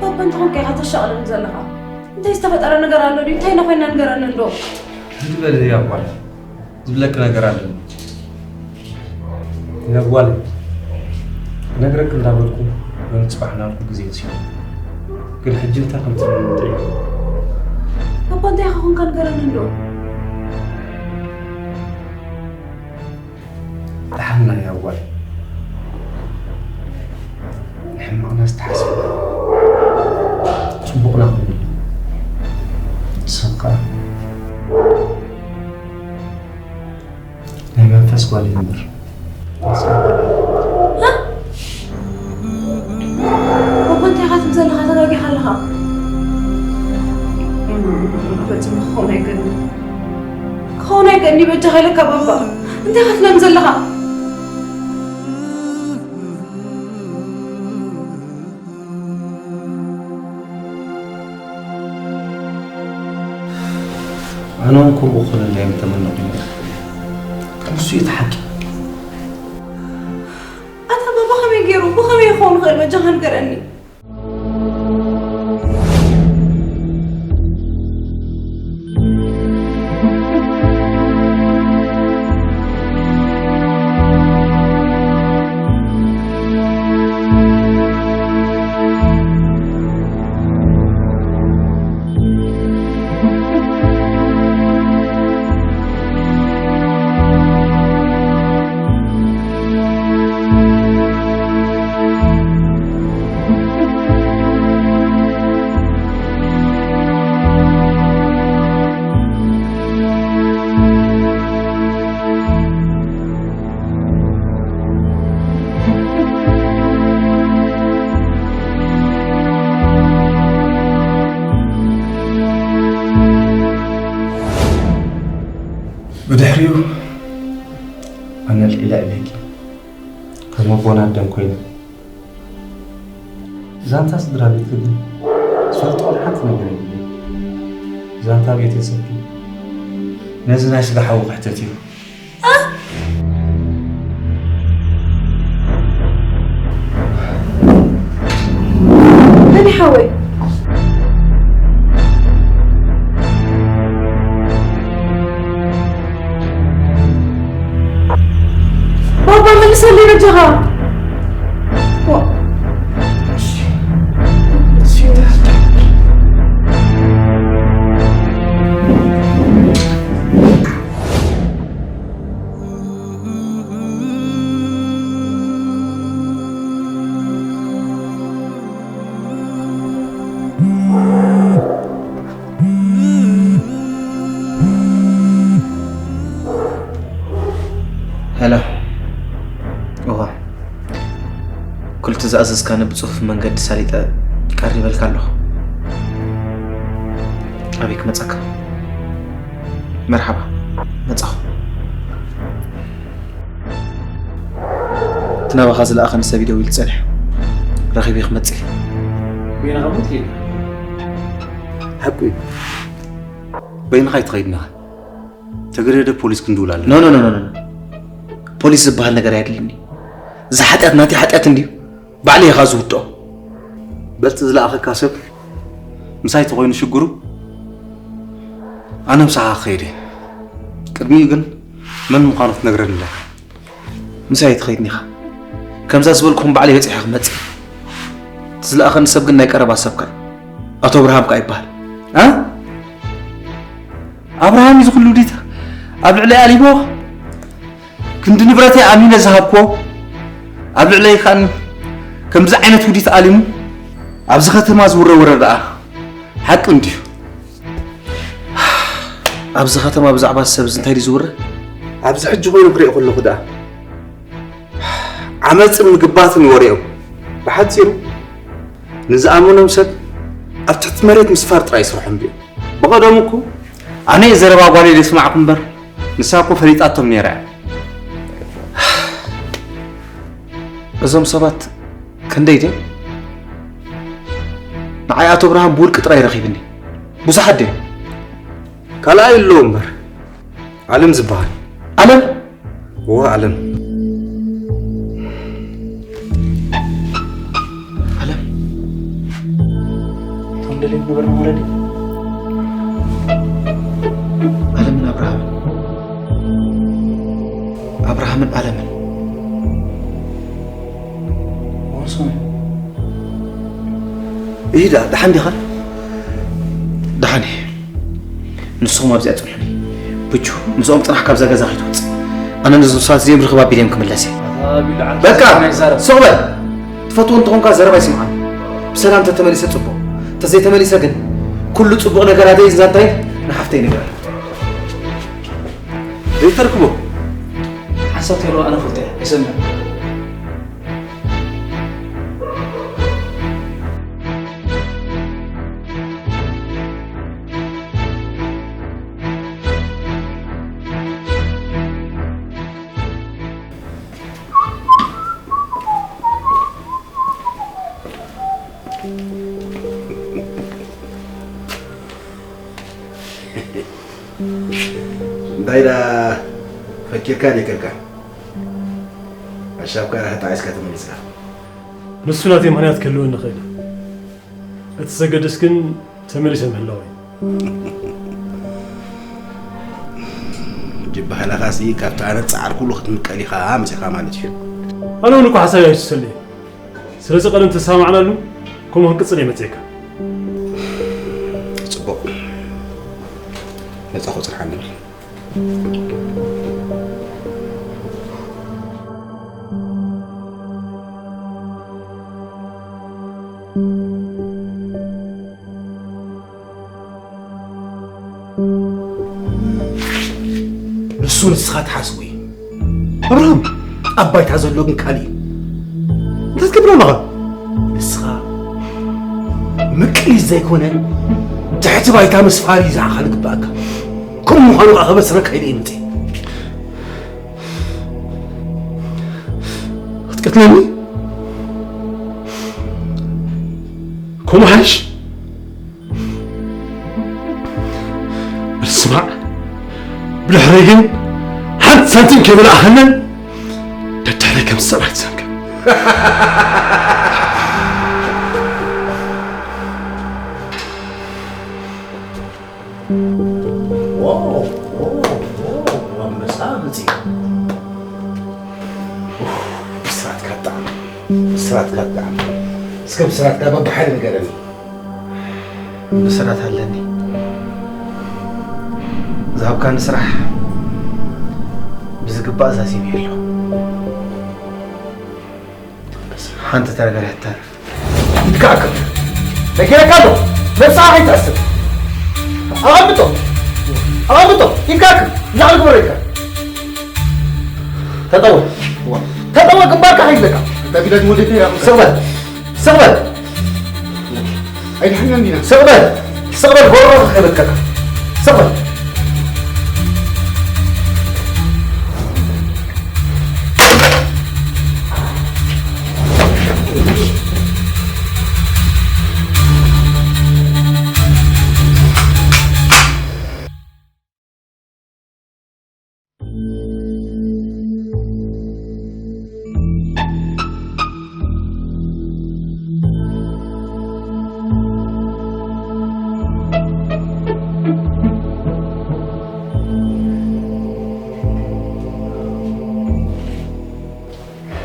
ባባ፣ እንታይ ኾንካ ኢኻ ተሻቕለኒ ዘለኻ? እንታይ ዝተፈጠረ ነገር ኣሎ ድዩ? እንታይ ኢና ኮይና ንገረኒ እንዶ? ህድእ በሊ ኣቦ ዓሊ። ዝብለኪ ነገር ኣለኒ። ነጓል ነግረክ እንዳበልኩ ሎሚ ጽባሕ ናብኩ ግዜ ወሲዱ። ግን ሕጂ እንታይ ከም ትብልኒ ጥዑይ። እኮ እንታይ ኢኻ ኮንካ ንገረኒ እንዶ? ደሓንና እያ ጓል። ንሕማቕና ዝተሓስበ ጽቡቕና ኮይኑ። ንስኻ ናይ መንፈስ ጓል እየ እምበር። ሃ? እኮ እንታይ ኢኻ ትብል ዘለኻ? ተጋጊኻ ኣለኻ። ፈጺሙ ክኸውን ኣይክእልን። ክኸውን ኣይክእልን እዩ፣ በጃኻ ኢለካ ባባ። እንታይ ኢኻ ትብለኒ ዘለኻ? ኣነ እውን ከምኡ ክኾነለይ ኣይምተመነኹን። ግን እሱ እዩ እቲ ሓቂ። ኣታ ባባ ከመይ ገይሩ? ብኸመይ ክኸውን ይኽእል? በጃኻ ንገረኒ። ብድሕሪኡ ኣነ ልዒለ ዕቤኪ ከም ኣቦን ኣደን ኮይነ ዛንታ ስድራ ቤትኪ ግን ዝፈልጦ ሓንቲ ነገር የብለይን። ዛንታ ቤተሰብኪ ነዚ ናይ ስጋ ሓዊ ክሕተት እዩ። መን ሓወይ? ባባ፣ መልሰለይ በጃኻ። ዋ። ሄሎ። እዋ። ኩሉ እቲ ዝኣዘዝካኒ ብጽፉፍ መንገዲ ሳሊጠ ቀሪበልካ ኣለኹ። ኣበይ ክመጸካ? መርሓባ። መጻኹ። እቲ ናባኻ ዝለኣኸኒ ሰብ እዩ ደዊሉ ጸኒሑ። ረኺበ ክመጽእ እየ። በይንኻ እሞ ትኸይድ ኢኻ? ሓቁ እዩ። በይንኻ ኣይትኸይድን ኢኻ። ተገደደ ፖሊስ ክንድውል ኣለና። ኖ፣ ኖ፣ ኖ፣ ኖ፣ ኖ። ፖሊስ ዝበሃል ነገር ኣየድልኒ። እዚ ሓጢኣት ናተይ ሓጢኣት እንድዩ። ባዕለይ እየ ዝውድኦ። በልቲ ዝለኣኸካ ሰብ ምሳይ ተኾይኑ ሽግሩ፣ ኣነ ምሳኻ ክኸይድ እየ። ቅድሚኡ ግን መን ምዃኑ ክትነግረኒ ኣለካ። ምሳይ ኣይትኸይድን ኢኻ። ከምዛ ዝበልኩኹም ባዕለይ በጺሐ ክመጽእ። እቲ ዝለኣኸኒ ሰብ ግን ናይ ቀረባ ሰብካ እዩ። ኣቶ ኣብርሃም ከኣ ይበሃል። ኣ? ኣብርሃም እዩ እዚ ኩሉ ውዲት ኣብ ልዕለይ ኣሊምዎ። ክንዲ ንብረተይ ኣሚነ ዝሃብክዎ፣ ኣብ ልዕለይ ከኣ ከምዚ ዓይነት ውዲት ኣሊሙ ኣብዚ ከተማ ዝውረ ወረ ደኣ ሓቂ እንድዩ። ኣብዚ ከተማ ብዛዕባ እዚ ሰብ እዚ እንታይ ድዩ ዝውረ? ኣብዚ ሕጂ ኮይኑ ክሪኦ ከለኹ ደኣ ዓመፅን ምግባትን እዩ ወሬኦም። ብሓፂሩ ንዝኣመኖም ሰብ ኣብ ትሕቲ መሬት ምስፋር ጥራይ ይስርሖም ድዩ? ብቐደሙ እኮ ኣነ ዘረባ ጓለይ ደስማዕኩ እምበር ንሳ እኮ ፈሊጣቶም ነይራ እያ። እዞም ሰባት ክንደይ ድዮም? ንዓይ ኣቶ ብርሃን ብውልቂ ጥራይ ረኺብኒ። ብዙሓት ድዮም? ካልኣይ ኣለዎ እምበር። ኣለም ዝበሃል። ኣለም? እወ ኣለም። ኣለም? እቶም ደልዮም ነበርና ወለዲ? ኣለምን ኣብርሃምን። ኣብርሃምን ኣለምን። እወ ንሶም እዮም። ይዳ ደሓን ዲኻ? ደሓን እየ። ንስኹም ኣብዚኣ ጽንሑኒ። ብቹ፣ ምስኦም ጽናሕ ካብዛ ገዛ ከይትወጽእ። ኣነ ነዞም ሰባት እዚኦም ርኽብ ኣቢለ እዮም ክምለስ እየ። በቃ! ስቕ በል! ትፈትዎ እንተኾንካ ዘረባ ኣይስምዓን። ብሰላም ተተመሊሰ ጽቡቕ። ተዘይተመሊሰ ግን ኩሉ ጽቡቕ ነገራተይ ዛንታይ ንሓፍተይ ንገር። ዘይተርክቦ ሓንሳብ ተይሩ ኣነ ፎቶ እየ። ኣይሰምዕን። እንታይ ደኣ ፈኪርካ ደይከልካ? ኣሻብካ ደኣ ተጣዒስካ ተመሊስካ? ንሱ ናተይ ምኽንያት ክህልወኒ ይኽእል። እቲ ዘገድስ ግን ተመሊሰ ምህላወይ። ጅባህላኻሲ ካብቲ ኣነ ዝጸዓርኩሉ ክትምቀል ኢኻ መጺኻ ማለት እዩ። ኣነ እውን እኮ ሓሳብ ኣይሱሰለይ። ስለዚ ቀደም ተሰማማዕናሉ፣ ከምኡ ክንቅጽል እየ መጺኤካ። ጽቡቕ። ነጻ ኹጽንሓ ንብል። ንሱ ንስኻ ትሓስቦ እዩ። ኣብርሃም፣ ኣብ ባይታ ዘሎ ግን ካልእ እዩ። እንታይ ትገብር ኣለኻ? ንስኻ ምቅሊት ዘይኮነ፣ ትሕቲ ባይታ ምስፋር እዩ ዝዓኻ ዝግባእካ። ከምኡ ምዃኑ ከዓ ከበስረካ ኢለ እየ መፅየ። ክትቀትለኒ? ከምኡ ሓይሽ? በል ስማዕ፣ ብድሕረይ ግን ሓንቲ ሳንቲም ከይበላእኸንን ደድሕረይ ከም ዝሰብኣይ ትሰንከ። ዋው፣ ዋው፣ ዋው፣ ኣንበሳ መፂኡ። ኡፍ፣ ብስራትካ ጣዕም፣ ብስራትካ ጣዕም። እስከ ብስራትካ በብሓደ ንገረኒ። ብስራት ኣለኒ። ዝሃብካኒ ስራሕ ብዝግባእ ዛዚመዮ ኣለኹ። ሓንቲ ተረጋግያ ትተርፍ። ኢድካ ኣክብ። ነጊረካ ኣለኹ። ነብስኻ ከይትሕስር። ኣቐምጦ። ኣቐምጦ። ኢድካ ኣክብ። ንላዕሊ ግበሮ ኢድካ። ተጠወ። ተጠወ ግንባርካ ከይብለካ። እንዳ ቢላጅ ወደተ ያ። ስቕ በል። ስቕ በል። ኣይድሕንና እንዲና። ስቕ በል። ስቕ በል፣ ጎሮሮኻ ከይበትከካ። ስቕ በል።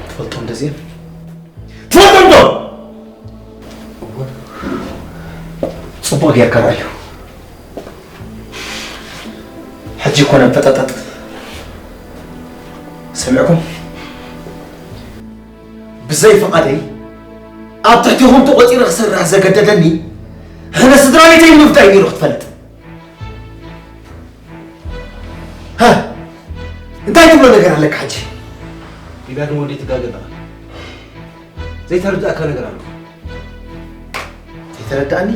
ትፈልጦ እንደዚህ ትፈልጦ እንዶ? እወ። ጽቡቕ ጌርካ ርኣዮ። ሕጂ ኮነ ፈጠጠጥ። ሰሚዕኩም? ብዘይ ፍቓደይ ኣብ ትሕቲኹም ተቖጺረ ክሰርሕ ዘገደደኒ፣ ሕነ ስድራ ቤተይ ንምፍዳይ ነይሩ ክትፈልጥ። እንታይ ትብሎ ነገር ኣለካ ሕጂ? ኢዳ ንወዲ ትጋገ ኣለኻ። ዘይተረዳእካ ነገር ኣሎ። ዘይተረዳእኒ?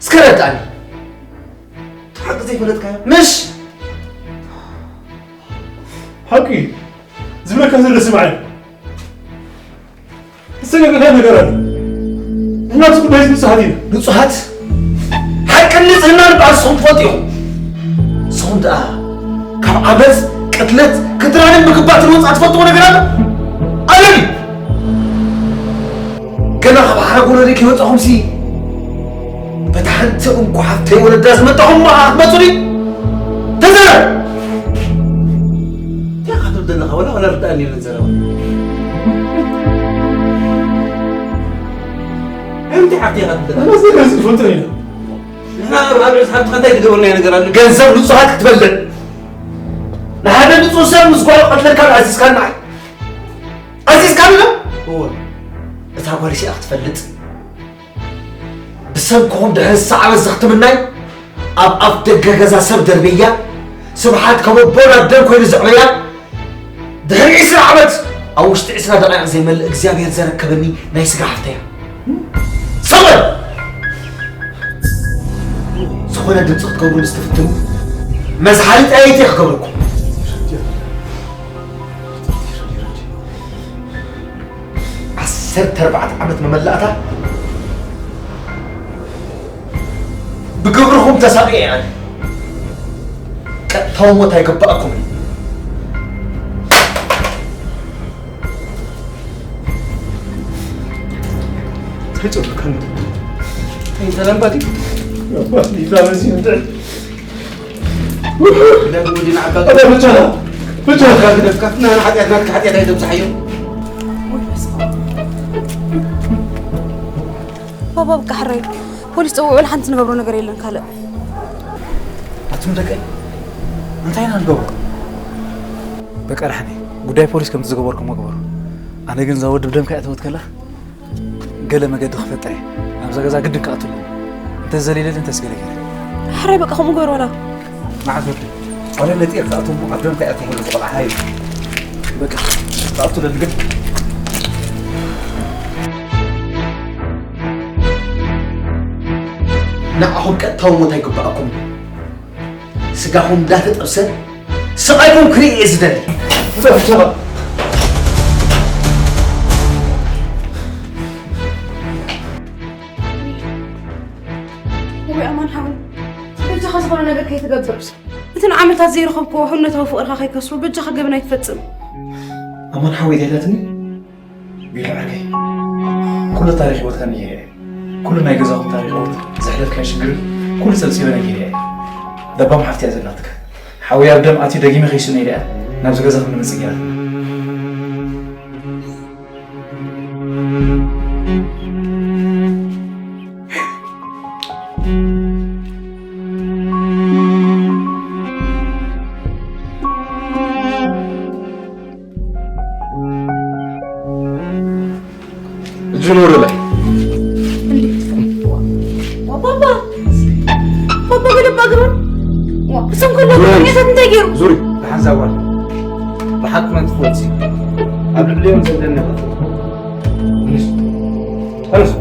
እስከ ረዳእኒ። እቲ ሓቂ ዘይፈለጥካዮ? ምሽ! ሓቂ ዝብለካ ዘሎ ስምዓኒ። ዝተገገታ ነገር ኣሎ። ንሕና ኣብዚ ጉዳይ እዚ ንጹሃት ኢና። ንጹሃት? ሓቅን ንጽህናን በኣል ንስኹም ትፈልጡ ኢኹም። ንስኹም ደኣ ካብ ዓመጽ፣ ቅትለት፣ ክድራንን ምግባትን ወጻእ ትፈልጥዎ ነገር ኣሎ? ኣሎ ድዩ? ገና ካብ ሓረግ ወለዲ ከይወጻኹምሲ በታ ሓንቲ እንኳ ሓፍተይ ወለዳ ዝመጣኹም እሞ ክትመጹ ድዩ? ተዛረብ! እንታይ ኢኻ ትብል ዘለኻ? ወላ፣ ወላ ርዳእኒ የለን ዘረባ። እንታይ ሓፍቲ ኢኻ ትብል ዘለኻ? ኣነ ዘረባ ዝፈልጦ ኢና። ንሕና ኣብ፣ ኣብ ርእሲ ሓፍትኻ እንታይ ዝገበርናዮ ነገር ኣሎ? ገንዘብ ንጹሃት ክትበልዕ፣ ንሓደ ንጹህ ሰብ ምስ ጓሉ ቀትለካ ኣዚዝካና። ኣዚዝካና? እወ። እታ ጓል እዚኣ ክትፈልጥ፣ ብሰንክኹም ድሕሪ ዝሰዓበ ዘኽትምናይ ኣብ ኣፍ ደገ ገዛ ሰብ ደርበያ፣ ስብሓት ከም ኣቦ ናብ ደም ኮይኑ ዘዕበያ፣ ድሕሪ ዕስራ ዓመት ኣብ ውሽጢ ዕስራ ደቂቕ ዘይመልእ እግዚኣብሔር ዘረከበኒ ናይ ስጋ ሓፍተያ። ሰብር! ዝኾነ ድምፂ ክትገብሩ ምስ ትፍትኑ፣ መዝሓሊ ጠያይቲ እየ ክገብረኩም። ዓሰርተ ኣርባዕተ ዓመት መመላእታ ብግብርኹም ተሳቒየ ኣነ። ቀጥታዊ ሞት ኣይግባእኩምን። እንታይ ጸጉርካ ነው? እንታይ ሰላም ባዲ? ባዲ ዛመሲ እንደ ለምን ወዲና አባ አባ ብቻ ነው። ብቻ ነው። ከፍና ኃጢአት ናት ኃጢአት አይደብዛሐዩ። ባባ በቃ ሕራይ ፖሊስ ጸውዑ ሓንቲ ንገብሮ ነገር የለን ካልእ። ኣቱም ደቀይ እንታይ ኢና ንገብሮ? በቃ ዳሕኒ ጉዳይ ፖሊስ ከምቲ ዝገበርኩሞ ግበሩ። ኣነ ግን እዛ ወዲ ብደም ከይኣተወት ከላ ገለ መገዲ ክፈጥር እየ። ናብዛ ገዛ ግድን ክኣቱ ኣለኒ። እንተዘሊለኒ እንተስገለ ገለ። ሕራይ በቃ ከምኡ ግበር ዋላ። መዓት ወዲ ዋላ ነጢር ክኣቱ እሞ ኣብ ደም ከይኣቱ ከሎ ዝቆልዓ ሃዩ። በቃ ክኣቱ ለኒ ግን ንዓኹም ቀጥታዊ ሞት ኣይግባኣኩም። ስጋኹም እንዳተጠብሰ ስቓይኩም ክርኢ እየ ዝደሊ። ወይ ኣማን ሓወይ፣ በጃኻ ዝኾነ ነገር ከይትገብር። እቲ ንዓመታት ዘይረኸብክዎ ሕውነታዊ ፍቕርኻ ከይከስሮ በጃኻ ገበን ኣይትፈጽም። ኣማን ሓወይ እንታይ ኢላትኒ? ቢሉ ዓርከይ፣ ኩሉ ታሪኽ ህይወትካ ነይረ እየ። ኩሉ ናይ ገዛኹም ታሪኽ ህይወት፣ ዘሕለፍካዮ ሽግርን ኩሉ ጸብጺበ ነጊረ እየ። ለባም ሓፍቲ እያ ዘላትካ። ሓውያ ኣብ ደም ኣትዩ ደጊመ ከይስእኖ ኢለ እያ ናብዚ ገዛኹም ንምጽእ ገይራትና። እጅን ወደ ላይ። እንዴ? ዋ፣ ባባ! ባባ ገለባ ግባ። ዋ፣ እሶም ከለዉ ዙሪ። ምክንያታት እንታይ ገይሩ? ዙሪ። ደሓን ዛጓል። ብሓቂ መን ትፈልጺ? ኣብ ልዕሊኦም ዘለኒ ይኸፍል። ተነስ። ተነስ።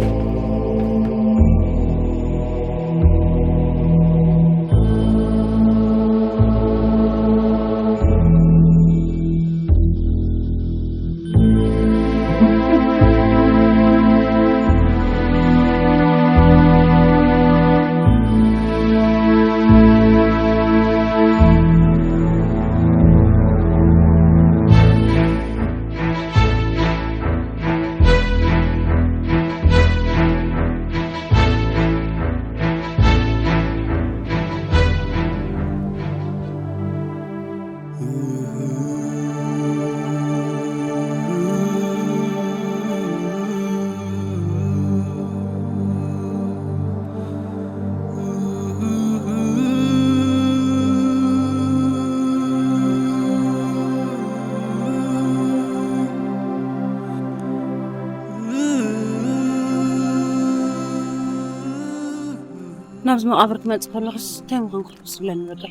ናብዚ መቓብር ክመጽእ ከለኹስ እንታይ ምዃንኩ ትመስለኒ በቃ።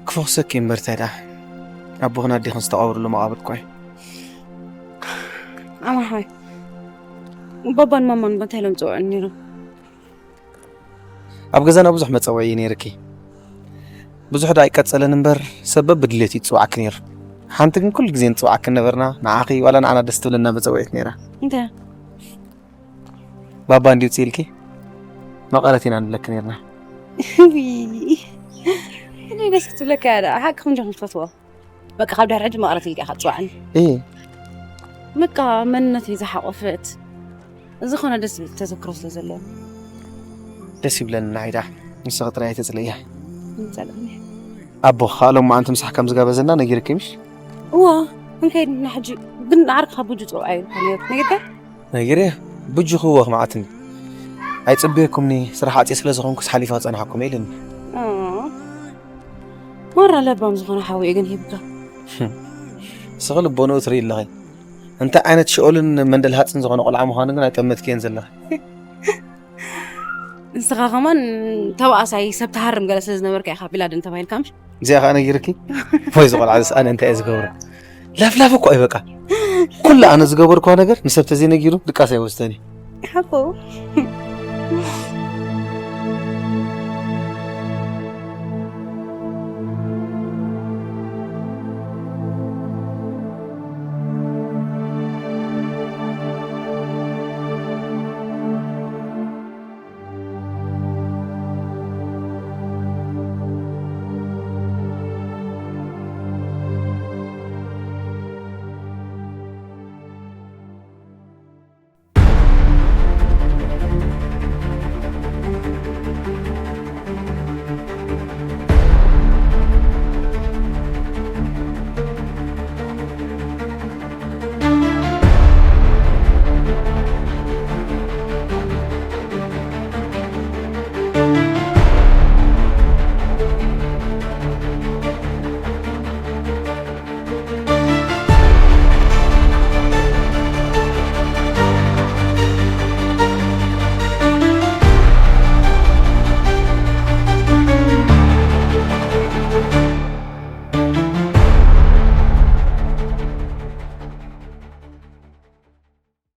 ክፈኽሰኪ እምበር እንታይ ደኣ? ኣቦኽን ኣዴኽን ዝተቐብርሉ መቓብር እኮ እዩ። ኣማሓይ፣ ባባን ማማን እንታይ ኢሎም ዝፅውዑ ነይሮም? ኣብ ገዛና ብዙሕ መፀውዒ እዩ ነይርኪ። ብዙሕ ዶ ኣይቀፀለን እምበር፣ ሰብ በብድሌቱ ይፅዋዕኪ ነይሩ። ሓንቲ ግን ኩሉ ግዜ ንፅዋዕኪ ነበርና፣ ንዓኺ ዋላ ንዓና ደስ ትብለና መፀውዒት ነይራ። እንታይ? ባባ እንዲዩ ውፅእ ኢልኪ መቐረት ኢና ንብለኪ ነይርና። እኔ ደስ ክትብለካ እያ ደኣ፣ ሓቂ ከምጆም ትፈትዎ። በቃ ካብ ድሕሪ ሕጂ መቐረት ኢልካ ኢኻ ትፅዋዕኒ። እየ በቃ መንነተይ ዝሓቆፈት ዝኾነ ደስ ዝብል ተዘክሮ ስለ ዘለዎ። ደስ ይብለኒ ንዓይ ደኣ፣ ንስኺ ጥራይ ኣይተፅልእያ። ይምሰለኒ። ኣቦ ካልኦም መዓንቲ ምሳሕ ከም ዝጋበዘና ነጊርኪ ምሽ? እዋ፣ ክንከይድ ኢና ሕጂ። ግን ዓርክኻ ቡጁ ፅውዓ ኢልካ ነይሩ። ነጊርካ? ነጊረ። ብጁ ክወኽ መዓትኒ ኣይፅበየኩምኒ፣ ስራሕ ዓፅየ ስለ ዝኾንኩስ ሓሊፈ ክፀንሓኩም ኢልኒ። ኦ፣ ማራ ለባም ዝኾነ ሓዊ እዩ ግን ሂብካ። ንስኺ ልቦንኡ ትርኢ ኣለኺ። እንታይ ዓይነት ሽኦልን መንደል ሃፅን ዝኾነ ቆልዓ ምዃኑ ግን ኣይጠመትክየን ዘለኺ። ንስኻ ከማን ተባእሳይ ሰብ ትሃርም ገለ ስለ ዝነበርካ ኢኻ ቢላድን ተባሂልካ ምሽ? እዚኣ ከዓ ነጊርኪ? ወይ ዝቆልዓ ዝስ ኣነ እንታይ እየ ዝገብሮ? ላፍላፍ እኮ እዩ በቃ። ኩሉ ኣነ ዝገበርኳ ነገር ንሰብ ተዘይነጊሩ ድቃስ ኣይወስደን እዩ። ሓቆ።